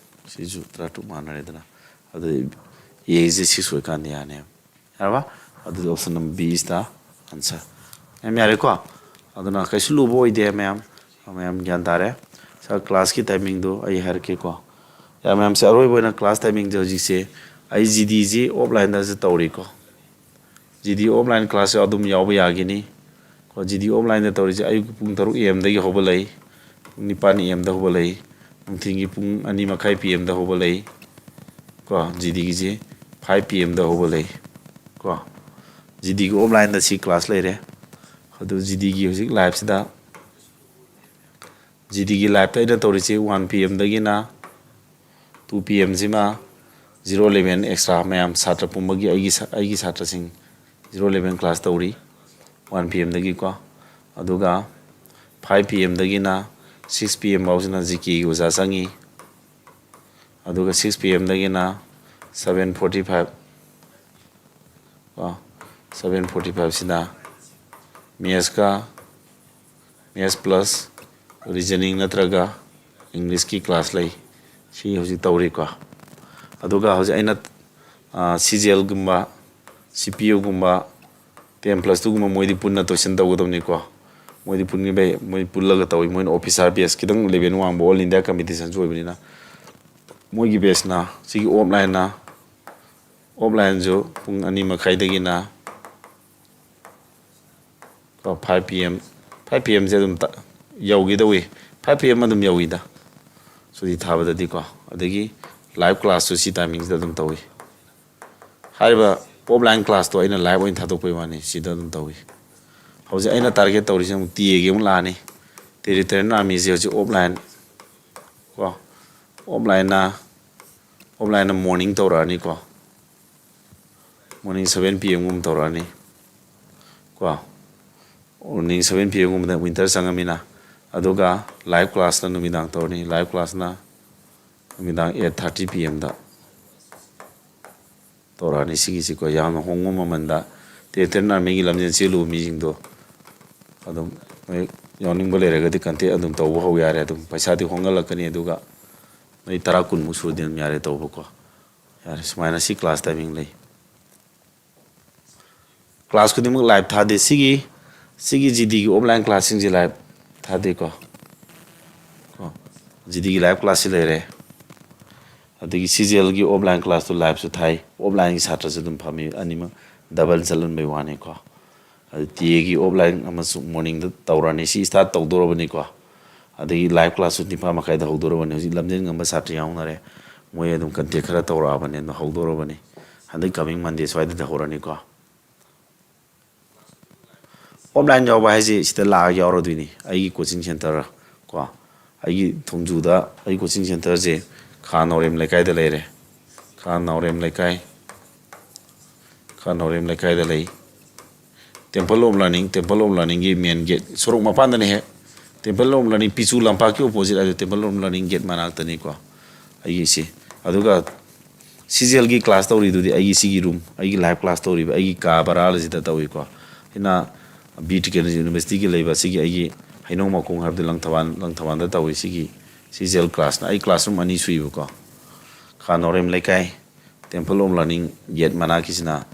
ꯁꯤꯁꯨ ꯇꯔꯥꯇꯔꯨꯛ ꯃꯥꯟꯅꯔꯦꯗꯅ꯫ ꯑꯗꯨꯗꯤ A ꯁꯤ six ꯑꯣꯏꯀꯥꯟꯗ ꯌꯥꯅꯦꯕ꯫ ꯌꯥꯔꯕ? ꯑꯗꯨꯗꯤ option number B is the answer꯫ ꯃꯌꯥꯝ ꯌꯥꯔꯦꯀꯣ? ꯑꯗꯨꯅ ꯀꯩꯁꯨ ꯂꯨꯕ ꯑꯣꯏꯗꯦ ꯃꯌꯥꯝ꯫ ꯃꯌꯥꯝ ꯒ꯭ꯌꯥꯟ ꯇꯥꯔꯦ꯫ ꯁꯥꯔ, class ꯀꯤ timing ꯗꯨ ꯑꯩ ꯍꯥꯏꯔꯛꯀꯦꯀꯣ꯫ ꯌꯥꯔꯦ ꯃꯌꯥꯝꯁꯦ, ꯑꯔꯣꯏꯕ ꯑꯣꯏꯅ class timing ꯁꯦ ꯍꯧꯖꯤꯛꯁꯦ ꯑꯩ G D ꯁꯤ offline ꯗꯁꯨ ꯇꯧꯔꯤꯀꯣ꯫ G D offline class ꯁꯨ ꯑꯗꯨꯝ ꯌꯥꯎꯕ ꯌꯥꯒꯅꯤ꯫ ꯀꯣ, G D offline ꯗ ꯇꯧꯔꯤꯁꯦ ꯑꯌꯨꯛ ꯄꯨꯡ ꯇꯔꯨꯛ A M ꯗꯒꯤ ꯍꯧꯕ ꯂꯩ, ꯄꯨꯡ ꯅꯤꯄꯥꯟ A M ꯗ ꯍꯧꯕ ꯂꯩ, ꯅꯨꯡꯊꯤꯜꯒꯤ ꯄꯨꯡ ꯑꯅꯤ ꯃꯈꯥꯏ P M ꯗ ꯍꯧꯕ ꯂꯩ꯫ ꯀꯣ, G D ꯒꯤꯁꯦ five P M ꯗ ꯍꯧꯕ ꯂꯩ꯫ ꯀꯣ, G D ꯒꯤ offline ꯗ ꯁꯤ class ꯂꯩꯔꯦ꯫ ꯑꯗꯨ G D ꯒꯤ ꯍꯧꯖꯤꯛ live ꯁꯤꯗ, G D ꯒꯤ live ꯇ ꯑꯩꯅ ꯇꯧꯔꯤꯁꯤ one P M ꯗꯒꯤꯅ two P M ꯁꯤꯃ zero eleven extra ꯃꯌꯥꯝ ꯁꯥꯇ꯭ꯔ ꯄꯨꯝꯕꯒꯤ, ꯑꯩꯒꯤ ꯁꯥ-, ꯑꯩꯒꯤ ꯁꯥꯇ꯭ꯔꯁꯤꯡ zero eleven class ꯇꯧꯔꯤ, one P M ꯗꯒꯤꯀꯣ꯫ ꯑꯗꯨꯒ five P M ꯗꯒꯤꯅ six P M ꯐꯥꯎꯁꯤꯅ G K ꯒꯤ ꯑꯣꯖꯥ ꯆꯪꯉꯤ꯫ ꯑꯗꯨꯒ six P M ꯗꯒꯤꯅ seven forty five ꯀꯣ, seven forty five ꯁꯤꯅ maths ꯀ, maths plus reasoning ꯅꯠꯇ꯭ꯔꯒ English ꯀꯤ class ꯂꯩ꯫ ꯁꯤ ꯍꯧꯖꯤꯛ ꯇꯧꯔꯤꯀꯣ꯫ ꯑꯗꯨꯒ ꯍꯧꯖꯤꯛ ꯑꯩꯅ, ꯑ, C G L ꯒꯨꯝꯕ, C P U ꯒꯨꯝꯕ, ten plus two ꯒꯨꯝꯕ ꯃꯣꯏꯗꯤ ꯄꯨꯟꯅ tuition ꯇꯧꯒꯗꯕꯅꯤꯀꯣ꯫ ꯃꯣꯏꯗꯤ ꯄꯨꯟꯈꯤꯕꯩ, ꯃꯣꯏ ꯄꯨꯜꯂꯒ ꯇꯧꯏ꯫ ꯃꯣꯏꯅ officer batch, ꯈꯤꯇꯪ level ꯋꯥꯡꯕ, all India competition ꯁꯨ ꯑꯣꯏꯕꯅꯤꯅ꯫ ꯃꯣꯏꯒꯤ batch ꯅ, ꯁꯤꯒꯤ offline ꯅ, offline ꯁꯨ ꯄꯨꯡ ꯑꯅꯤ ꯃꯈꯥꯏꯗꯒꯤꯅ ꯀꯣ, five P M, five P M ꯁꯦ ꯑꯗꯨꯝ ꯇ-, ꯌꯧꯒꯦ ꯇꯧꯏ꯫ Five P M ꯑꯗꯨꯝ ꯌꯧꯏꯗ, ꯁꯨꯇꯤ ꯊꯥꯕꯗꯗꯤꯀꯣ꯫ ꯑꯗꯒꯤ live classꯁꯨ ꯁꯤ timingꯁꯤꯗ ꯑꯗꯨꯝ ꯇꯧꯏ꯫ ꯍꯥꯏꯔꯤꯕ offline classꯇꯣ ꯑꯩꯅ live ꯑꯣꯏꯅ ꯊꯥꯗꯣꯛꯄꯩ ꯋꯥꯅꯤ, ꯁꯤꯗ ꯑꯗꯨꯝ ꯇꯧꯏ꯫ ꯍꯧꯖꯤꯛ ꯑꯩꯅ target ꯇꯧꯔꯤꯁꯦ ꯑꯃꯨꯛ TA ꯒꯤ ꯑꯃꯨꯛ ꯂꯥꯛꯑꯅꯤ꯫ Territorial Armyꯁꯦ ꯍꯧꯖꯤꯛ offline ꯀꯣ, offlineꯅ offlineꯅ morning ꯇꯧꯔꯛꯑꯅꯤꯀꯣ, morning seven PM ꯒꯨꯝꯕ ꯇꯧꯔꯛꯑꯅꯤ ꯀꯣ, morning seven PM ꯒꯨꯝꯕꯗ winter ꯆꯪꯉꯃꯤꯅ꯫ ꯑꯗꯨꯒ live classꯅ ꯅꯨꯃꯤꯗꯥꯡ ꯇꯧꯔꯅꯤ, live classꯅ ꯅꯨꯃꯤꯗꯥꯡ eight thirty PM ꯗ ꯇꯧꯔꯛꯑꯅꯤ꯫ ꯁꯤꯒꯤꯁꯤꯀꯣ ꯌꯥꯝꯅ ꯍꯣꯡꯕ ꯃꯃꯜꯗ Territorial Armyꯒꯤ ꯂꯝꯖꯦꯜ ꯆꯦꯜꯂꯨꯕ ꯃꯤꯁꯤꯡꯗꯣ ꯑꯗꯨꯝ ꯅꯣꯏ ꯌꯥꯎꯅꯤꯡꯕ ꯂꯩꯔꯒꯗꯤ contact ꯑꯗꯨꯝ ꯇꯧꯕ ꯍꯧ ꯌꯥꯔꯦ꯫ ꯑꯗꯨꯝ ꯄꯩꯁꯥꯗꯤ ꯍꯣꯡꯒꯠꯂꯛꯀꯅꯤ, ꯑꯗꯨꯒ ꯅꯣꯏ ꯇꯔꯥ ꯀꯨꯟꯃꯨꯛ ꯁꯨꯔꯗꯤ ꯑꯗꯨꯝ ꯌꯥꯔꯦ ꯇꯧꯕꯀꯣ꯫ ꯌꯥꯔꯦ, ꯁꯨꯃꯥꯏꯅ ꯁꯤ class timing ꯂꯩ꯫ Class ꯈꯨꯗꯤꯡꯃꯛ live ꯊꯥꯗꯦ꯫ ꯁꯤꯒꯤ ꯁꯤꯒꯤ GDꯒꯤ offline classꯁꯤꯡꯁꯦ live ꯊꯥꯗꯦꯀꯣ꯫ ꯀꯣ, GDꯒꯤ live classꯁꯤ ꯂꯩꯔꯦ꯫ ꯑꯗꯒꯤ CGLꯒꯤ offline classꯇꯨ liveꯁꯨ ꯊꯥꯏ, offlineꯒꯤ ꯁꯥꯇ꯭ꯔꯁꯨ ꯑꯗꯨꯝ ꯐꯝꯃꯤ, ꯑꯅꯤꯃꯛ double ꯆꯠꯍꯟꯕꯩ ꯋꯥꯅꯤꯀꯣ꯫ ꯑꯗꯨ TAꯒꯤ offline ꯑꯃꯁꯨ morningꯗ ꯇꯧꯔꯅꯤ꯫ ꯁꯤ start ꯇꯧꯗꯣꯔꯕꯅꯤꯀꯣ꯫ ꯑꯗꯒꯤ live classꯁꯨ ꯅꯤꯄꯥꯟ ꯃꯈꯥꯏꯗ ꯍꯧꯗꯣꯔꯕꯅꯤ꯫ ꯍꯧꯖꯤꯛ ꯂꯝꯖꯦꯟ ꯉꯝꯕ ꯁꯥꯇ꯭ꯔ ꯌꯥꯎꯅꯔꯦ, ꯃꯣꯏ ꯑꯗꯨꯝ contact ꯈꯔ ꯇꯧꯔꯛꯑꯕꯅꯤ, ꯑꯗꯨꯝ ꯍꯧꯗꯣꯔꯕꯅꯤ꯫ ꯍꯟꯗꯛ coming Monday ꯁ꯭ꯋꯥꯏꯗꯗꯤ ꯍꯧꯔꯅꯤꯀꯣ꯫ Offline ꯌꯥꯎꯕ ꯍꯥꯏꯁꯦ ꯁꯤꯗ ꯂꯥꯛꯑꯒ ꯌꯥꯎꯔꯗꯣꯏꯅꯤ꯫ ꯑꯩꯒꯤ coaching centre ꯀꯣ, ꯑꯩꯒꯤ ꯊꯣꯡꯖꯨꯗ ꯑꯩ coaching centreꯁꯦ ꯈꯥ ꯅꯥꯎꯔꯦꯝ ꯂꯩꯀꯥꯏꯗ ꯂꯩꯔꯦ꯫ ꯈꯥ ꯅꯥꯎꯔꯦꯝ ꯂꯩꯀꯥꯏ, ꯈꯥ ꯅꯥꯎꯔꯦꯝ ꯂꯩꯀꯥꯏꯗ ꯂꯩ꯫ Temple of Learning, Temple of Learningꯒꯤ main gate, ꯁꯣꯔꯣꯛ ꯃꯄꯥꯟꯗꯅꯦ ꯍꯦꯛ꯫ Temple of Learning, ꯄꯤꯆꯨ ꯂꯝꯄꯥꯛꯀꯤ opposite ꯍꯥꯏꯗꯣ Temple of Learning gate ꯃꯅꯥꯛꯇꯅꯤꯀꯣ ꯑꯩꯒꯤꯁꯤ꯫ ꯑꯗꯨꯒ CGLꯒꯤ class ꯇꯧꯔꯤꯗꯨꯗꯤ ꯑꯩꯒꯤ ꯁꯤꯒꯤ room, ꯑꯩꯒꯤ live class ꯇꯧꯔꯤꯕ ꯑꯩꯒꯤ ꯀꯥ ꯕꯔꯥꯁꯤꯗ ꯇꯧꯏꯀꯣ꯫ ꯑꯩꯅ ꯕꯤꯔ ꯇꯤꯀꯦꯟꯗ꯭ꯔ Universityꯒꯤ ꯂꯩꯕ ꯁꯤꯒꯤ ꯑꯩꯒꯤ ꯍꯩꯅꯧ ꯃꯈꯣꯡ ꯍꯥꯏꯕꯗꯤ ꯂꯪꯊꯕꯥꯜ, ꯂꯪꯊꯕꯥꯜꯗ ꯇꯧꯏ꯫ ꯁꯤꯒꯤ CGL classꯅ ꯑꯩ classroom ꯑꯅꯤ ꯁꯨꯏꯕꯀꯣ꯫ ꯈꯥ ꯅꯥꯎꯔꯦꯝ ꯂꯩꯀꯥꯏ, Temple of Learning gate ꯃꯅꯥꯛꯀꯤꯁꯤꯅ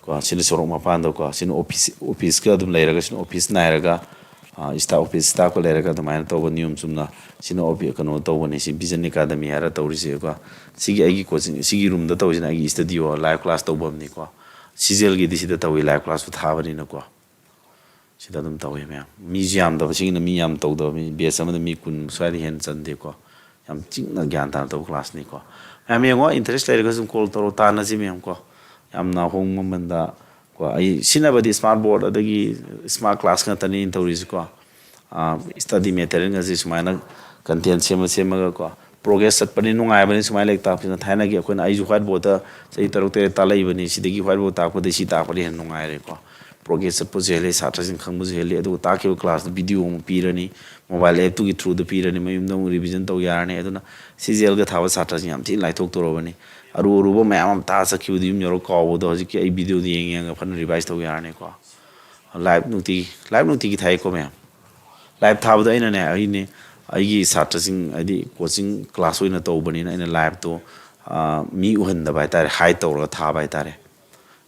ꯀꯣ, ꯁꯤꯅ ꯁꯣꯔꯣꯛ ꯃꯄꯥꯟꯗꯀꯣ, ꯁꯤꯅ office, officeꯀ ꯑꯗꯨꯝ ꯂꯩꯔꯒ, ꯁꯤꯅ office ꯅꯥꯏꯔꯒ, staff, office staffꯀ ꯂꯩꯔꯒ ꯑꯗꯨꯃꯥꯏꯅ ꯇꯧꯕ ꯅꯤꯌꯣꯝ ꯆꯨꯝꯅ꯫ ꯁꯤꯅ office, ꯀꯩꯅꯣ ꯇꯧꯕꯅꯤ, ꯁꯤ Vision Academy ꯍꯥꯏꯔ ꯇꯧꯔꯤꯁꯦꯀꯣ꯫ ꯁꯤꯒꯤ ꯑꯩꯒꯤ coaching, ꯁꯤꯒꯤ roomꯗ ꯇꯧꯔꯤꯁꯤꯅ ꯑꯩꯒꯤ studio, live class ꯇꯧꯐꯝꯅꯤꯀꯣ꯫ CGLꯒꯤꯗꯤ ꯁꯤꯗ ꯇꯧꯏ, live classꯁꯨ ꯊꯥꯕꯅꯤꯅꯀꯣ꯫ ꯁꯤꯗ ꯑꯗꯨꯝ ꯇꯧꯏ ꯃꯌꯥꯝ꯫ ꯃꯤꯁꯨ ꯌꯥꯝꯗꯕ, ꯁꯤꯒꯤꯅ ꯃꯤ ꯌꯥꯝ ꯇꯧꯗꯕ, ꯃꯤ batch ꯑꯃꯗ ꯃꯤ ꯀꯨꯟ ꯁ꯭ꯋꯥꯏꯗ ꯍꯦꯟꯅ ꯆꯟꯗꯦꯀꯣ꯫ ꯌꯥꯝ ꯆꯤꯛꯅ ꯒ꯭ꯌꯥꯟ ꯇꯥꯅ ꯇꯧꯕ classꯅꯤꯀꯣ꯫ ꯃꯌꯥꯝ ꯌꯦꯡꯉꯣ, interest ꯂꯩꯔꯒꯁꯨ call ꯇꯧꯔꯣ, ꯇꯥꯟꯅꯁꯤ ꯃꯌꯥꯝ ꯀꯣ꯫ ꯌꯥꯝꯅ ꯑꯍꯣꯡꯕ ꯃꯃꯜꯗ ꯀꯣ꯫ ꯑꯩ ꯁꯤꯖꯤꯟꯅꯕꯗꯤ smart board ꯑꯗꯒꯤ smart class ꯉꯥꯛꯇꯅꯤ ꯑꯩꯅ ꯇꯧꯔꯤꯁꯤꯀꯣ꯫ ꯑꯥ, study materialꯒꯁꯦ ꯁꯨꯃꯥꯏꯅ content ꯁꯦꯝꯃ ꯁꯦꯝꯃꯒ ꯀꯣ, progress ꯆꯠꯄꯅꯤ, ꯅꯨꯡꯉꯥꯏꯕꯅꯤ ꯁꯨꯃꯥꯏꯅ ꯂꯥꯏꯔꯤꯛ ꯇꯥꯛꯄꯁꯤꯅ꯫ ꯊꯥꯏꯅꯒꯤ ꯑꯩꯈꯣꯏꯅ, ꯑꯩꯁꯨ whiteboardꯇ ꯆꯍꯤ ꯇꯔꯨꯛ ꯇꯔꯦꯠ ꯇꯥꯛꯂꯛꯏꯕꯅꯤ, ꯁꯤꯗꯒꯤ whiteboard ꯇꯥꯛꯄꯗꯒꯤ ꯁꯤ ꯇꯥꯛꯄꯅ ꯍꯦꯟꯅ ꯅꯨꯡꯉꯥꯏꯔꯦꯀꯣ꯫ Progress ꯆꯠꯄꯁꯨ ꯍꯦꯜꯂꯤ, ꯁꯥꯇ꯭ꯔꯁꯤꯡ ꯈꯪꯕꯁꯨ ꯍꯦꯜꯂꯤ꯫ ꯑꯗꯨꯒ ꯇꯥꯛꯈꯤꯕ classꯇ video ꯑꯃꯨꯛ ꯄꯤꯔꯅꯤ, mobile appꯇꯨꯒꯤ throughꯗ ꯄꯤꯔꯅꯤ, ꯃꯌꯨꯝꯗ ꯑꯃꯨꯛ revision ꯇꯧ ꯌꯥꯔꯅꯤ꯫ ꯑꯗꯨꯅ CGLꯒ ꯊꯥꯕ ꯁꯥꯇ꯭ꯔꯁꯤꯡ ꯌꯥꯝ ꯊꯤꯅ ꯂꯥꯏꯊꯣꯛꯇꯣꯔꯕꯅꯤ꯫ ꯑꯔꯨ ꯑꯔꯨꯕ ꯃꯌꯥꯝ ꯑꯃ ꯇꯥꯛꯑ ꯆꯠꯈꯤꯕꯗꯨ ꯌꯨꯝ ꯌꯧꯔ ꯀꯥꯎꯕꯗꯣ ꯍꯧꯖꯤꯛꯀꯤ ꯑꯩ videoꯗ ꯌꯦꯡ ꯌꯦꯡꯉꯒ ꯐꯖꯅ revise ꯇꯧ ꯌꯥꯔꯅꯤꯀꯣ꯫ Live ꯅꯨꯡꯇꯤꯒꯤ, live ꯅꯨꯡꯇꯤꯒꯤ ꯊꯥꯏꯀꯣ ꯃꯌꯥꯝ꯫ Live ꯊꯥꯕꯗꯣ ꯑꯩꯅꯅꯦ, ꯑꯩꯅꯦ, ꯑꯩꯒꯤ ꯁꯥꯇ꯭ꯔꯁꯤꯡ, ꯍꯥꯏꯗꯤ coaching class ꯑꯣꯏꯅ ꯇꯧꯕꯅꯤꯅ ꯑꯩꯅ liveꯇꯣ, ꯑꯥ, ꯃꯤ ꯎꯍꯟꯗꯕ ꯍꯥꯏꯇꯥꯔꯦ, hide ꯇꯧꯔꯒ ꯊꯥꯕ ꯍꯥꯏꯇꯥꯔꯦ꯫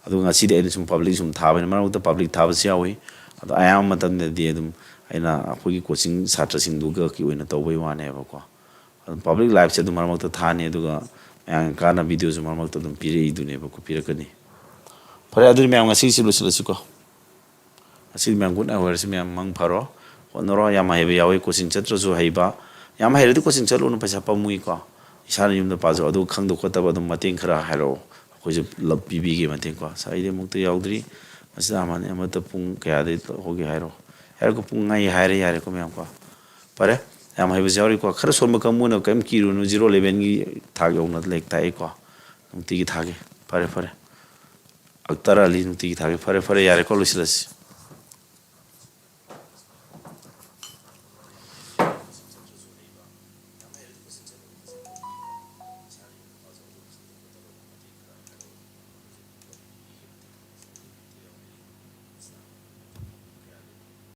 ꯑꯗꯨꯒ ꯉꯁꯤꯗꯤ ꯑꯩꯅ ꯁꯨꯝ public ꯁꯨꯝ ꯊꯥꯕꯅꯤ, ꯃꯔꯛ ꯃꯔꯛꯇ public ꯊꯥꯕꯁꯨ ꯌꯥꯎꯏ꯫ ꯑꯗꯣ ꯑꯌꯥꯝꯕ ꯃꯇꯝꯗꯗꯤ ꯑꯗꯨꯝ ꯑꯩꯅ ꯑꯩꯈꯣꯏꯒꯤ coaching ꯁꯥꯇ꯭ꯔꯁꯤꯡꯗꯨꯒꯤ ꯑꯣꯏꯅ ꯇꯧꯕꯩ ꯋꯥꯅꯦꯕꯀꯣ꯫ ꯑꯗꯨꯝ public liveꯁꯦ ꯑꯗꯨꯝ ꯃꯔꯛ ꯃꯔꯛꯇ ꯊꯥꯅꯤ, ꯑꯗꯨꯒ ꯃꯌꯥꯝꯒꯤ ꯀꯥꯟꯅꯕ videoꯁꯨ ꯃꯔꯛ ꯃꯔꯛꯇ ꯑꯗꯨꯝ ꯄꯤꯔꯛꯏꯗꯨꯅꯦꯕꯀꯣ, ꯄꯤꯔꯛꯀꯅꯤ꯫ ꯐꯔꯦ, ꯑꯗꯨꯗꯤ ꯃꯌꯥꯝ ꯉꯁꯤꯒꯤꯁꯤ ꯂꯣꯏꯁꯤꯜꯂꯁꯤꯀꯣ꯫ ꯉꯁꯤꯗꯤ ꯃꯌꯥꯝ good night ꯑꯣꯏꯔꯁꯤ, ꯃꯌꯥꯝ ꯃꯪ ꯐꯔꯣ꯫ ꯍꯣꯠꯅꯔꯣ, ꯌꯥꯝ ꯍꯩꯕ ꯌꯥꯎꯋꯤ coaching ꯆꯠꯇ꯭ꯔꯁꯨ ꯍꯩꯕ꯫ ꯌꯥꯝ ꯍꯩꯔꯗꯤ coaching ꯆꯠꯂꯨꯅꯨ, ꯄꯩꯁꯥ ꯄꯥꯝꯃꯨꯏꯀꯣ꯫ ꯏꯁꯥꯅ ꯌꯨꯝꯗ ꯄꯥꯖꯧ꯫ ꯑꯗꯨ ꯈꯪꯗ ꯈꯣꯠꯇꯕ ꯑꯗꯨꯝ ꯃꯇꯦꯡ ꯈꯔ ꯍꯥꯏꯔꯛꯑꯣ, ꯑꯩꯈꯣꯏꯁꯨ ꯄꯨꯂꯞ ꯄꯤꯕꯤꯒꯦ ꯃꯇꯦꯡꯀꯣ꯫ ꯑꯁ, ꯑꯩꯗꯤ ꯑꯃꯨꯛꯇ ꯌꯥꯎꯗ꯭ꯔꯤ꯫ ꯃꯁꯤꯗ ꯑꯃꯅꯤ ꯑꯃꯠꯇ ꯄꯨꯡ ꯀꯌꯥꯗꯩ ꯍꯧꯒꯦ ꯍꯥꯏꯔꯣ? ꯍꯥꯏꯔꯣꯀꯣ, ꯄꯨꯡ ꯑꯩ ꯍꯥꯏꯔꯦ, ꯌꯥꯔꯦꯀꯣ ꯃꯌꯥꯝꯀꯣ꯫ ꯐꯔꯦ, ꯌꯥꯝ ꯍꯩꯕꯁꯨ ꯌꯥꯎꯔꯤꯀꯣ꯫ ꯈꯔ ꯁꯣꯟꯕ ꯀꯥꯡꯕꯨꯅ ꯀꯔꯤꯝ ꯀꯤꯔꯨꯅꯨ, zero levelꯒꯤ ꯊꯥꯛ ꯌꯧꯅ ꯂꯥꯏꯔꯤꯛ ꯇꯥꯛꯏꯀꯣ꯫ ꯅꯨꯡꯇꯤꯒꯤ ꯊꯥꯒꯦ꯫ ꯐꯔꯦ, ꯐꯔꯦ꯫ ꯑꯛꯇꯔ ꯑꯂꯤ ꯅꯨꯡꯇꯤꯒꯤ ꯊꯥꯒꯦ꯫ ꯐꯔꯦ, ꯐꯔꯦ, ꯌꯥꯔꯦꯀꯣ, ꯂꯣꯏꯁꯤꯜꯂꯁꯤ꯫